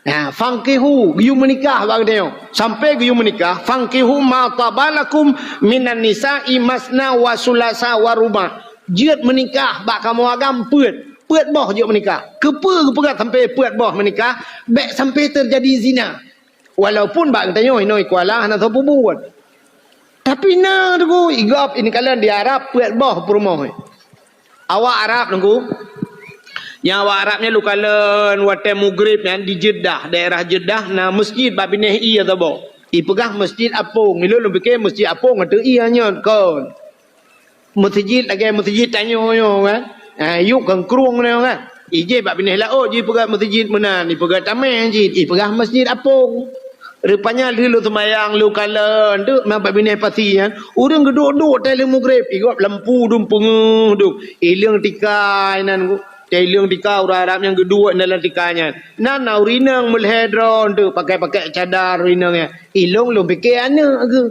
Nah, fankihu, geuyue meunikah bak geutanyoe. Sampai geuyue meunikah, fankihu ma taba lakum minan nisa'i masna wa sulasa wa ruba'. Jeuet meunikah bak kamoe agam peuet. Peuet boh jeuet meunikah. Keupeue geupeugah sampai peuet boh meunikah? Bék sampai teujadi zina. Walaupun bak geutanyoe inoe i Kuala hana soe peubuet. Tapi na teungku, igob ineuk kalon di Arab peuet boh peurumoh. Awak Arab teungku, nyang awak Arab nyan lôn kalon watée mugreb nyan di Jeddah, daerah Jeddah na masjid bak binéh ié saboh. Ipeugah Masjid Apong, ilôn lôn pike Masjid Apong ateueh ié nyan kon. Meuseujid lagée meuseujid tanyoe nyoe kan. Ha, yub keu krueng nyoe kan. Ijih bak binéh laôt jipeugah meuseujid meunan, ipeugah tamé jih, ipeugah Masjid Apong. Rupanya lheueh lôn seumayang lôn kalon teuk na bak binéh pasi nyan, ureueng geuduek-duek tée lheueh mugreb, igob lampu dum peungeuh dum. Ileueng tika inan, tée ileueng tika ureueng Arab nyang geuduek dalam tika nyan. Nan na ureueng inong meulhée droe teuk pakai-pakai cadar ureueng inong nyan. Ilôn lôn pike aneuk geuh.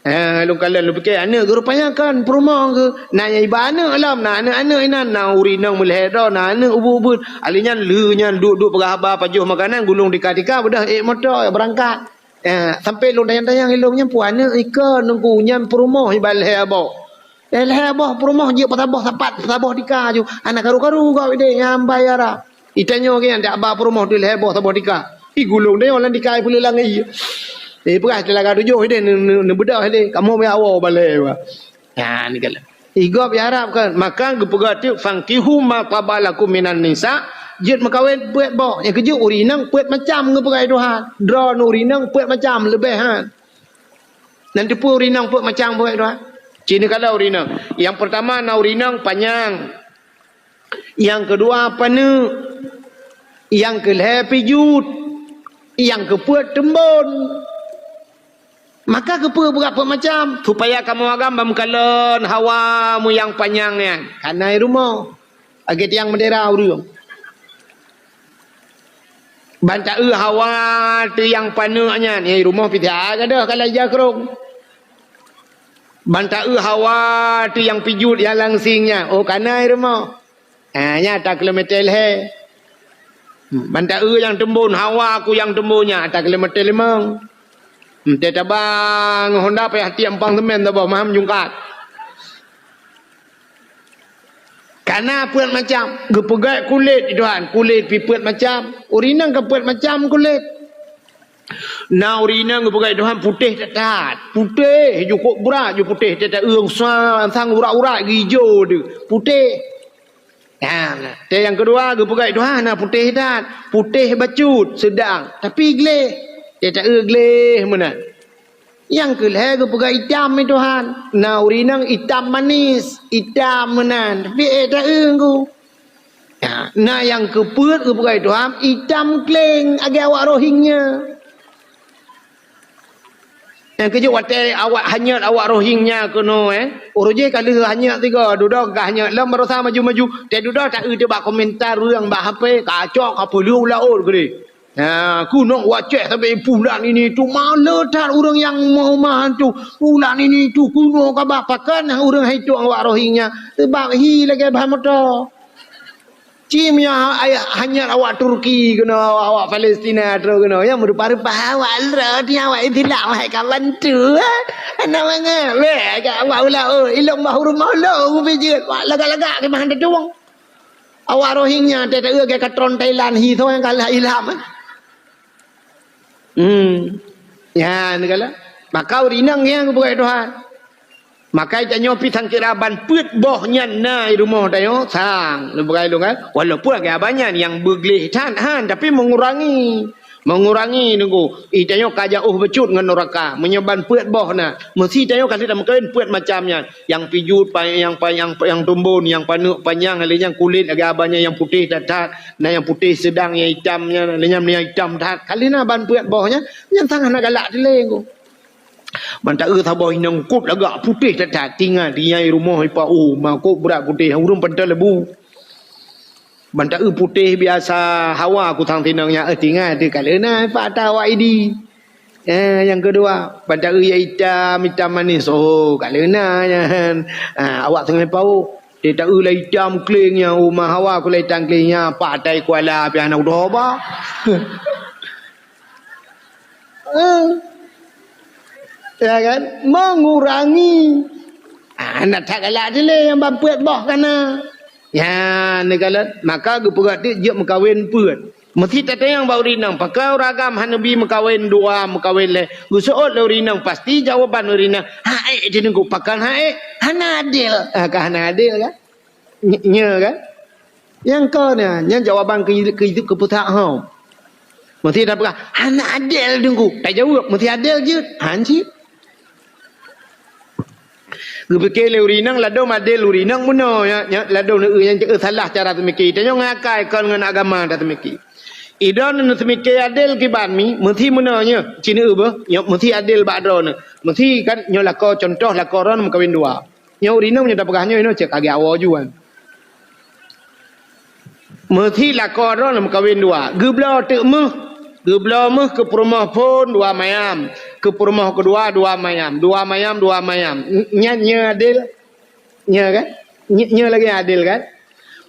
Eh, lôn kalon lôn pike aneuk geuh rupanya kon peurumoh geuh. Na nyang iba aneuk lom, na aneuk-aneuk inan, na ureueng inong meulhée droe, na aneuk ubeut-ubeut. Ali nyan lheueh nyan duek-duek peugah haba pajoh makanan, gulong tika-tika, beudôh ék moto, beurangkat. Eh, sampai lôn tanyong-tanyong ilôn nyan peue aneuk iko nungku nyan peurumoh iba lhée boh. Eh, lhée boh peurumoh jeuet peusaboh sapat, peusaboh tika ju. Hana karu-karu gob ideh nyang bai Arab. Itanyoe geuh nyan dak ba peurumoh deuh lhée boh saboh tika. Igulong deh lam tika ipeuleulang ie. Eh, peugah telaga tujoh deh, ne-, ne-, neubeudôh deh. Kamoe meuawoe balée ba. Nyan kan. Igob ya Arab kan. Maka geupeugah teuk, "Fankihu ma taba lakum minan nisa." Jeuet meukawen peuet boh. Nyang keujeuet ureueng inong peuet macam geupeugah Tuhan. Droeneuh ureueng inong peuet macam leubeh han. Nan teupeue ureueng inong peuet macam geupeugah Tuhan. Cit neukalon ureueng inong. Nyang peurtama na ureueng inong panyang. Nyang keudua paneuk, nyang keulhée pijuet, nyang keupeuet teumbon. Maka keupeue beurapa macam, supaya kamoe agam ban meukalon hawa meuyang panyang nyan. Kana i rumoh, lagée tiang meudera ureueng. Ban taeu hawa teuh nyang paneuk nyan, i rumoh pih that gadôh ka lhée jakrong. Ban taeu hawa teuh nyang pijuet nyang langsing nyan, oh kana i rumoh. Ha, nyan ata kilometer lhée. Hmm, ban taeu nyang teumbon, hawa ku nyang teumbon nyan, ata kilometer limong. Hmm, teutabang Honda payah tiek empang semen saboh, maham jungkat. Kana peuet macam, geupeugét kulét Tuhan, kulét pih peuet macam. Ureueng inong ka peuet macam kulét. Na ureueng inong geupeugét Tuhan putéh that-that, putéh jukôb brat ju putéh, tée taeu sang urat-urat geuijo deuh, putéh. Nah, tée nyang keudua geupeugah Tuhan na putéh that, putéh bacut seudang, tapi gleh. Tée taeu gleh meunan. Nyang keulhée geupeugah itam i Tuhan, na ureueng inong itam manis, itam meunan, tapi ék taeu ku. Nah, na nyang keupeuet geupeugah Tuhan itam kleng lagée awak Rohingya. Nyang keujeuet watée awak hanyot awak Rohingya keunoe, eh. Uroe jih ka lheueh hanyot sigoe, dudoe ka hanyot lom baroesa maju-maju. Tée dudoe taeu teuh bak komentar ureueng bak H P, ka cok ka peuleueh u laôt keudeh. Ha, keunoe waceh sabe pulan ini tu male that ureuëng nyang meuhoreumat tu. Pulan ini tu keunoe kaba pakon ureuëng hai tueng awak Rohingya. Sebab hi lagée bahan moto. Cim ya ayah hanyar awak Turki keunoe, awak, awak Palestina tu keunoe. Yang meurupah-rupah awak lra di awak Islam hai kawan tu. Anak mangat. Weh, agak awak ulah oh, ilong bahuru maulo ubijit. Wak lagak-lagak ke bahan tetuang. Awak Rohingya teuh teuh ke katron Thailand hi so yang kalah Islam. Hmm. Ya, ni kala. Maka ureuëng inong nyang geupeugah Tuhan. Maka tanyoe pi sangkira ban peuet boh nyan na i rumoh tanyoe sang. Lôn peugah lôn kan. Walaupun agak banyak yang begleh that han tapi mengurangi. Mengurangi nunggu. I tanyoe ka jauh becut ngon neraka. Meunyoe ban peuet boh na. Mesti tanyoe ka lheueh meukawen peuet macam nyan. Yang pijut, pa-, yang pa-, yang, yang tumbon, yang paneuk panyang, lé nyang kulét lagée abah nyan yang putéh that-that, na yang putéh sedang, yang itam nyan, lé nyang, yang itam that. Ka lheueh na ban peuet boh nyan, nyan sang hana galak dilé ku. Ban taeu saboh inong kop lagak putéh that-that, tinggai di nyang i rumoh ipa, oh, ma kop brat putéh, ureuëng pantai lebu. Ban taeu putéh biasa hawa ku sang tinong nyan, eh, tinggai di ka lheueh na ipa ata awak idi. Eh, nyang keudua, ban taeu nyang itam, itam manis. Oh, ka lheueh na nyan. Ah, awak teungoh paoh. Di taeu la itam kleng nyan, oh, ma hawa ku la itam kleng nyan, patai kuala pih hana udah ba. Eh. Ya kan? Mengurangi. Ah, nak that galak dilé nyang ban peuet boh ka na. Nyan, neukalon. Maka geupeugah teuk jeuet meukawen peuet. Meusti tatanyong bak ureuëng inong, pakon ureuëng agam hana bi meukawen dua, meukawen lhée? Geuseuôt lé ureuëng inong, pasti jawaban ureuëng inong, "Hak ék teungku, pakon hak ék? Hana adil." Ah, ka hana adil kan? Ny-, nyo kan? Nyang kon nyan, nyan jawaban keu, keu, keu peutak hom. Meusti tapeugah, "Hana adil teungku." Tajaweueb, meusti adil jeuet. Han cit. Geupike lé ureuëng inong ladôm adil ureuëng inong bunoe, ya, ya, ladôm neueu nyang jeuet salah cara seumike. Tanyoe ngon akai kon ngon agama taseumike. Idon neuseumike adil kiban mi, meusti bunoe nyoe, ci neueu beuh, nyoe meusti adil bak droeneuh. Meusti kan nyoe lakoe contoh lakoe droeneuh meukawen dua. Nyoe ureuëng inong nyoe tapeugah nyoe, nyoe cit kagée awoe juan. Meusi lakoe droe lam meukawen dua. Geubloe teuk méuh. Geubloe méuh keu peurumoh phon dua mayam. Keu peurumoh keudua dua mayam. Dua mayam, dua mayam. N-, nyan nyoe adil? Nyoe kan? Nyoe, nyoe lagée adil kan?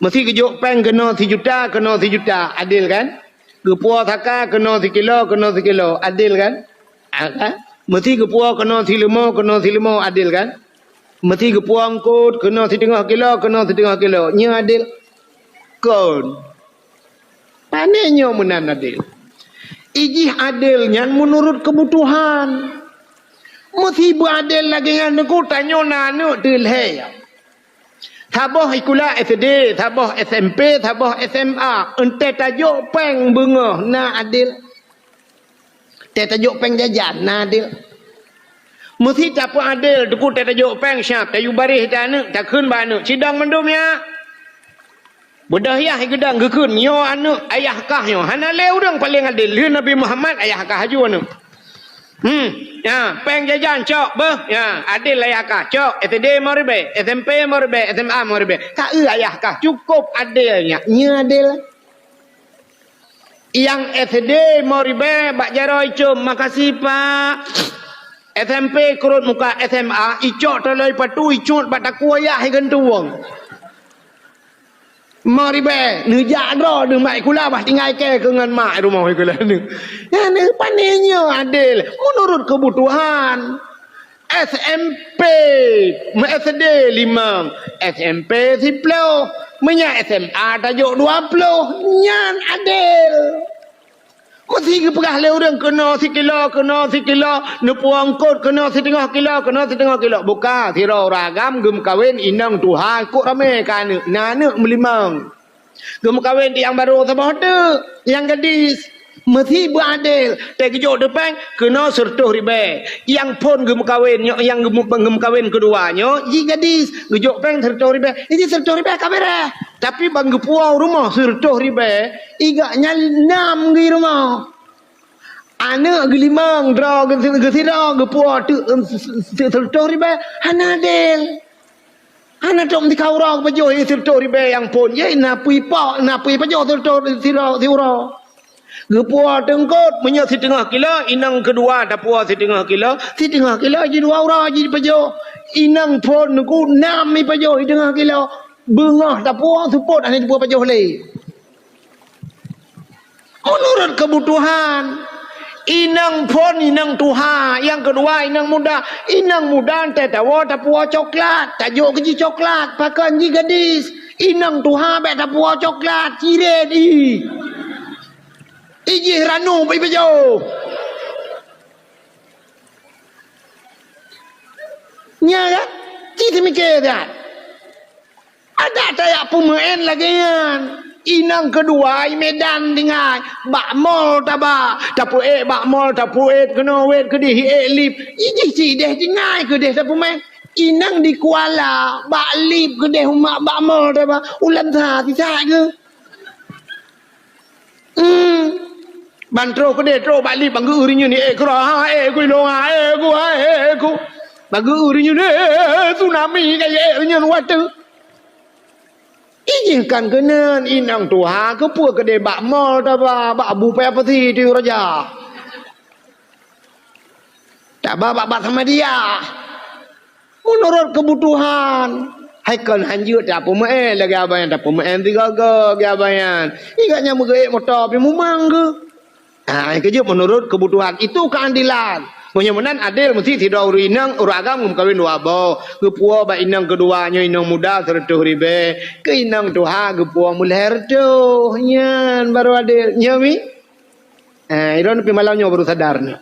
Meusi geujok péng keunoe sijuta, keunoe sijuta. Adil kan? Geupuwoe saka keunoe sikilo, keunoe sikilo. Adil kan? Ah, kan? Meusi geupuwoe keunoe sileumo, keunoe sileumo. Adil kan? Meusi geupuwoe eungkôt keunoe siteungoh kilo, keunoe siteungoh kilo. Nyoe adil? Kon. Pane nyoe meunan adil? Ijih adil nyan meunurot keubutuhan. Meusi beuadil lagée nyan teungku, tanyoe na aneuëk teulhèe. Saboh sikula S D, saboh S M P, saboh S M A. Eunteuk tajok péng beungoh na adil? Teuh tajok péng jajan, na adil? Meusi tapeuadil, teungku teuh tajok péng siab, tayue baréh teuh aneuëk, takheun bak aneuëk, "Sidang mandum ya." Beudôh yah geudang geukheun, "Nyoe aneuëk ayah kah nyoe." Hana lé ureuëng paleng adil, lheueh Nabi Muhammad ayah kah aju aneuëk. Hmm, ya, péng jajan cok beuh, ya, adil ayah kah cok, S D lima ribèe, S M P lima ribèe, S M A lima ribèe. Ka eu ayah kah, cukôp adil nyan, nyoe adil. Nyang S D lima ribèe bak jaroe icom, "Makasih, Pak." S M P keurot muka S M A, icok taloe patu, icut bak takue yah igantueng. Lima ribèe, neujak droe, neumat sikula bah tinggai kèe keu ngon mak rumoh sikula nyoe. Nyan pane nyoe adil, meunurot keubutuhan. S M P, S D limong, S M P siploh, meunyo S M A tajok dua ploh, nyan adil. Meusi geupeugah lé ureuëng keunoe sikilo, keunoe sikilo, neupuwoe eungkôt keunoe siteungoh kilo, keunoe siteungoh kilo. Buka, sidroe ureuëng agam geumeukawen inong tuha kok ramé keu aneuëk, na aneuëk meulimong. Geumeukawen di nyang barô saboh teuk, nyang gadis. Meusi beuadil, teuh geujok teupeng keunoe seureutôh ribèe. Nyang phon geumeukawen nyoe, nyang geumeu-, geumeukawen keudua nyoe, jih gadis, geujok péng seureutôh ribèe. Jih seureutôh ribèe ka beureh. Tapi ban geupuwoe rumoh seureutôh ribèe, igak nyan nam geuh rumoh. Aneuëk geulimong droe geu-, geusidroe geupuwoe teuk, em, se-, se-, seureutôh ribèe, hana adil. Hana trok meutika uroe geupajoh seureutôh ribèe nyang phon, jih na pui pok, na pui pajoh seureutôh sidroe siuroe. Geupuwoe teungkot, meunyoe siteungoh kilo, inong keudua tapuwoe siteungoh kilo, siteungoh kilo jih dua uroe jih jipajoh. Inong phon Teungku nam jipajoh siteungoh kilo. Beungoh tapuwoe, seupôt hana jipuwoe pajoh lé. Meunurot keubutuhan, inong phon inong tuha, nyang keudua inong muda. Inong muda teuh tawoe tapuwoe coklat, tajok keu jih coklat, pakon jih gadis. Inong tuha bèk tapuwoe coklat, cirét jih. Ijih ranup ipajoh. Nya kan? Ci teumike that. Adak tajak peumeu'en lagèe nyan. Inong keudua i Medan tinggai. Bak mall taba. Tapeu'et bak mall, tapeu'et keunoe wet keudeh, ék lip. Ijih ci ideh tinggai keudeh tapeumeu'en. Inong di Kuala, bak lip keudeh umat bak mall taba. Ulam sa sisat geuh. Hmm. Ban troh keudeh, troh bak lip, ban geu-eu rinyeun, "Eh, keudroe, ha, eh, ku ilong, ha, eh, ku, ha, eh, ku." Ban geu-eu rinyeun, eh, tsunami ka, eh, rinyeun watèe. Ijih kan keunan inong tuha, keupeue keudeh bak mall taba, bak bu paya peusi tiyueng raja. Taba bak bak Samadiyah. Meunurot keubutuhan. Hai kon hanjeuet tapeumeu'en lagèe abang nyan, tapeumeu'en sigoe-goe lagèe abang nyan. Ingat nyan meugeu'et moto pih mumang geuh. Ha, nyang keujeuet meunurot keubutuhan. Itu keuadilan. Meunyoe meunan adil, meusti sidroe ureueng inong, ureueng agam geumeukawen dua boh. Geupuwoe bak inong keudua nyoe inong muda seureutôh ribèe. Keu inong tuha geupuwoe meulhèe reutôh. Nyan baru adil. Nyoe mi? Eh, droeneuh pih malam nyoe baru sadar nyoe.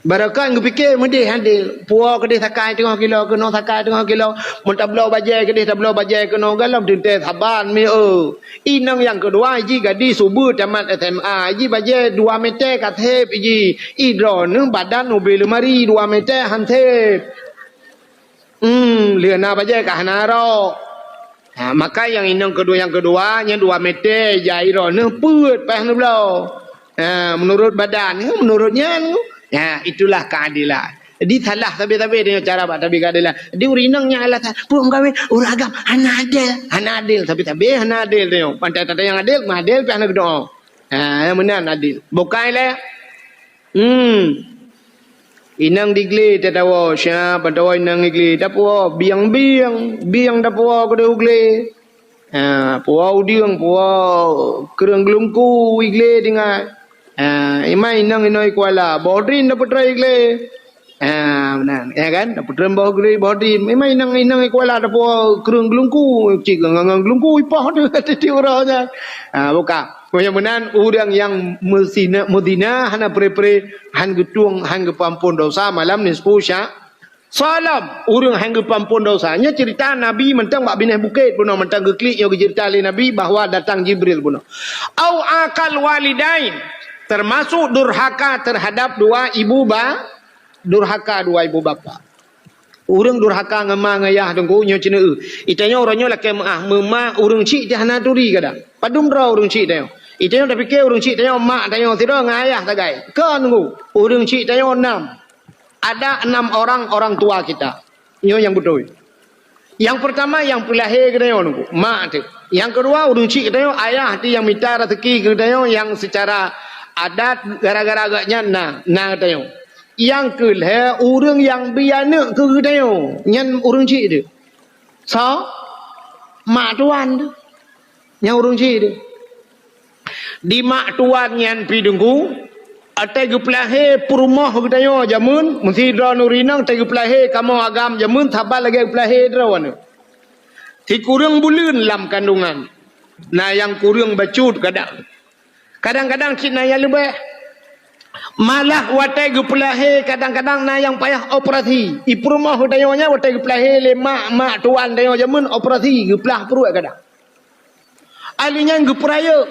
Baroekon geupike meudeh adil. Puwoe keudeh sakai teungoh kilo, keunoe sakai teungoh kilo. Meunyo tabloe bajèe keudeh, tabloe bajèe keunoe, galom teuntèe saban mi, eu. Inong nyang keudua jih gadis ubeut tamat S M A, jih bajèe dua mètè ka sép jih. Droeneuh badan ubé leumari dua mètè han sép. Hmm, lheueh na bajèe ka hana rok. Ha, maka nyang inong keudua, nyang keudua, nyan dua mètè jai droeneuh peuet payah neubloe. Ha, meunurot badan, meunurot nyan. Ha, itulah keadilan. Jadi salah sabe-sabe tanyoe cara bak tabi keadilan. Jadi ureueng inong nyan alasan, "Peue meukawen, ureueng agam hana adil." Hana adil, sabe-sabe hana adil tanyoe. Pantai tata nyang adil, meuadil pih hana geudoe. Ha, nyang meunan adil. Bukai lé. Hmm. Inong di glé tatawoe, siap tatawoe inong di glé. Tapuwoe bieng-bieng, bieng tapuwoe keudeh u glé. Ha, puwoe udeueng, puwoe kreueng geulungku i glé tinggai. Ha, imai inong inoe i Kuala, boh drin tapeutrön i glé. Ha, meunan. Ya kan? Tapeutrön boh drin, boh drin. Imai inong, inong i Kuala tapuwoe kreueng geulungku, cit ngon, ngon geulungku ipoh tu, tiep uroe nyan. Ha, buka. Meunyoe meunan, ureueng nyang meuzina, meuzina hana pre-pre, han geutueng, han geupeuampon dosa malam nisfu sya-, Sya'ban, ureueng han geupeuampon dosa. Nyoe ceurita Nabi mantong bak binéh bukét bunoe, mantong geuklik nyoe geuceurita lé Nabi bahwa datang Jibril bunoe. Au aqal walidain, termasuk durhaka terhadap dua ibu ba-, durhaka dua ibu bapak. Ureueng durhaka ngon ma ngon yah teungku nyoe ceuneuh. Itanyoe uroe nyoe lakèe meu'ah, meuma ureueng chik teuh hana turi kadang. Padum droe ureueng chik tanyoe. Itanyoe tapike ureueng chik tanyoe mak tanyoe sidroe ngon ayah sagai. Kon teungku, ureueng chik tanyoe nam. Ada enam orang orang tua kita. Nyoe nyang beutôi. Yang pertama yang peulahé geutanyoe teungku, mak teuh. Yang kedua ureueng chik geutanyoe, ayah teuh nyang mita raseuki geutanyoe nyang secara adat gara-gara geuh nyan na, na geutanyoe. Nyang keu lhèe ureueng nyang bri aneuk keu geutanyoe, nyan ureueng chik teuh. Soe? Mak tuan teuh. Nyang ureueng chik teuh. Di mak tuan nyan pih teungku, watèe geupeulahé peurumoh geutanyoe jameun, meusidroe ureueng inong watèe geupeulahé kamoe agam jameun saban lagèe geupeulahé droeneuh. Sikureueng buleuen lam kandungan. Na nyang kureueng bacut kadang. Kadang-kadang cit na nyang leubeh. Malah watèe geupeulahé kadang-kadang na nyang payah operasi. I peurumoh geutanyoe nyan watèe geupeulahé lé mak, mak tuan tanyoe jameun operasi geuplah pruet kadang. Ahli nyan geupeurayeuk,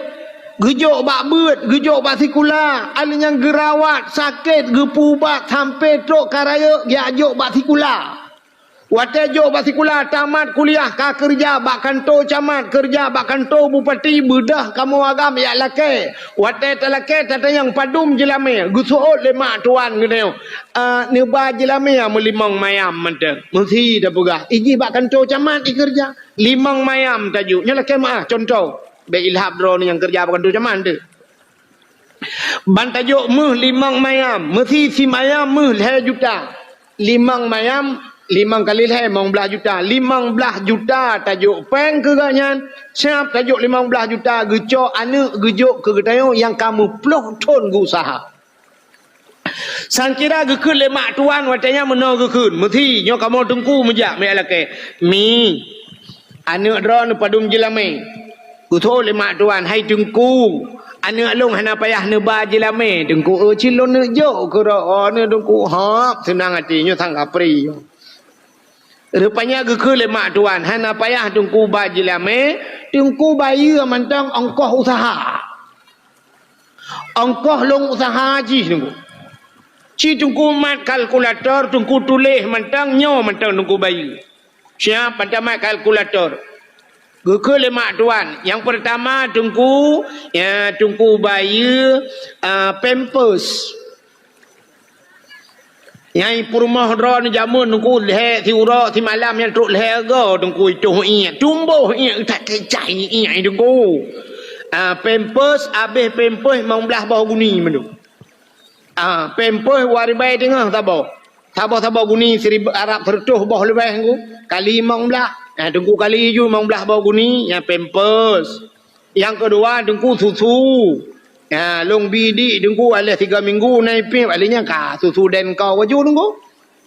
geujok bak beuet, geujok bak sikula, ahli nyan geurawat, sakét, geupeuubat sampoe trok ka rayeuk geujok bak sikula. Watèe jok bak sikula tamat kuliah ka keureuja bak kantô camat, keureuja bak kantô bupati, beudôh kamoe agam jak lakèe. Watèe talakèe tatanyong padum jeulamèe, geuseuôt lé mak tuan geutanyoe, "Ah, neuba jeulamèe meulimong mayam mantong." Meusi tapeugah, "Ijih bak kantô camat ikeureuja." Limong mayam tajok. Nyoe lakèe meu'ah, contoh. Bék ilhab droeneuh nyang keureuja bak kantô zaman teuh. Ban tajok méuh limong mayam, meusi simayam méuh lhée juta. Limong mayam, limong kali lhée, limong blaih juta. Limong blaih juta tajok péng keu gobnyan, siab tajok limong blaih juta geucok aneuëk geujok keu geutanyoe nyang ka meuploh thon geuusaha. Sangkira geukheun lé mak tuan watée nyan meunoe geukheun, "Meusi, nyoe kamoe teungku meujak miet lakée. Mi, aneuëk droeneuh padum jeulamé." Geutho lé mak tuan, "Hai teungku, aneuëk lôn hana payah neuba jeulamé, teungku, eu, cit lôn neujok keu droeneuh teungku." "Hop, seunang até, nyoe sang kapri." Rupanya geukheun lé mak tuan, "Hana payah teungku ba jeulamé, teungku bayeue mantong ongkoh useuha." Ongkoh lôn useuha jih teungku. Ci teungku mat kalkulator, teungku tuléh mantong, nyoe mantong teungku bayeue. Siab mantong mat kalkulator. Geukheun lé mak tuan, nyang peurtama teungku, ya, teungku bayeue, a, pampers. Nyang peurumoh droeneuh jameun teungku lhée siuroe simalam nyang trok lhée go teungku itoh iék, tumboh iék that kecai iék teungku. Ah, pampers, abéh pampers limong blaih boh guni mandum. Ah, pampers dua ribée teungoh saboh. Saboh-saboh guni siribée Arab siratoh boh leubeh teungku. Kali limong blaih. Ah, teungku kali ju limong blaih boh guni, nyang pampers. Nyang keudua teungku susu. Ha, lôn bi dik teungku, aléh tiga minggu na ipéb, aléh nyan ka susu Denko waju teungku.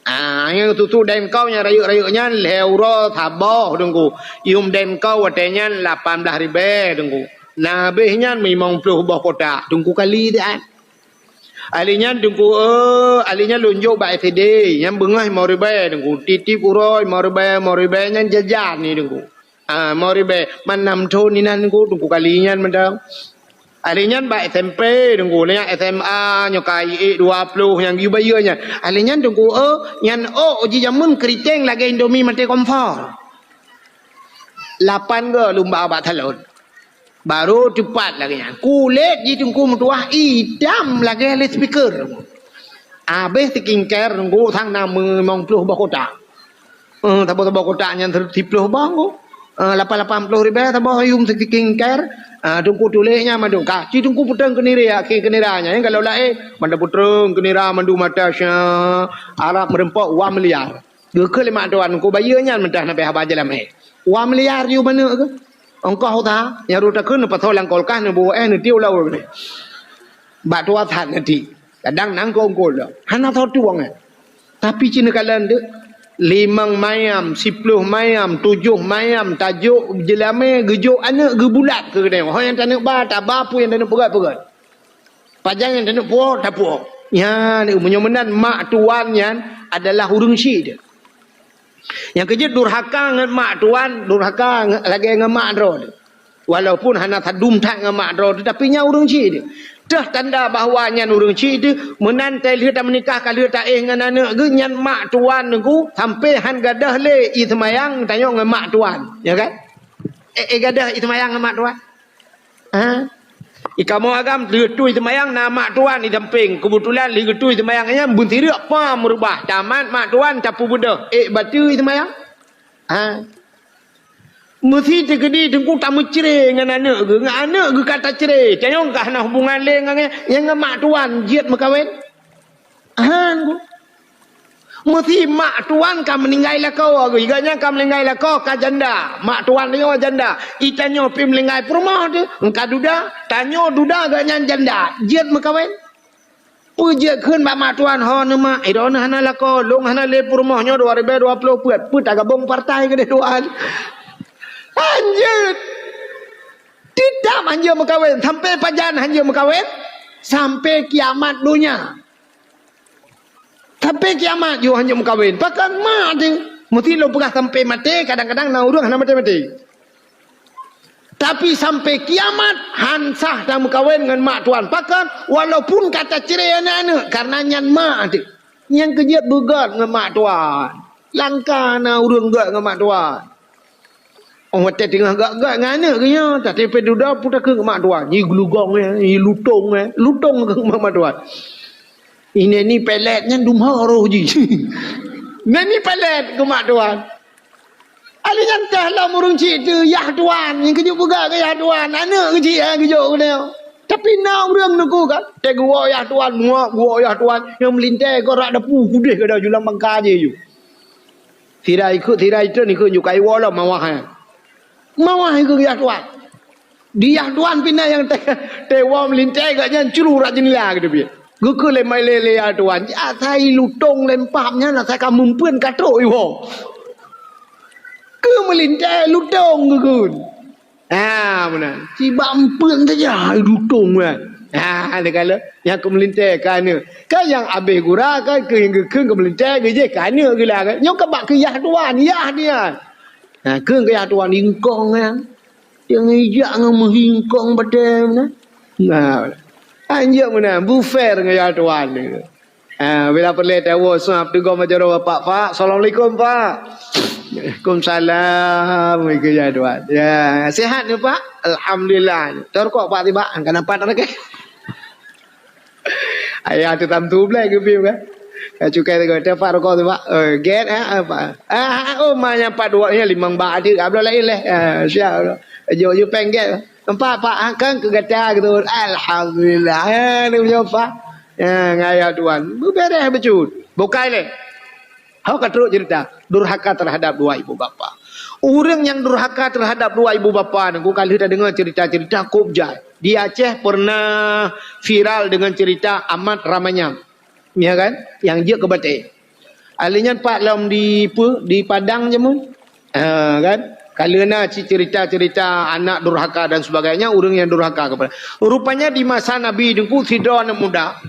Ha, nyang susu Denko nyang rayeuk-rayeuk nyan lhée uroe saboh teungku. Yum Denko watée nyan lapan blaih ribée teungku. Na abéh nyan limong ploh boh kotak teungku kali that. Aléh nyan teungku, eh, aléh nyan lôn jok bak S D, nyan beungoh limong ribée teungku. Tieb-tieb uroe limong ribée, limong ribée nyan jajan ni teungku. Ah, limong ribée, man nam thon inan teungku, teungku kali nyan mantong. Aléh nyan bak S M P teungku, nyan S M A nyoe ka iék dua ploh nyang geuyue bayeue nyan. Aléh nyan teungku, eh, nyan ôk jijameun keuriteng lagée Indomie maté kompor. Lapan go lôn ba bak salon. Baru teupat lagée nyan. Kulét jih teungku meutuwah itam lagée lé speaker. Abéh skincare teungku sang na limong ploh boh kotak. Eh, saboh-saboh kotak nyan siploh boh teungku. Eh, lapan-lapan ploh ribée saboh yum skincare. Ah, teungku tuléh nyan mandum ka. Ci teungku puteng keunira, akhé keunira nyan. Kalau laén, mantong puteng keunira mandum mata sya. Arab meureumpok dua miliar. Geukheun lé mak tuan, "Ku bayeue nyan mantong na pih haba jeulamé." Dua miliar yum manök keuh. Ongkoh usaha, nyang rot takheun neupasoe lam kulkas, neubuet éh, neutiek u laôt. Bak tuha that neutiek. Kadang nangkong-kong lom. Hana soe tueng nyan. Tapi ci neukalon deuh, limong mayam, siploh mayam, tujoh mayam, tajok jeulamé, geujok aneuëk geubulat keu geutanyoe. Ho nyang taneuk ba, taba, peue nyang taneuk peugét, peugét. Pajan nyang taneuk puwoe, tapuwoe. Nyan, meunyoe meunan mak tuan nyan adalah ureuëng syik teuh. Nyang keujeuet durhaka ngon mak tuan, durhaka nge-, lagée ngon mak droe teuh. Walaupun hana sadum that ngon mak droe teuh, tapi nyan ureuëng syik teuh. Teuh tanda bahwa nyan ureuëng syik teuh, meunan tai lheueh tameunikah ka lheueh taéh ngon aneuëk geuh, nyan mak tuan teungku, sampoe han gadôh lé ie seumayang tanyoe ngon mak tuan. Ya kan? Eh, eh gadôh ie seumayang ngon mak tuan. Ha? Di kamoe agam lheueh tui seumayang na mak tuan di sampéng. Keubeutulan lheueh geutui seumayang nyan beunsireuk pam meurubah. Tamat mak tuan tapeubeudôh. Eh, bateue seumayang. Ha? Meusi teukeudi teungku tameucre ngon aneuëk geuh. Ngon aneuëk geuh ka tacre. Tanyong ka hana hubungan lé ngon, ngon mak tuan jeuet meukawen. Han ku. Meusi mak tuan ka meuninggai lakoe, geuh nyan ka meuninggai lakoe ka janda. Mak tuan nyoe janda. Itanyoe pih meuninggai peurumoh teuh, ka duda. Tanyoe duda geuh nyan janda. Jeuet meukawen. Peue jeuet kheun bak mak tuan, "Ho neuh mak, droeneuh hana lakoe, lôn hana lé peurumoh nyoe dua ribée dua ploh peuet, peue tagabong partai keudeh tuan?" Han jeuet. Titap han jeuet meukawen, sampoe pajan han jeuet meukawen, sampoe kiamat donya. Sampoe kiamat jih han jeuet meukawen. Pakon mak teuh? Meusti lôn peugah sampoe maté, kadang-kadang na ureuëng hana maté-maté. Tapi sampoe kiamat han sah tameukawen ngon mak tuan. Pakon? Walaupun ka tacre aneuëk-aneuëk, karena nyan mak teuh. Nyang keujeuet beugét ngon mak tuan. Langka na ureuëng gét ngon mak tuan. Oh, watée teungoh gét-gét ngon aneuëk geuh nyoe, tapi pih dudoe peue takheun keu mak tuan. Nyi geulugong, eh, nyi lutong, eh. Lutong keu mak tuan. Ini ni pelet nyan dum ho roh jih. Nyan ni pelet keu mak tuan. Kali nyan teuh lom ureueng chik teuh, "Yah tuan," nyang keujeuet peugah keu yah tuan, aneuk keuchik, eh, geujok keunoe. Tapi na ureueng neuku kan, teuh geuwoe yah tuan, muak geuwoe yah tuan, nyang meulintèe keu rak dapu, keudeh geuda julang bangka jih ju. Sira ikheun, sira itreun ikheun ju, ka iwoe lom mawah nyan. Mawah ikheun yah tuan. Di yah tuan pih na nyang teuh, teuh woe meulintèe geuh nyan cru rak jeundela geuteubiet. Geukheun lé mai lé, lé yah tuan, asai lutông lempam nyan asai ka meumpeuen ka trok iwoe. Keu meulintèe lutông geukheun. Ha, meunan. Sibak meumpeuen saja lutông nyan. Ha, lé kala nyang keu meulintèe ka aneuk. Kan nyang abéh gura kan keu nyang geukheun keu meulintèe geujeh ka aneuk geula kan. Nyoe ka bak keu yah tuan, yah nyan. Ha, kheun keu yah tuan ingkong nyan. Nyang ijak ngon meuhingkong batèe meunan. Nah, anjak meunan, beufair ngon yah tuan. Ah, bila peureulèe tawoe seuab teugom aja roh bapak, "Pak, assalamualaikum, Pak." "Waalaikumsalam," keu yah tuan. "Ya, sehat ni, Pak?" "Alhamdulillah." "Teu rukok, Pak, tiba." Angka nampak tak lagi. Ayah tu tam tu blai geubim kan. Ka cukai tu kata, "Pak, rukok tu, Pak." "Oh, get, ha, apa?" "Ah, oh, ma nyang pat dua ni limong bak adik, abloh lain leh." Ah, siap. Jok-jok peng get. "Empat, Pak, ha, kan keu gata gitu." "Alhamdulillah." Ha, ni punya, Pak. Ya, ngaya tuan. Beberes becut. Bukai leh. Hok ka trok cerita, durhaka terhadap dua ibu bapa. Ureueng nyang durhaka terhadap dua ibu bapa nyoe, ka lheueh tadeungoe cerita-cerita kôb jai. Di Aceh pernah viral dengan cerita Amat Ramanyang. Ya kan? Nyang jeuet keu batèe. Ahli nyan pat lom di, pe, di Padang jameun. Ha, kan? Ka lheueh na ci-, cerita-cerita anak durhaka dan sebagainya, ureueng nyang durhaka kepada. Rupanya di masa Nabi Teungku, sidroe aneuk muda,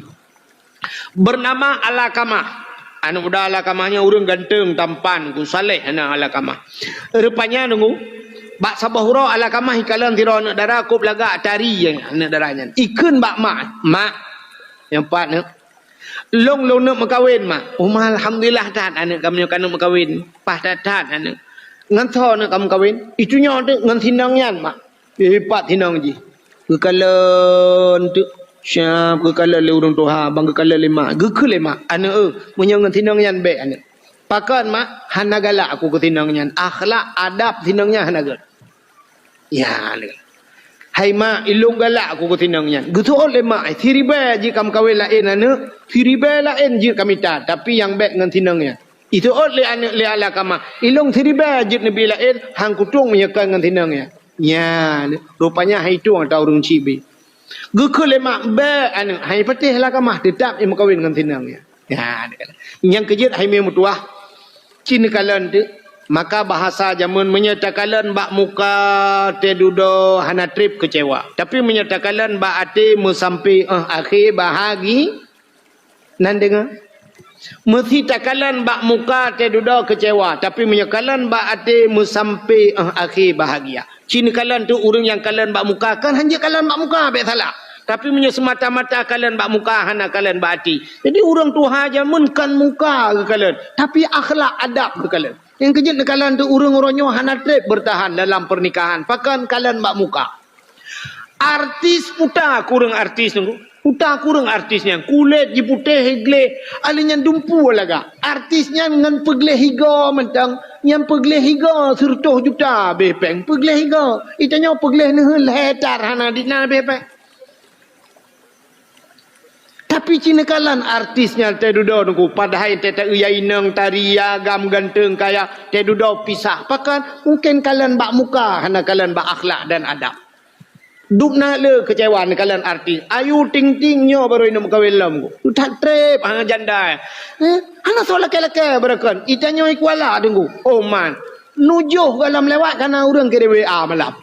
bernama Alakamah. Aneuk muda Alakamah nyan ureueng ganteng, tampan, ku saleh aneuk Alakamah. Rupanya nunggu, bak saboh uroe Alakamah ikalon sidroe aneuk dara kôb lagak tari aneuk dara nyan. Ikheun bak mak, "Mak," nyang pat neuk, "Lôn, lôn neuk meukawen, Mak." "Oh, Mak, alhamdulillah that aneuk kamoe nyoe ka neuk meukawen. Paih that-that aneuk." "Ngon soe neuk ka meukawen?" "Itu nyoe teuk ngon si inong nyan, Mak." Ipat inong jih. Geukalon teuk, siap geukalon lé ureueng tuha, ban geukalon lé mak. Geukheun lé mak, "Aneuk, eh, meunyoe ngon si inong nyan bèk, aneuk." "Pakon, Mak?" "Hana galak aku keu si inong nyan. Akhlak, adab si inong nyan hana gèt." Ya, aneuk. "Hai mak, ilôn galak aku keu si inong nyan." Geuseuôt lé mak, "Siribèe jeuet ka meukawen laén, aneuk. Siribèe laén jeuet ka mita, tapi nyang bèk ngon si inong nyan." Iseuôt lé aneuk lé Alakamah, "Ilôn siribèe jeuet neubi laén, han kutueng meunyoe kon ngon si inong nyan." Nyan, rupanya han itueng ata ureueng chik bi. Geukheun lé mak, "Bèk aneuk, han ipatéh Alakamah, teutap imeukawen ngon si inong nyan." Nyan, nyang keujeuet hai meutuah, ci neukalon teuk. Maka bahasa jameun, meunyoe takalon bak muka teududoe hana trép keucewa. Tapi meunyoe takalon bak até meusampé 'oh akhé bahagi-, Nan deungoe. Meusi takalon bak muka teududoe keucewa, tapi meunyoe kalon bak até meusampé 'oh akhé bahagia. Ci neukalon teuk ureueng nyang kalon bak muka, kan hanjeuet kalon bak muka, bèk salah. Tapi meunyoe seumata-mata kalon bak muka, hana kalon bak até. Jadi ureueng tuha jameun kon muka geukalon, tapi akhlak adab geukalon. Nyang keujeuet neukalon teuk ureueng uroe nyoe hana trép beurtahan dalam peurnikahan, pakon kalon bak muka. Artis puta kureueng artis nyoe. Puta kureueng artis nyan. Kulét jiputéh gleh. Ahli nyan dumpu lagak. Artis nyan ngon peugleh higa mantong. Nyan peugleh higa sireutoh juta beh péng. Peugleh higa. Itanyoe peugleh neuheun lhèe tar hana dit na beh péng. Tapi ci neukalon artis nyan teududoe nungku. Padahai teuta ya inong tari ya agam ganteng kaya teududoe pisah. Pakon? Mungken kalon bak muka, hana kalon bak akhlak dan adab. Dub na le keucewa neukalon artis. Ayu Ting Ting nyoe baru inong meukawen lom. That trép hana janda. Eh, hana soe lakèe-lakèe beureukan. Itanyoe i Kuala Teungku. Oh man. Nujoh gohlom lewat kana ureueng kirim W A malam.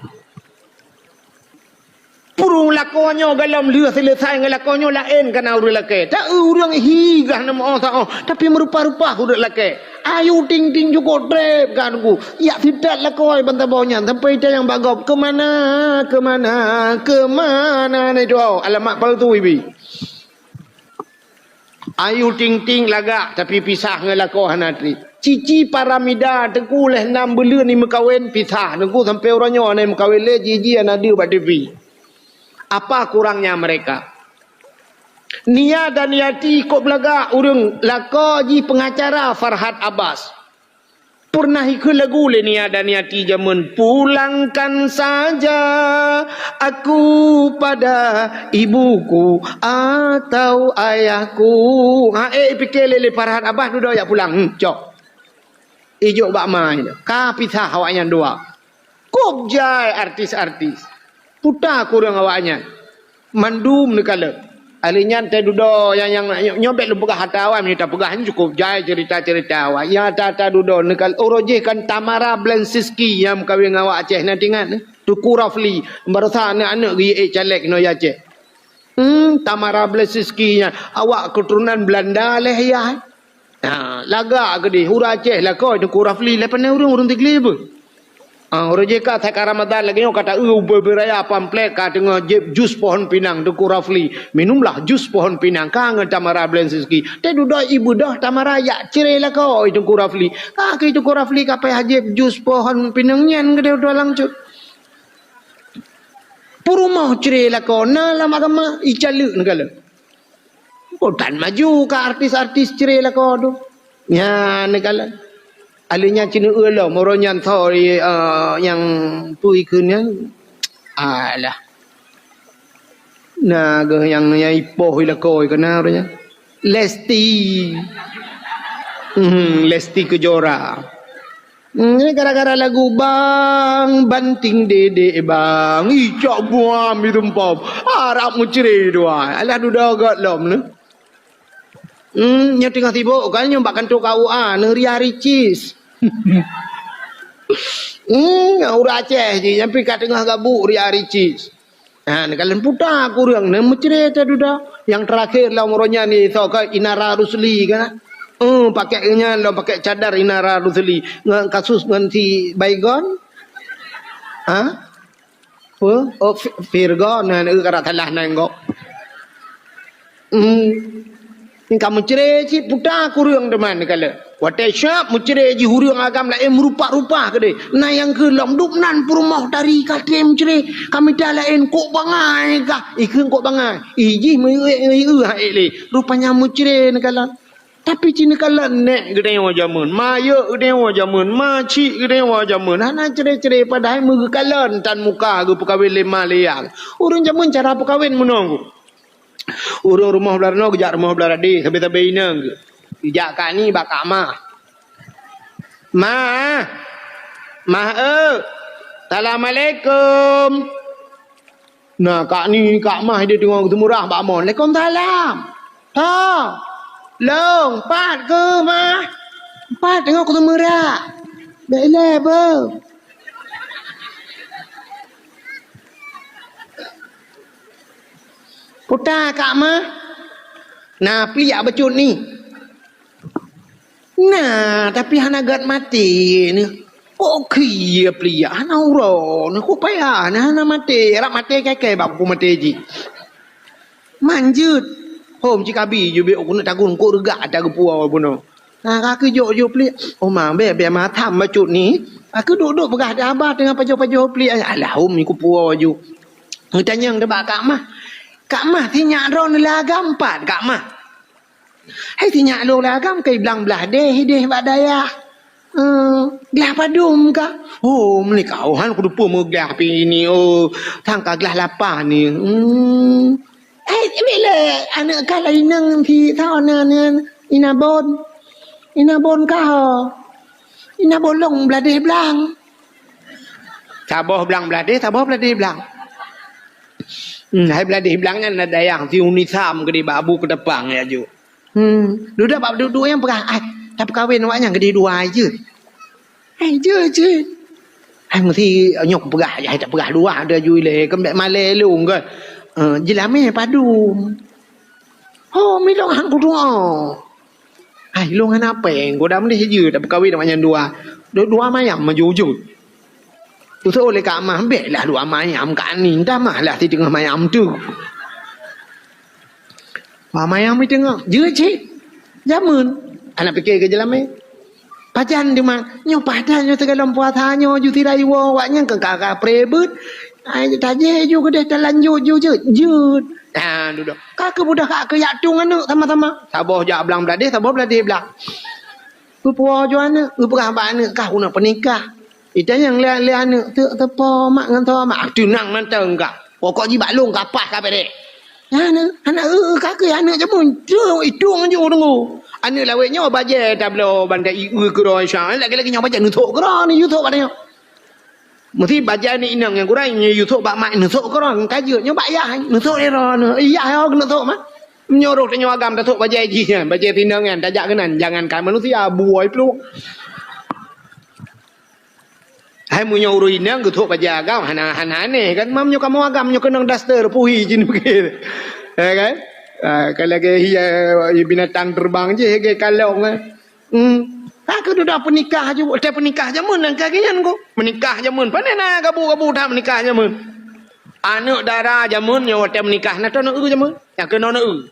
Purung lakoe nyoe gohlom lheueh seuleusai ngon lakoe nyoe laén kana ureueng lakèe. Ta ureueng hi gah na meu-oh sa-oh, tapi meurupa-rupa ureueng lakèe. Ayu Ting Ting jukok trép ka Teungku. Yak sitat lakoe ban saboh nyan sampai tanyong bak gob, "Keumana, keumana, keumana na itu alamat palsu ibi?" Ayu Ting Ting lagak tapi pisah ngon lakoe hana trép. Cici Paramida Teungku lhèe nam buleuen imeukawen pisah. Teungku sampai uroe nyoe hana imeukawen lé, jiji hana deuh bak T V. Apa kurangnya mereka? Nia Daniati kok beulagak ureueng lakoe jih pengacara Farhad Abbas. Pernah ikheun lagu lé Nia Daniati jameun, "Pulangkan saja aku pada ibuku atau ayahku." Ha, eh, pike lé, lé Farhan Abbas dudoe jak pulang. Hmm, cok. Ijok bak ma nyoe. Ka pisah awaknyan dua. Kop jai artis-artis. Puta kureueng awaknyan. Mandum neukalon. Ahli nyan teududoe nyang, nyang nyoe bèk lôn peugah ata awai, meunyoe tapeugah nyoe cukop jai cerita-cerita awai. Nyang ata-ata dudoe neukalon. Uroe jih kan Tamara Blensinski nyang meukawen ngon awak Aceh, na teuingat? Teuku Rafli. Barosa aneuk-aneuk geuék caleg nyoe Aceh. Hmm, Tamara Blensinski nyan. Awak keuturonan Belanda lé yah. Ha, lagak keudeh, ureueng Aceh lakoe Teuku Rafli, lé pane ureueng, ureueng Tigli beuh. Ha, ureueng J K that ka Ramadan lagèe nyoe ka ta-eu ubé beuraya pamflet ka teungoh jieb jus pohon pinang Teuku Rafli. Minumlah jus pohon pinang ka ngon Tamara Blensinski. Teududoe ibeudôh Tamara jak cre lakoe Teuku Rafli. Ka keu Teuku Rafli ka payah jieb jus pohon pinang nyan keudeh dua langsôt. Peurumoh cre lakoe na lam agama, icaleuek neukalon. Oh, tan maju ka artis-artis cre lakoe tu. Nyan neukalon. Ahli nyan ceuneuk eu lom, uroe nyan tho, eh, nyang peue ikheun nyan. Alah. Na geuh nyang, nyang ipoh i lakoe keunan uroe nyan. Lesti. Hmm, Lesti Kejora. Hmm, ini gara-gara lagu Bang Banting Dedek Bang. Ih, cok buam itu empom. Harap meucre dua. Alah dudoe göt lom ni. Hmm, nyoe teungoh sibok kan nyoe bak kantor K U A, neu Ria Ricis. Hmm, ureueng Aceh jih, nyang pi ka teungoh gabuk Ria Ricis. Ha, neukalon puta kureueng, neu meucre teududoe. Nyang teurakhir lom uroe nyan ni, soe keu Inara Rusli kan? Eh, pakai nyan lom, pakai cadar Inara Rusli. Ngon kasus ngon si Baygon? Ha? Peue? Oh, Fi-, Virgon, na, na, ka rasa lah nangkok. Hmm. Nyang ka meucre cit puta kureueng teuma neukalon. Watèe siap meucre jih ureueng agam laén meurupa-rupa keudeh. Na nyang keu lom dum nan peurumoh tari ka trép meucre. Ka mita laén kok bangai kah? Ikheun kok bangai. Ih jih meuék-ék hai ék lé. Rupanya meucre neukalon. Tapi ci neukalon nèk geutanyoe jameun, mayeuek geutanyoe jameun, macik geutanyoe jameun. Hana cre-cre padahai meugeukalon tan muka geupeukawen lé ma lé yah. Ureueng jameun cara peukawen meunoe. Ureueng rumoh blah noe geujak rumoh blah deh, sabe-sabe inong geuh. Geujak kak ni bak kak mah. Mah. Mah eu. Assalamualaikum. Na kak ni kak mah dia teungoh geuseumurah bak mon. Waalaikumsalam. Ha. Long, pat keuh mah. Pat teungoh geuseumurah. Bèk ilèe beuh. Puta kak mah. Na pliek bacut ni. Na, tapi hana gèt maté ni. Kok khie pliek hana uroe ni. Kok payah ni hana maté. Rab maté kèe-kèe bak ku maté jih. Manjeuet. Hom cikabi ju bèk keuneuk tagun kok reugak ata geupuwoe bunoe. Na ka keu jok-jok pliek. Oh ma, bèk, bèk matam bacut ni. Ka keu duek-duek peugah di haba teungoh pajoh-pajoh pliek. Alah, hom ni kupuwoe ju. Geutanyong teuh bak kak mah. Kak mah, si nyak droeneuh lé agam pat kak mah? Hai si nyak lôn lé agam keu blang blah deh, deh bak dayah. Eh, glah padum kah? Oh, meunyoe kah, oh, han kuteupeu meuglah pi ini, oh, sangka glah lapah ni. Hmm. Eh, bila aneuk kah laineng si sawa na, na, Inabon. Inabon kah, oh. Inabon lôn blah deh blang. Saboh blang blah deh, saboh blah deh blang. Hmm, hai blah deh blang nyan na dayah si Unisam keudeh bak Abu Keutapang ya ju. Hmm, dudoe bak duek-duek nyang peugah, "Ai, tapeukawen awak nyan keudeh dua ai jeuet." "Ai jeuet, jeuet." "Ai meusi nyoe kupeugah, ai tapeugah dua dah ju ilèe, keumbèk malèe lôn kan." Eh, jeulamèe padum. "Oh, milong han kutu'oh." "Ai, lôn hana péng, goda meudeh jeuet tapeukawen awak nyan dua. Dua, dua mayam maju jeuet." Usoe lé kak mah, "Bèklah dua mayam kak ni, tamahlah si teungoh mayam tu." Wah, mayang meuteungoh, jeuet cit. Jameun. Aneuk pike keu jeulamèe. Pajan teuma, nyoe pajan nyoe sigohlom puasa nyoe ju sidai woe awak nyan keu ka-ka preubeuet. Ai tajéh ju keudeh talanjut ju jeuet. Jeuet. Ha, dudoe. Ka keu budoh ka keu yak tueng aneuk sama-sama. Saboh jak blang blah deh, saboh blah deh blang. Geupuwoe ju aneuk, geupeugah bak aneuk, "Kah uneuk peunikah." Itanyong lé, lé aneuk, "Teuk teupo mak ngon tho mak?" "Ah, teunang mantong kah. Pokok jih bak lôn ka paih ka berek." Hana, hana, eu, eu, ka keuh aneuk jameun. Trok itong ju deungoe. Aneuk lawét nyoe bajée tabloe bandai i, eu, keudroe Isya. Lagée-lagée nyoe bajée neusok keudroe, neuyue sok bak tanyoe. Meusti bajée aneuk inong nyang gurée, nyoe yue sok bak mak, neusok keudroe, ka jeuet nyoe bak yah, neusok lé droeneuh. Yah nyoe keuneuk sok mak. Meunyoe roh tanyoe agam tasok bajée jih nyan, bajée si inong nyan, tajak keunan, jangankan manusia, buôi plueng. Hai meunyoe ureueng inong geusok bajée agam, hana, hana aneh kan? Mam nyoe kamoe agam nyoe keunong daster, puhi jih pike. Ya kan? Ah, ka lagée hi, eh, binatang terbang jih, lagée kalong, eh. Hmm. Ka keuh dudoe peunikah ju, watée peunikah jameun nyang ka lagée nyan ko. Peunikah jameun, pane na gabu-gabu that peunikah jameun. Aneuk dara jameun nyoe watée meunikah na tanoh eu jameun. Nyang keunoe na eu.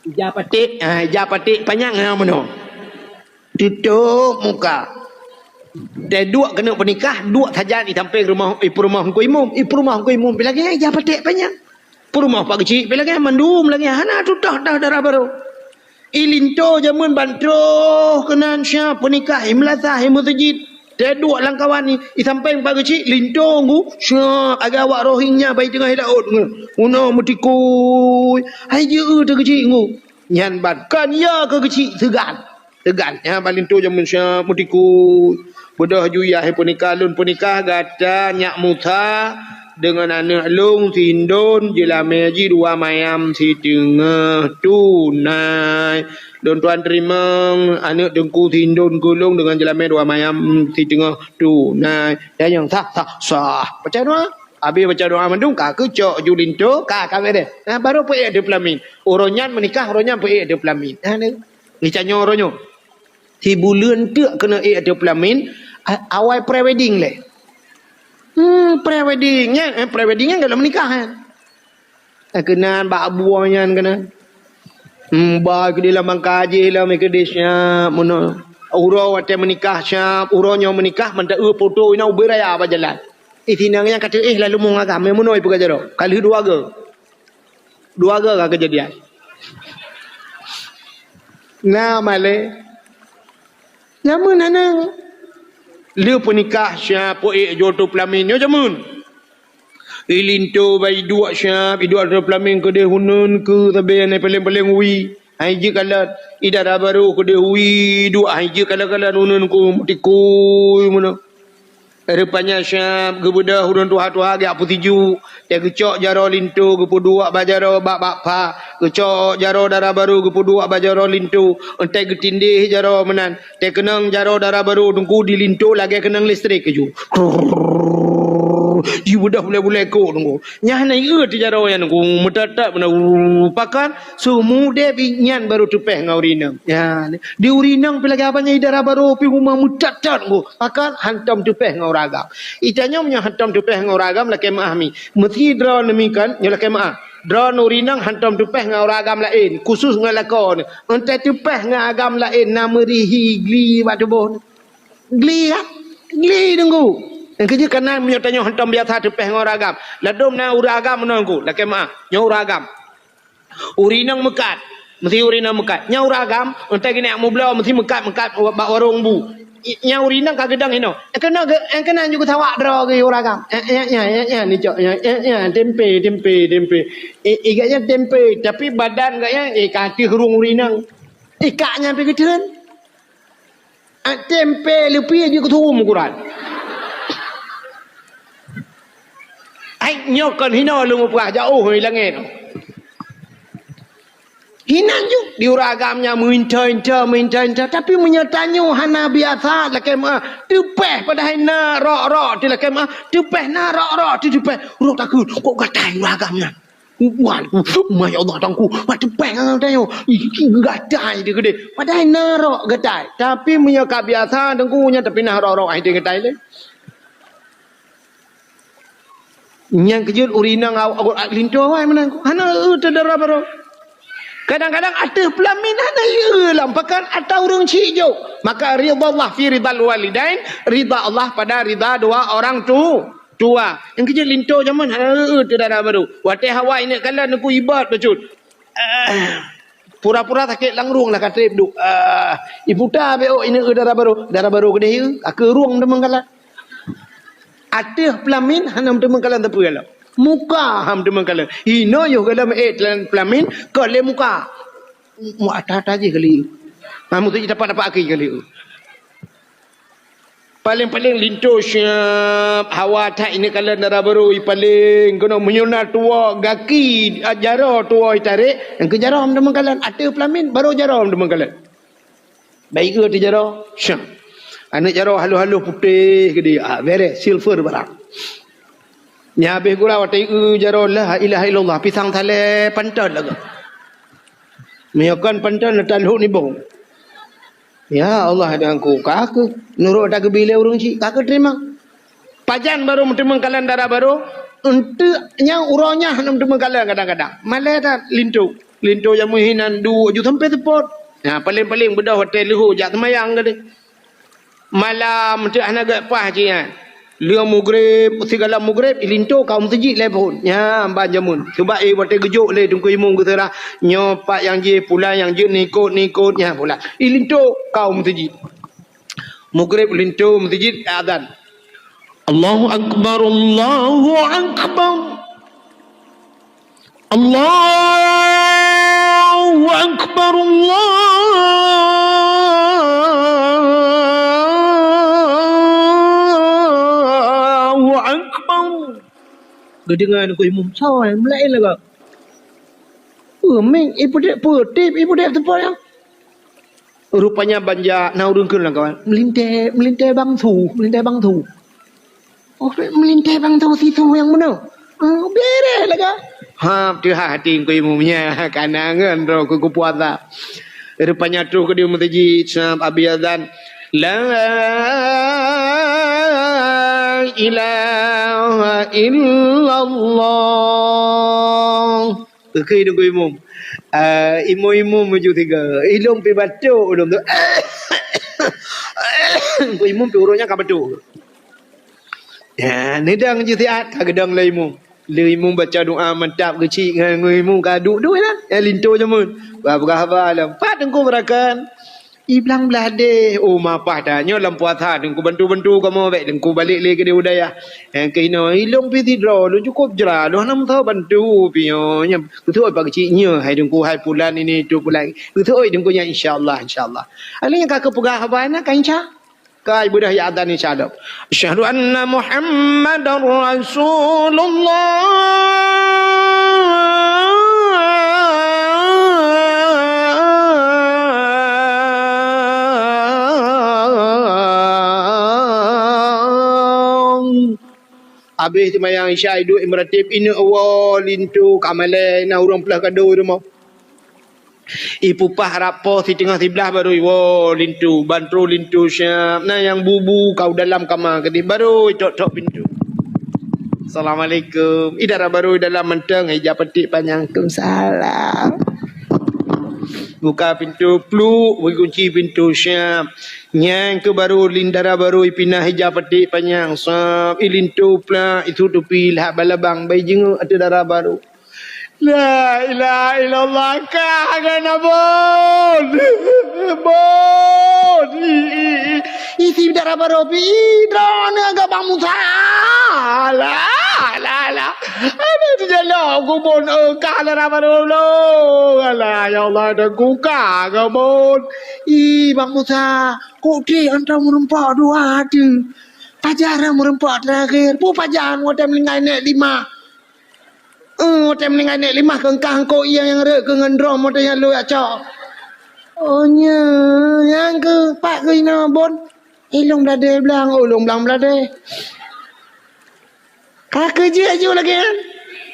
Ija paték, ha, ija paték panyang ha meunoe. Tutôp muka. Teuduek keuneuk peunikah, duek sajan i sampéng rumoh, i peurumoh Teungku Imum. I peurumoh Teungku Imum pi lagée ija paték panyang. Peurumoh Pak Geuchik pi lagée, mandum lagée, hana tutoh-toh dara barô. I linto jameun ban troh keunan siap peunikah, i meulasah, i meuseujid. Teuduek lam kawan ni, i sampéng Pak Geuchik, linto ngu, siap, agak awak roh hieng nyan bai teungoh laôt ngu. Unoe meutikui, hai jeuet teuh Geuchik ngu. Nyan ban, kon ya keu Geuchik seugan. Seugan, nyan ban linto jameun siap meutikui. Beudôh juyah peunikah lôn, peunikah gata nyak Musa deungon aneuk lôn si Indon, jeulamé jih dua mayam siteungoh tunai. Lôn tuan teurimong aneuk teungku si Indon keu lôn deungon jeulamé dua mayam siteungoh tunai. Dan nyang sah, sah, sah. Baca doa. Habéh baca doa mandum, ka keucok ju linto, ka, ka beudeh. Nah, baru peuék di peulamin. Uroe nyan meunikah, uroe nyan peuék di peulamin. Nah, ni. Ni tanyoe uroe nyoe. Si buleuen teuk keuneuk ék ateueh peulamin, a-, awai pre-wedding lé. Hmm, pre-wedding nyan, eh, pre-wedding nyan dalam menikah, eh. Eh, keunan bak abu nyan keunan. Hmm, ba keudeh lam bangka jih, lam keudeh siap, meunoe. Uroe watée meunikah siap, uroe nyoe meunikah, mantong eu foto inoe ubé raya bak jalan. Eh, sinang nyan ka teuéh lalu mong agam, eh, meunoe peugah jaroe. Ka lheueh dua goe. Dua goe ka keujadian. Na malée. Jameun hana. Lheueh peunikah siap peuék jeuet ateueh peulamin nyoe jameun. I linto bai iduek siap, iduek ateueh peulamin keudeh uneun keu sabe nyang paleng-paleng wie. Hai jeuet kalon, i dara barô keudeh wie iduek, hai jeuet kalon-kalon uneun keu tikui meunoe. Rupanya siap geubeudôh ureuëng tuha-tuha geujak peutiju, teuh geucok jaroe linto geupeuduek bak jaroe bak, bak pha, geucok jaroe dara barô geupeuduek bak jaroe linto, entée geutindéh jaroe meunan, teuh keunong jaroe dara barô teungku di linto lagée keunong listrik keujeuet. Krrrr, jibeudôh bulée-bulée kok teungku. Nyan na ié teuh jaroe nyan teungku, meutot-tot meunan, pakon Seumudeb nyan barô teupeh ngon ureuëng inong. Ya, di ureuëng inong pi lagée haba nyan i dara barô pi huma meutot-tot ngon. Pakon hantom teupeh ngon ureuëng agam. Itanyoe meunyoe hantom teupeh ngon ureuëng agam lakée meuáh mi. Meusi droeneuh mi kon, nyoe lakée meuáh. Droeneuh ureuëng inong hantom teupeh ngon ureuëng agam laén, khusus ngon lakoe neuh. Entée teupeh ngon agam laén na meurihi gli bak tuboh neuh. Gli kan? Gli deungku. Nyang keujeuet kana meunyoe tanyoe hantom biasa teupeh ngon ureuëng agam. Ladôm na ureuëng agam meunoe ngku, lakée meuáh. Nyoe ureuëng agam. Ureuëng inong meukat. Meusi ureuëng inong meukat. Nyan ureuëng agam, entée geuneuk mubloe, meusi meukat-meukat bak warong bu. I-, nyan ureuëng inong ka geudong hinoe. Eh, keunoe ge-, eh, keunoe ju geusawak droe geuh ureuëng agam. Eh, eh, eh, eh, eh, nicok, eh, eh, eh, tempe, tempe, tempe. Eh, eh, gobnyan tempe, tapi badan gobnyan, eh, ka ateueh rhueng ureuëng inong. Ikak nyan pih geuteun. Ah, tempe leupie jih keu surum ukuran. Ai, nyoe kon hinoe lôn muprah jaoh i langét. Hinan ju di ureuëng agam nyan meuinta-inta, meuinta-inta. Tapi meunyoe tanyoe hana biasa lakée meuáh, teupeh padahai na rok-rok teuh lakée meuáh, teupeh na rok-rok teuh teupeh. Rok takheun, kok gatai ureuëng agam nyan. Wan, ma ya Allah, tangku, pat teupeh ngon tanyoe. Ih, gatai teuh keudeh. Padahai na rok gatai. Tapi meunyoe ka biasa, tangku, nyan tapi na rok-rok ai teuh gatai lé. Nyang keujeuet ureuëng inong awak linto awai meunan. Hana eu teuh dara barô. Kadang-kadang ateueh peulamin hana eu lam pakan atau ureuëng chik jok. Maka ridha Allah fi ridhal walidain, ridha Allah pada ridha dua orang tu. Tua. Nyang keujeuet linto jameun, ha, teuh dara barô. Watée hawa ineuk kalon neuku ibat bacut. Ah. Pura-pura sakét lam rueng lah ka trép duek. Ah, iputa beu ineuk dara barô. Dara barô keudeh, ka keu rueng meuteumé kalon. Ateueh peulamin hana meuteumé kalon sapeue lom. Muka hana meuteumé kalon. Inoe yoh galom ék peulamin, ka lé muka. Mu ata-ata jih kali. Ha, meuteujih tapak-tapak akhé kali. Paléng-paléng linto siab, hawa that ineuk kalon dara barô, i paléng keunoe meunyoe na tuwoe gaki, a, jaroe tuwoe itarek, nyang keu jaroe meuteumé kalon, ateueh peulamin, barô jaroe meuteumé kalon. Baik ke ateueh jaroe? Siab. Aneuk jaroe halôh-halôh putéh keudeh, ah, bereh, silver barang. Nyan habéh gura watée eu jaroe la ilaha illallah, pisang salée panton lagée. Meunyoe kon panton, talhok nibong. Ya Allah, dan ku ka keuh nurot ata geubi lé ureuëng chik, ka keuh teurimong. Pajan barô meuteumé kalon dara barô, eunteuk nyang uroe nyan hana meuteumé kalon kadang-kadang. Malée that linto. Linto nyang meuhinan duek ju sampoe seupôt. Nah, paléng-paléng beudôh watée leuhô jak seumayang keudeh. Malam teuh hana gét paih jih nyan. Lheueh mugreb, sigohlom mugreb, ilinto ka u meuseujid lé phon. Nyan ban jameun. Sabab, eh, watée geujok lé Teungku Imum geuseurah, nyoe pat nyang jih, pula nyang jeuet nikot-nikot, nyan pula. Ilinto ka u meuseujid. Mugreb linto meuseujid, azan. Allahu Akbar, Allahu Akbar. Allahu Akbar, Allahu Akbar. Geudeungoe Teungku Imum, soe meulaén lagak. Peumeng, ipeudép, peutép, ipeudép teupot nyan. Rupanya banja na ureuëng kheun lam kawan. Meulintée, meulintée bang su, meulintée bang su. Oh, meulintée bang su sisu nyang meunoe. Ah, bereh lagak. Ha, teuhah hati Teungku Imum nyan, kana ngon droe keu kupuasa. Rupanya troh keudeh meuseujid, siab abéh azan. La ilaha illallah. Keu Teungku Imum. Ah, imum-imum meunyoe sigoe. Ilôn pih batuk ulôn tu. Teungku Imum pih uroe nyan ka batuk. Ya, neudong jih siat, ka geudong lé imum. Lé imum baca doa mantap geuchik ngon, ngon imum ka duek-duek lah. Ya, linto jameun. Ba peugah haba lom. Pat Teungku beurakan. I blang blah deh, oh, mapah that. Nyoe lam puasa, Teungku bantu-bantu kamoe, bék Teungku balek lé keudeh u dayah. Nyang keunoe, ilôn pih sidroe, lôn cukôp jra, lôn hana meusaboh bantu pih nyoe. Nyan, keutuek bak cik nyoe, hai Teungku, hai pulan ini, tu pulan. Keutuek Teungku nyan, insya Allah, insya Allah. Alèh nyan ka keupeugah haba na, ka insya. Ka ibeudôh ya azan, insya Allah. Asyhadu anna Muhammadar Rasulullah. Abéh seumayang Isya, iduek imeuratéb, ineuk woe linto ka malèe, na ureueng peuleueh kado i rumoh. Ipupah rab po siteungoh siblaih barô iwoe linto, ban troh linto siap. Na nyang bu-bu ka u dalam kama keudeh, barô itok-tok pintoe. Assalamualaikum. I dara barô i dalam mantong, ija peutik panyang. Waalaikumsalam. Buka pintoe, pluk, bri kunci pintoe siap. Nyan keuh barô lin dara barô ipinah ija peutik panyang, sab, ilinto plak, itu tupi lhak balabang, bai jinguk ateueh dara barô. La ilaha illallah, ka gana bon. Bon. I, i, i. Isi dara barô pi, i, droeneuh agak Bang Musa. La, la, la. Aduh, dijalok kubon, eh, ka dara barô lo. Alah, ya Allah, dah kuka ke bon. I, Bang Musa, kok deh antara meureumpok dua tu. Pajan meureumpok terakhir. Pu pajan watèe meuninggai nèk lima. Eh, watèe meuninggai nèk lima keungkah eungkôt ié nyang rhot keu ngon drom watèe nyan lôn jak cok. Oh, nya, nyang keu pat keu inoe bon. Ilôn bladé blang, oh, ilôn blang bladé. Ka keu jeuet ju lagèe nyan.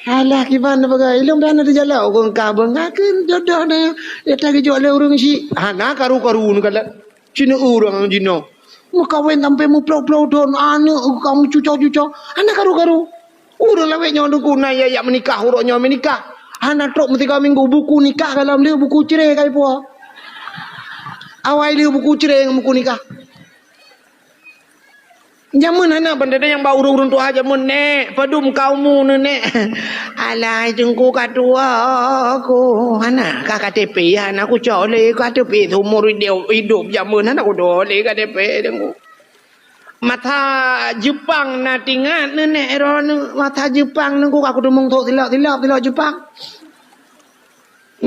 Alah, kiban na peugah, ilôn blang na teujalok, oh, keungkah bon. Ka keu jodoh na, ya ta geujok lé ureueng syiek. Hana karu-karu neukalon. Cina ureueng jinoe. Meukawen sampai meuplôh-plôh thôn, aneuk ka meucuco-cuco. Hana karu-karu. Ureueng lawét nyoe Teungku na ya, ya meunikah, uroe nyoe meunikah. Hana trok meusigoe minggu, buku nikah ka lom lheueh, buku cerai ka ipuwoe. Awai lheueh buku cerai ngon buku nikah. Jameun hana bandada nyang ba ureuëng-ureuëng tuha jameun, "Nek, padum ka umu neuh, Nek?" "Alah, Teungku, ka tuwoe ku." "Hana ka K T P?" "Hana kucok lé K T P, seumur idop, idop jameun hana kucok lé K T P, Teungku." "Masa Jeupang na tingat neuh, Nek, droeneuh? Masa Jeupang neuh ku ka kuteumong thok silop-silop, silop Jeupang.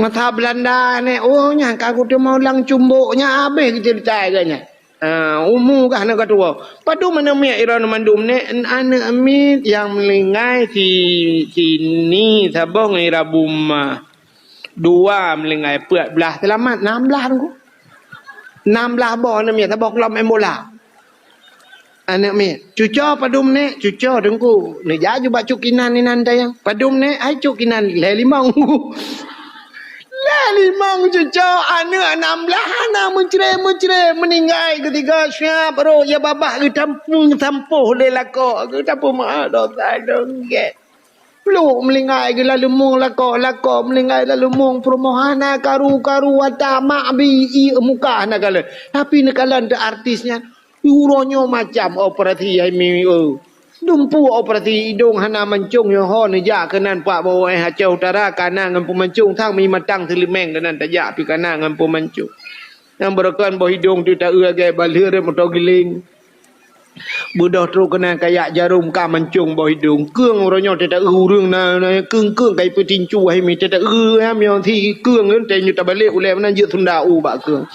Masa Beulanda, Nek, oh, nyan ka kuteumong lam cumbok, nyan habéh geuceurita lagée nyan." Ah, umu gah na ka tuwoe. Padum aneuk miet droeneuh mandum, Nek? Aneuk miet nyang meuninggai si, si Ni saboh ngon si Rabu Mah. Dua meuninggai, peuet blaih seulamat, nam blaih, Teungku. Nam blaih boh aneuk miet, saboh klub main bola. Aneuk miet, "Cuco padum, Nek?" "Cuco, Teungku." Neujak ju bak Cut Kinan inan tayang. "Padum, Nek?" "Hai Cut Kinan, lhée limong." Lhée limong cuco, aneuk nam blaih hana meucre-meucre, meuninggai geusigoe siab rot, ya babah geutampu-, tampoh lé lakoe, geutampu meu'ah dosa dong gét. Pluk meuninggai geulaleumoe lakoe, lakoe meuninggai laleumoe peurumoh, hana karu-karu ata mak bi ié muka hana kalon. Tapi neukalon teuh artis nyan. Uroe nyoe macam operasi hai mi, eu. Dumpeue operasi idong hana mancong nyoe ho neujak keunan pak boh eh Aceh Utara kana ngon peumancong sang mi matang seuleumeng keunan tajak pi kana ngon peumancong. Nyang beureukan boh idong teuh taeu lagée balheueh moto giling. Beudôh trok keunan kayak jarom ka mancong boh idong. Keueng uroe nyoe teuh taeu ureuëng na, na keueng-keueng kai peutincu hai mi teuh taeu hai mi si keueng teuh nyoe tabalek ulée meunan jeuet sunda u bak keueng.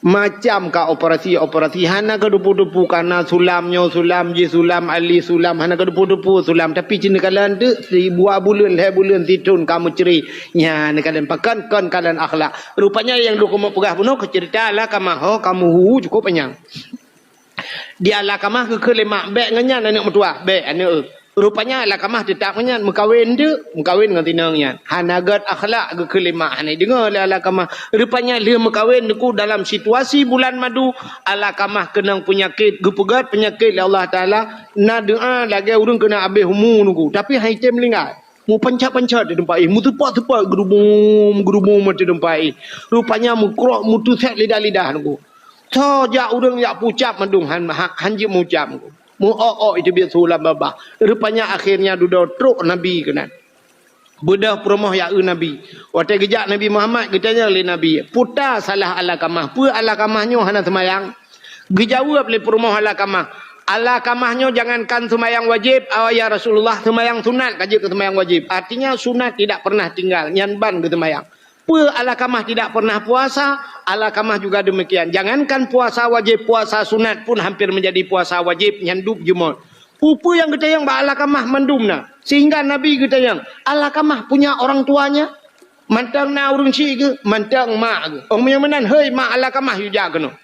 Macam ka operasi-operasi, hana keudeupu-deupu, kana sulam nyoe sulam, jih sulam, ali sulam, hana keudeupu-deupu sulam. Tapi cit neukalon teuk, sibuah buleuen, lhée buleuen, sithon ka meucre. Nyan neukalon pakon, kon kalon akhlak. Rupanya nyang lôn keumeung peugah bunoe keu ceurita Alkamah ho ka meuhu cukup panyang. Di Alkamah geukheun lé mak, "Bék ngon nyan aneuk meutuwah, bék aneuk." Rupanya Alkamah teutap ngon nyan, meukawen teuk, meukawen ngon tinong nyan. Hana gét akhlak geukheun lé mak, hana deungoe lé Alkamah. Rupanya lheueh meukawen teuk dalam situasi bulan madu, Alkamah keunong peunyakét, geupeugét peunyakét lé Allah Taala, na doa lagée ureuëng keuneuk abéh umu teuk, tapi han item meuninggai. Meupancet-pancet di teumpat jih, meuteupot-teupot, geurubum-geurubum di teumpat jih. Rupanya meukrok, meuteusét lidah-lidah teuk. Soe jak ureuëng jak peucab mandum han, han, han jeuet meucab. Meu-ok-ok iteubiet su lam babah. Rupanya akhirnya dudoe trok Nabi keunan. Beudôh peurumoh jak eu Nabi. Watée geujak Nabi Muhammad geutanyong lé Nabi, "Peue salah Alkamah? Peue Alkamah nyoe hana seumayang?" Geujaweueb lé peurumoh Alkamah, "Alkamah nyoe jangankan seumayang wajéb, ya Rasulullah, seumayang sunat ka jeuet keu seumayang wajéb." Artinya sunat tidak pernah tinggal, nyan ban geuseumayang. Peue Alkamah tidak pernah puasa, Alkamah juga demikian. Jangankan puasa wajéb, puasa sunat pun hampir menjadi puasa wajéb, nyan dub jeumot. Peue-peue nyang geutanyong bak Alkamah mandum na, sehingga Nabi geutanyong, "Alkamah punya orang tuanya?" "Mantong na ureuëng chik geuh, mantong mak geuh." "Oh, meunyoe meunan, hei mak Alkamah, yue jak keunoe."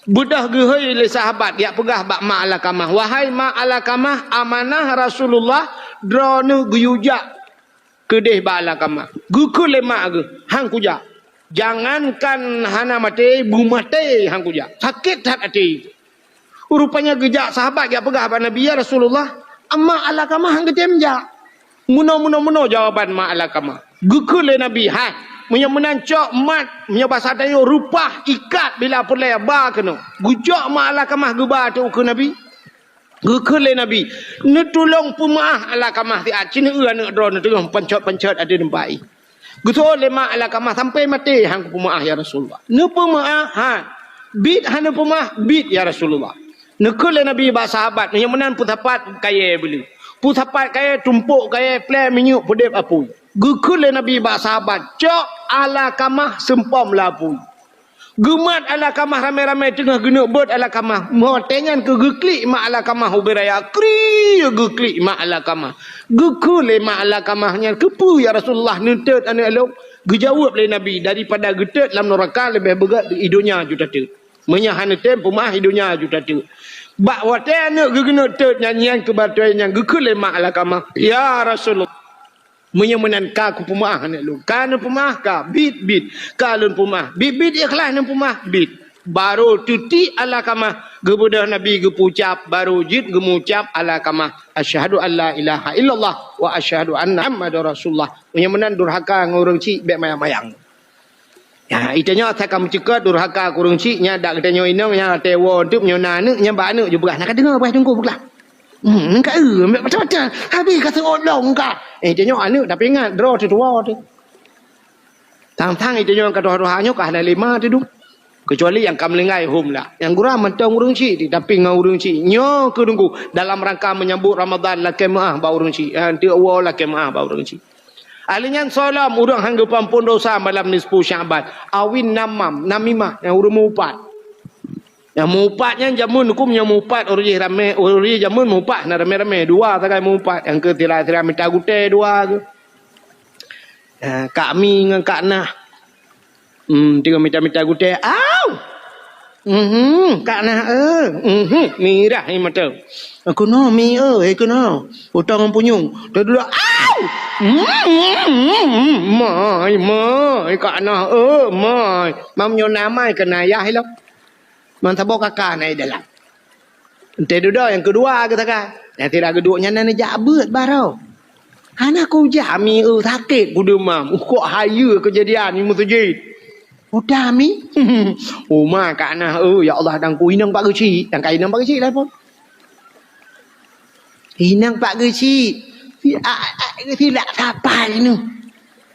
Beudôh geuhôi lé sahabat jak peugah bak mak Alkamah, "Wahai mak Alkamah, amanah Rasulullah, droeneuh geuyue jak keudeh bak Alkamah." Geukheun lé mak geuh, "Han kujak. Jangankan hana maté, beumaté han kujak. Sakét that até." Rupanya geujak sahabat jak peugah bak Nabi, "Ya Rasulullah, mak Alkamah han geutem jak." Meunoe, meunoe, meunoe jawaban mak Alkamah. Geukheun lé Nabi, "Hai, meunyoe meunan cok mat, meunyoe basa tanyoe reupah ikat bila peureulée ba keunoe." Geucok mak Alkamah geuba teuk keu Nabi. Geukheun lé Nabi, "Neutulông peumeu'ah Alkamah siat, ci neueu aneuk droeneuh teungoh pancot-pancot ateueh teumpat jih." Geuseuôt lé mak Alkamah, "Sampai maté han kupeumeu'ah, ya Rasulullah." "Neupeumeu'ah han?" "Biet han neupeumeu'ah?" "Biet, ya Rasulullah." Neukheun lé Nabi bak sahabat, "Meunyoe meunan peusapat kayée beuleu. Peusapat kayée, tumpok kayée, plée minyeuk, peudeb apui." Geukheun lé Nabi bak sahabat, "Cok Alkamah seumpom lam apui." Geumat Alkamah ramé-ramé teungoh geuneuk beuet Alkamah. Watée nyan keuh geuklik mak Alkamah ubé raya. Kri geuklik mak Alkamah. Geukheun lé mak Alkamah nyan, "Keupeue ya Rasulullah neutot aneuk lôn?" Geujaweueb lé Nabi, "Daripada geutot lam nuraka leubeh beugét i donya ju tatot. Meunyoe hana tem peumeu'ah i donya ju tatot." Bak watée aneuk geuh geuneuk tot nyan, nyan keuh batée nyan geukheun lé mak Alkamah, "Ya Rasulullah, meunyoe meunan ka kupeumeu'ah aneuk lôn." "Ka neupeumeu'ah ka?" "Biet, biet, ka lôn peumeu'ah." "Biet, biet ikhlas neupeumeu'ah?" "Biet." Barô teutiek Alkamah geubeudôh Nabi geupeucab, barô jeuet geumeucab Alkamah, "Asyhadu an la ilaha illallah wa asyhadu anna Muhammadar Rasulullah." Meunyoe meunan durhaka ngon ureuëng chik, bék mayang-mayang. Ya, itanyoe asai ka meuceukeut durhaka keu ureuëng chik, nyan dak geutanyoe inong, nyan watée woe teuk nyoe na aneuëk, nyan bak aneuëk ju peugah, "Na ka deungoe peugah teungku peugah." Hmm, ka eu, macam-macam. Habis ka seuôt lom ka. Eh, itanyoe aneuëk tapi ingat, droe teuh tuwoe teuh. Tang-tang itanyoe ka tuha-tuha nyoe ka hana lé ma teudong. Kecuali nyang ka meulinggai hom lah. Nyang gura mantong ureuëng chik, tapi ngon ureuëng chik. Nyoe keuh teungku, dalam rangka menyambut Ramadan lakée meuáh bak ureuëng chik. Eh, teuk woe lakée meuáh bak ureuëng chik. Ahli nyan soe lom ureuëng han geupeuampon dosa malam nisfu Sya'ban. Awin namam, namimah, nyang ureuëng meuupat. Nyang meuupat nyan jameun huköm nyang meuupat ureuëng jih ramé, ureuëng jih jameun meuupat hana ramé-ramé, dua sagai meuupat, nyang keu sira-sira mita gutée dua keuh. Ah, Kak Mi ngon Kak Nah. Hmm, tiga mita-mita gutée. Au! Mhm, Kak Nah, eh. Mhm, mirah hai mata. Aku no Mi, eh, aku no. Utang ngon punyueng. Dah dulu, au! Hmm, mai, mai, Kak Nah, eh, mai. Mam nyoe namai keu ayah lo. Man saboh kaka na di dalam. Entah dudoe nyang keudua geuh sagai. Nyang sira geuduek nyan na neujak beuet baroe. Hana kujak Mi, eu, sakét kudeumam. Uh, kok hayeue keujadian nyoe meuseujid. Udah Mi. Uma Kak Nah, eu, ya Allah, dan ku inong Pak Geuchik. Dan ka inong Pak Geuchik lah pun. Inong Pak Geuchik. Si, a, a, silak sapai nyoe.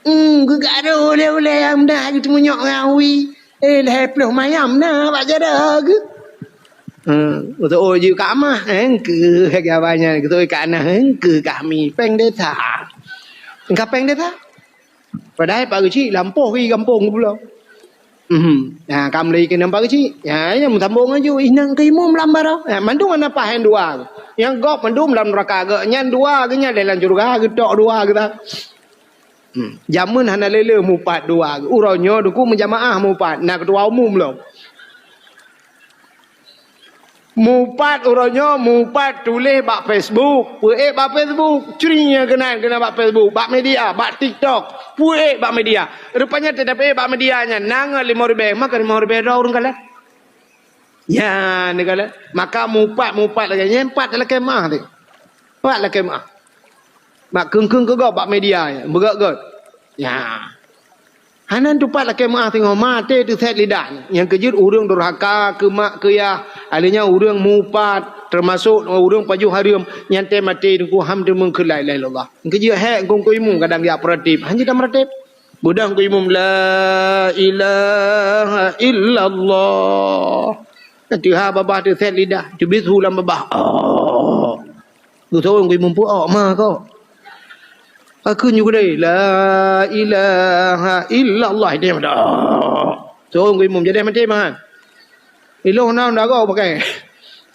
Hmm, geugaro ulée-ulée nyang meudah geuteumenyok ngon wie. Eh, lhée ploh mayam na bak jaroe geuh. Hmm, beutôi jih Kak Mah, eh, keu lagée awaknyan, beutôi Kak Nah, eh, keu kami, péng desa. Ka péng desa. Padahai Pak Geuchik lampôh ri gampông geupulo. Mhm. Ha, ka meulai keunan Pak Geuchik. Ya, ya, meusambông laju. Inong keu imum lam baroe. Ya, mandum hana paih dua. Nyang gob mandum lam neuraka geuh. Nyan dua geuh nyan dalam syeuruga, geutok dua geuh. Hmm. Jameun hana lé-lé meuupat dua. Uroe nyoe Teungku meujamaah meuupat, na keutua umum lom. Meuupat uroe nyoe, meuupat tuléh bak Facebook, peuék bak Facebook, cri nyang keunan, keunan bak Facebook, bak media, bak TikTok, peuék bak media. Rupanya teutab ék bak media nyan, na ngon limong ribée, maka limong ribée droe ureuëng kalon. Nyan, neukalon. Maka meuupat, meuupat lagée nyan, pat lakée meuáh teuh. Pat lakée meuáh. Bak kheun-kheun keu gob bak media, beugét-gét. Ya. Hana tupat lakée meuáh teungoh maté teusét lidah. Nyang keujeuet ureuëng durhaka keu mak keu yah, ahli nyan ureuëng meuupat, teumasok ureuëng pajoh hareuem, nyan tée maté Teungku han teumeung kheun la ilaha illallah. Nyang keujeuet hék keu imum kadang jak peuratéb, han jeuet tameuratéb. Beudang keu imum, "La ilaha illallah." Teuha babah teusét lidah, teubiet su lam babah. Oh. Geusoe keu imum peuok ma kok. Aku nyoe geude, "La ilaha illallah." Dia dah. Soe keu imum jadi maté mah. Ilong na dago pakai.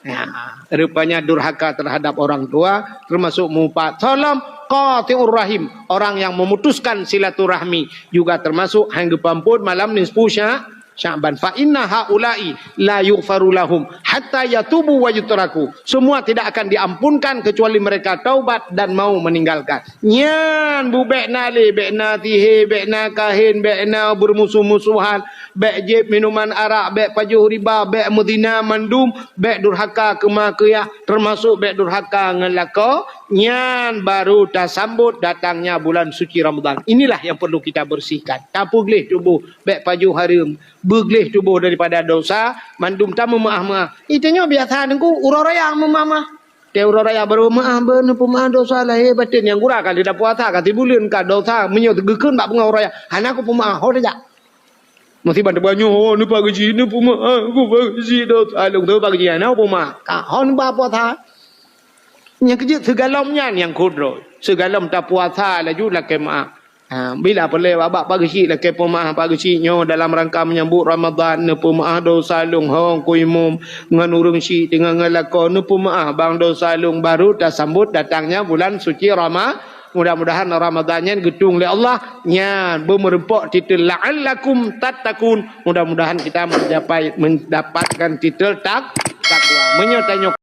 Ya, rupanya durhaka terhadap orang tua termasuk meuupat. Soe lom, qati'ur rahim, orang yang memutuskan silaturahmi juga termasuk han geupeuampon malam nisfu sya-, Sya'ban. Fa inna haula'i la yughfaru lahum hatta yatubu wa yutraku. Semua tidak akan diampunkan kecuali mereka taubat dan mau meninggalkan. Nyan bu bék na lé, bék na sihé, bék na kahén, bék na beurmusuh-musuhan, bék jieb minuman arak, bék pajoh riba, bék meuzina mandum, bék durhaka keu ma keu yah, teumasok bék durhaka ngon lakoe, nyan baru tasambot datangnya bulan suci Ramadan. Inilah yang perlu kita bersihkan. Tapeugleh tuboh, bék pajoh hareuem, beugleh tuboh daripada dosa, mandum tameumeuáh-meuáh. Itanyoe biasa Teungku, uroe raya meumeuáh-meuáh. Watée uroe raya barô meuáh, beu neupeumeuáh dosa lahé batén nyang gura ka lheueh tapuasa, ka sibuleuen ka dosa, meunyoe geukheun bak beungoh uroe raya, hana kupeumeuáh, ho tajak. Meusiban teubanyoe, ho neupak geuchik, neupeumeuáh, kupak geuchik dosa lôn, teupak geuchik hana peumeuáh. Ka ho neuba puasa. Nyang keujeuet seugalom nyan nyang kudroe. Seugalom tapuasa laju lakée meuáh. Ha, bila peureulée bak Pak Geuchik lakée peumeuáh Pak Geuchik nyoe dalam rangka menyambut Ramadan, neupeumeuáh dosa lôn ho keu imum ngon ureuëng chik teungoh ngon lakoe, neupeumeuáh bang dosa lôn, baru tasambot datangnya bulan suci Rama-, mudah-mudahan Ramadan nyan geutueng lé Allah, nyan beumeureumpok titel la'allakum tattaqun, mudah-mudahan kita mencapai, mendapatkan titel tak-, takwa. Meunyoe tanyoe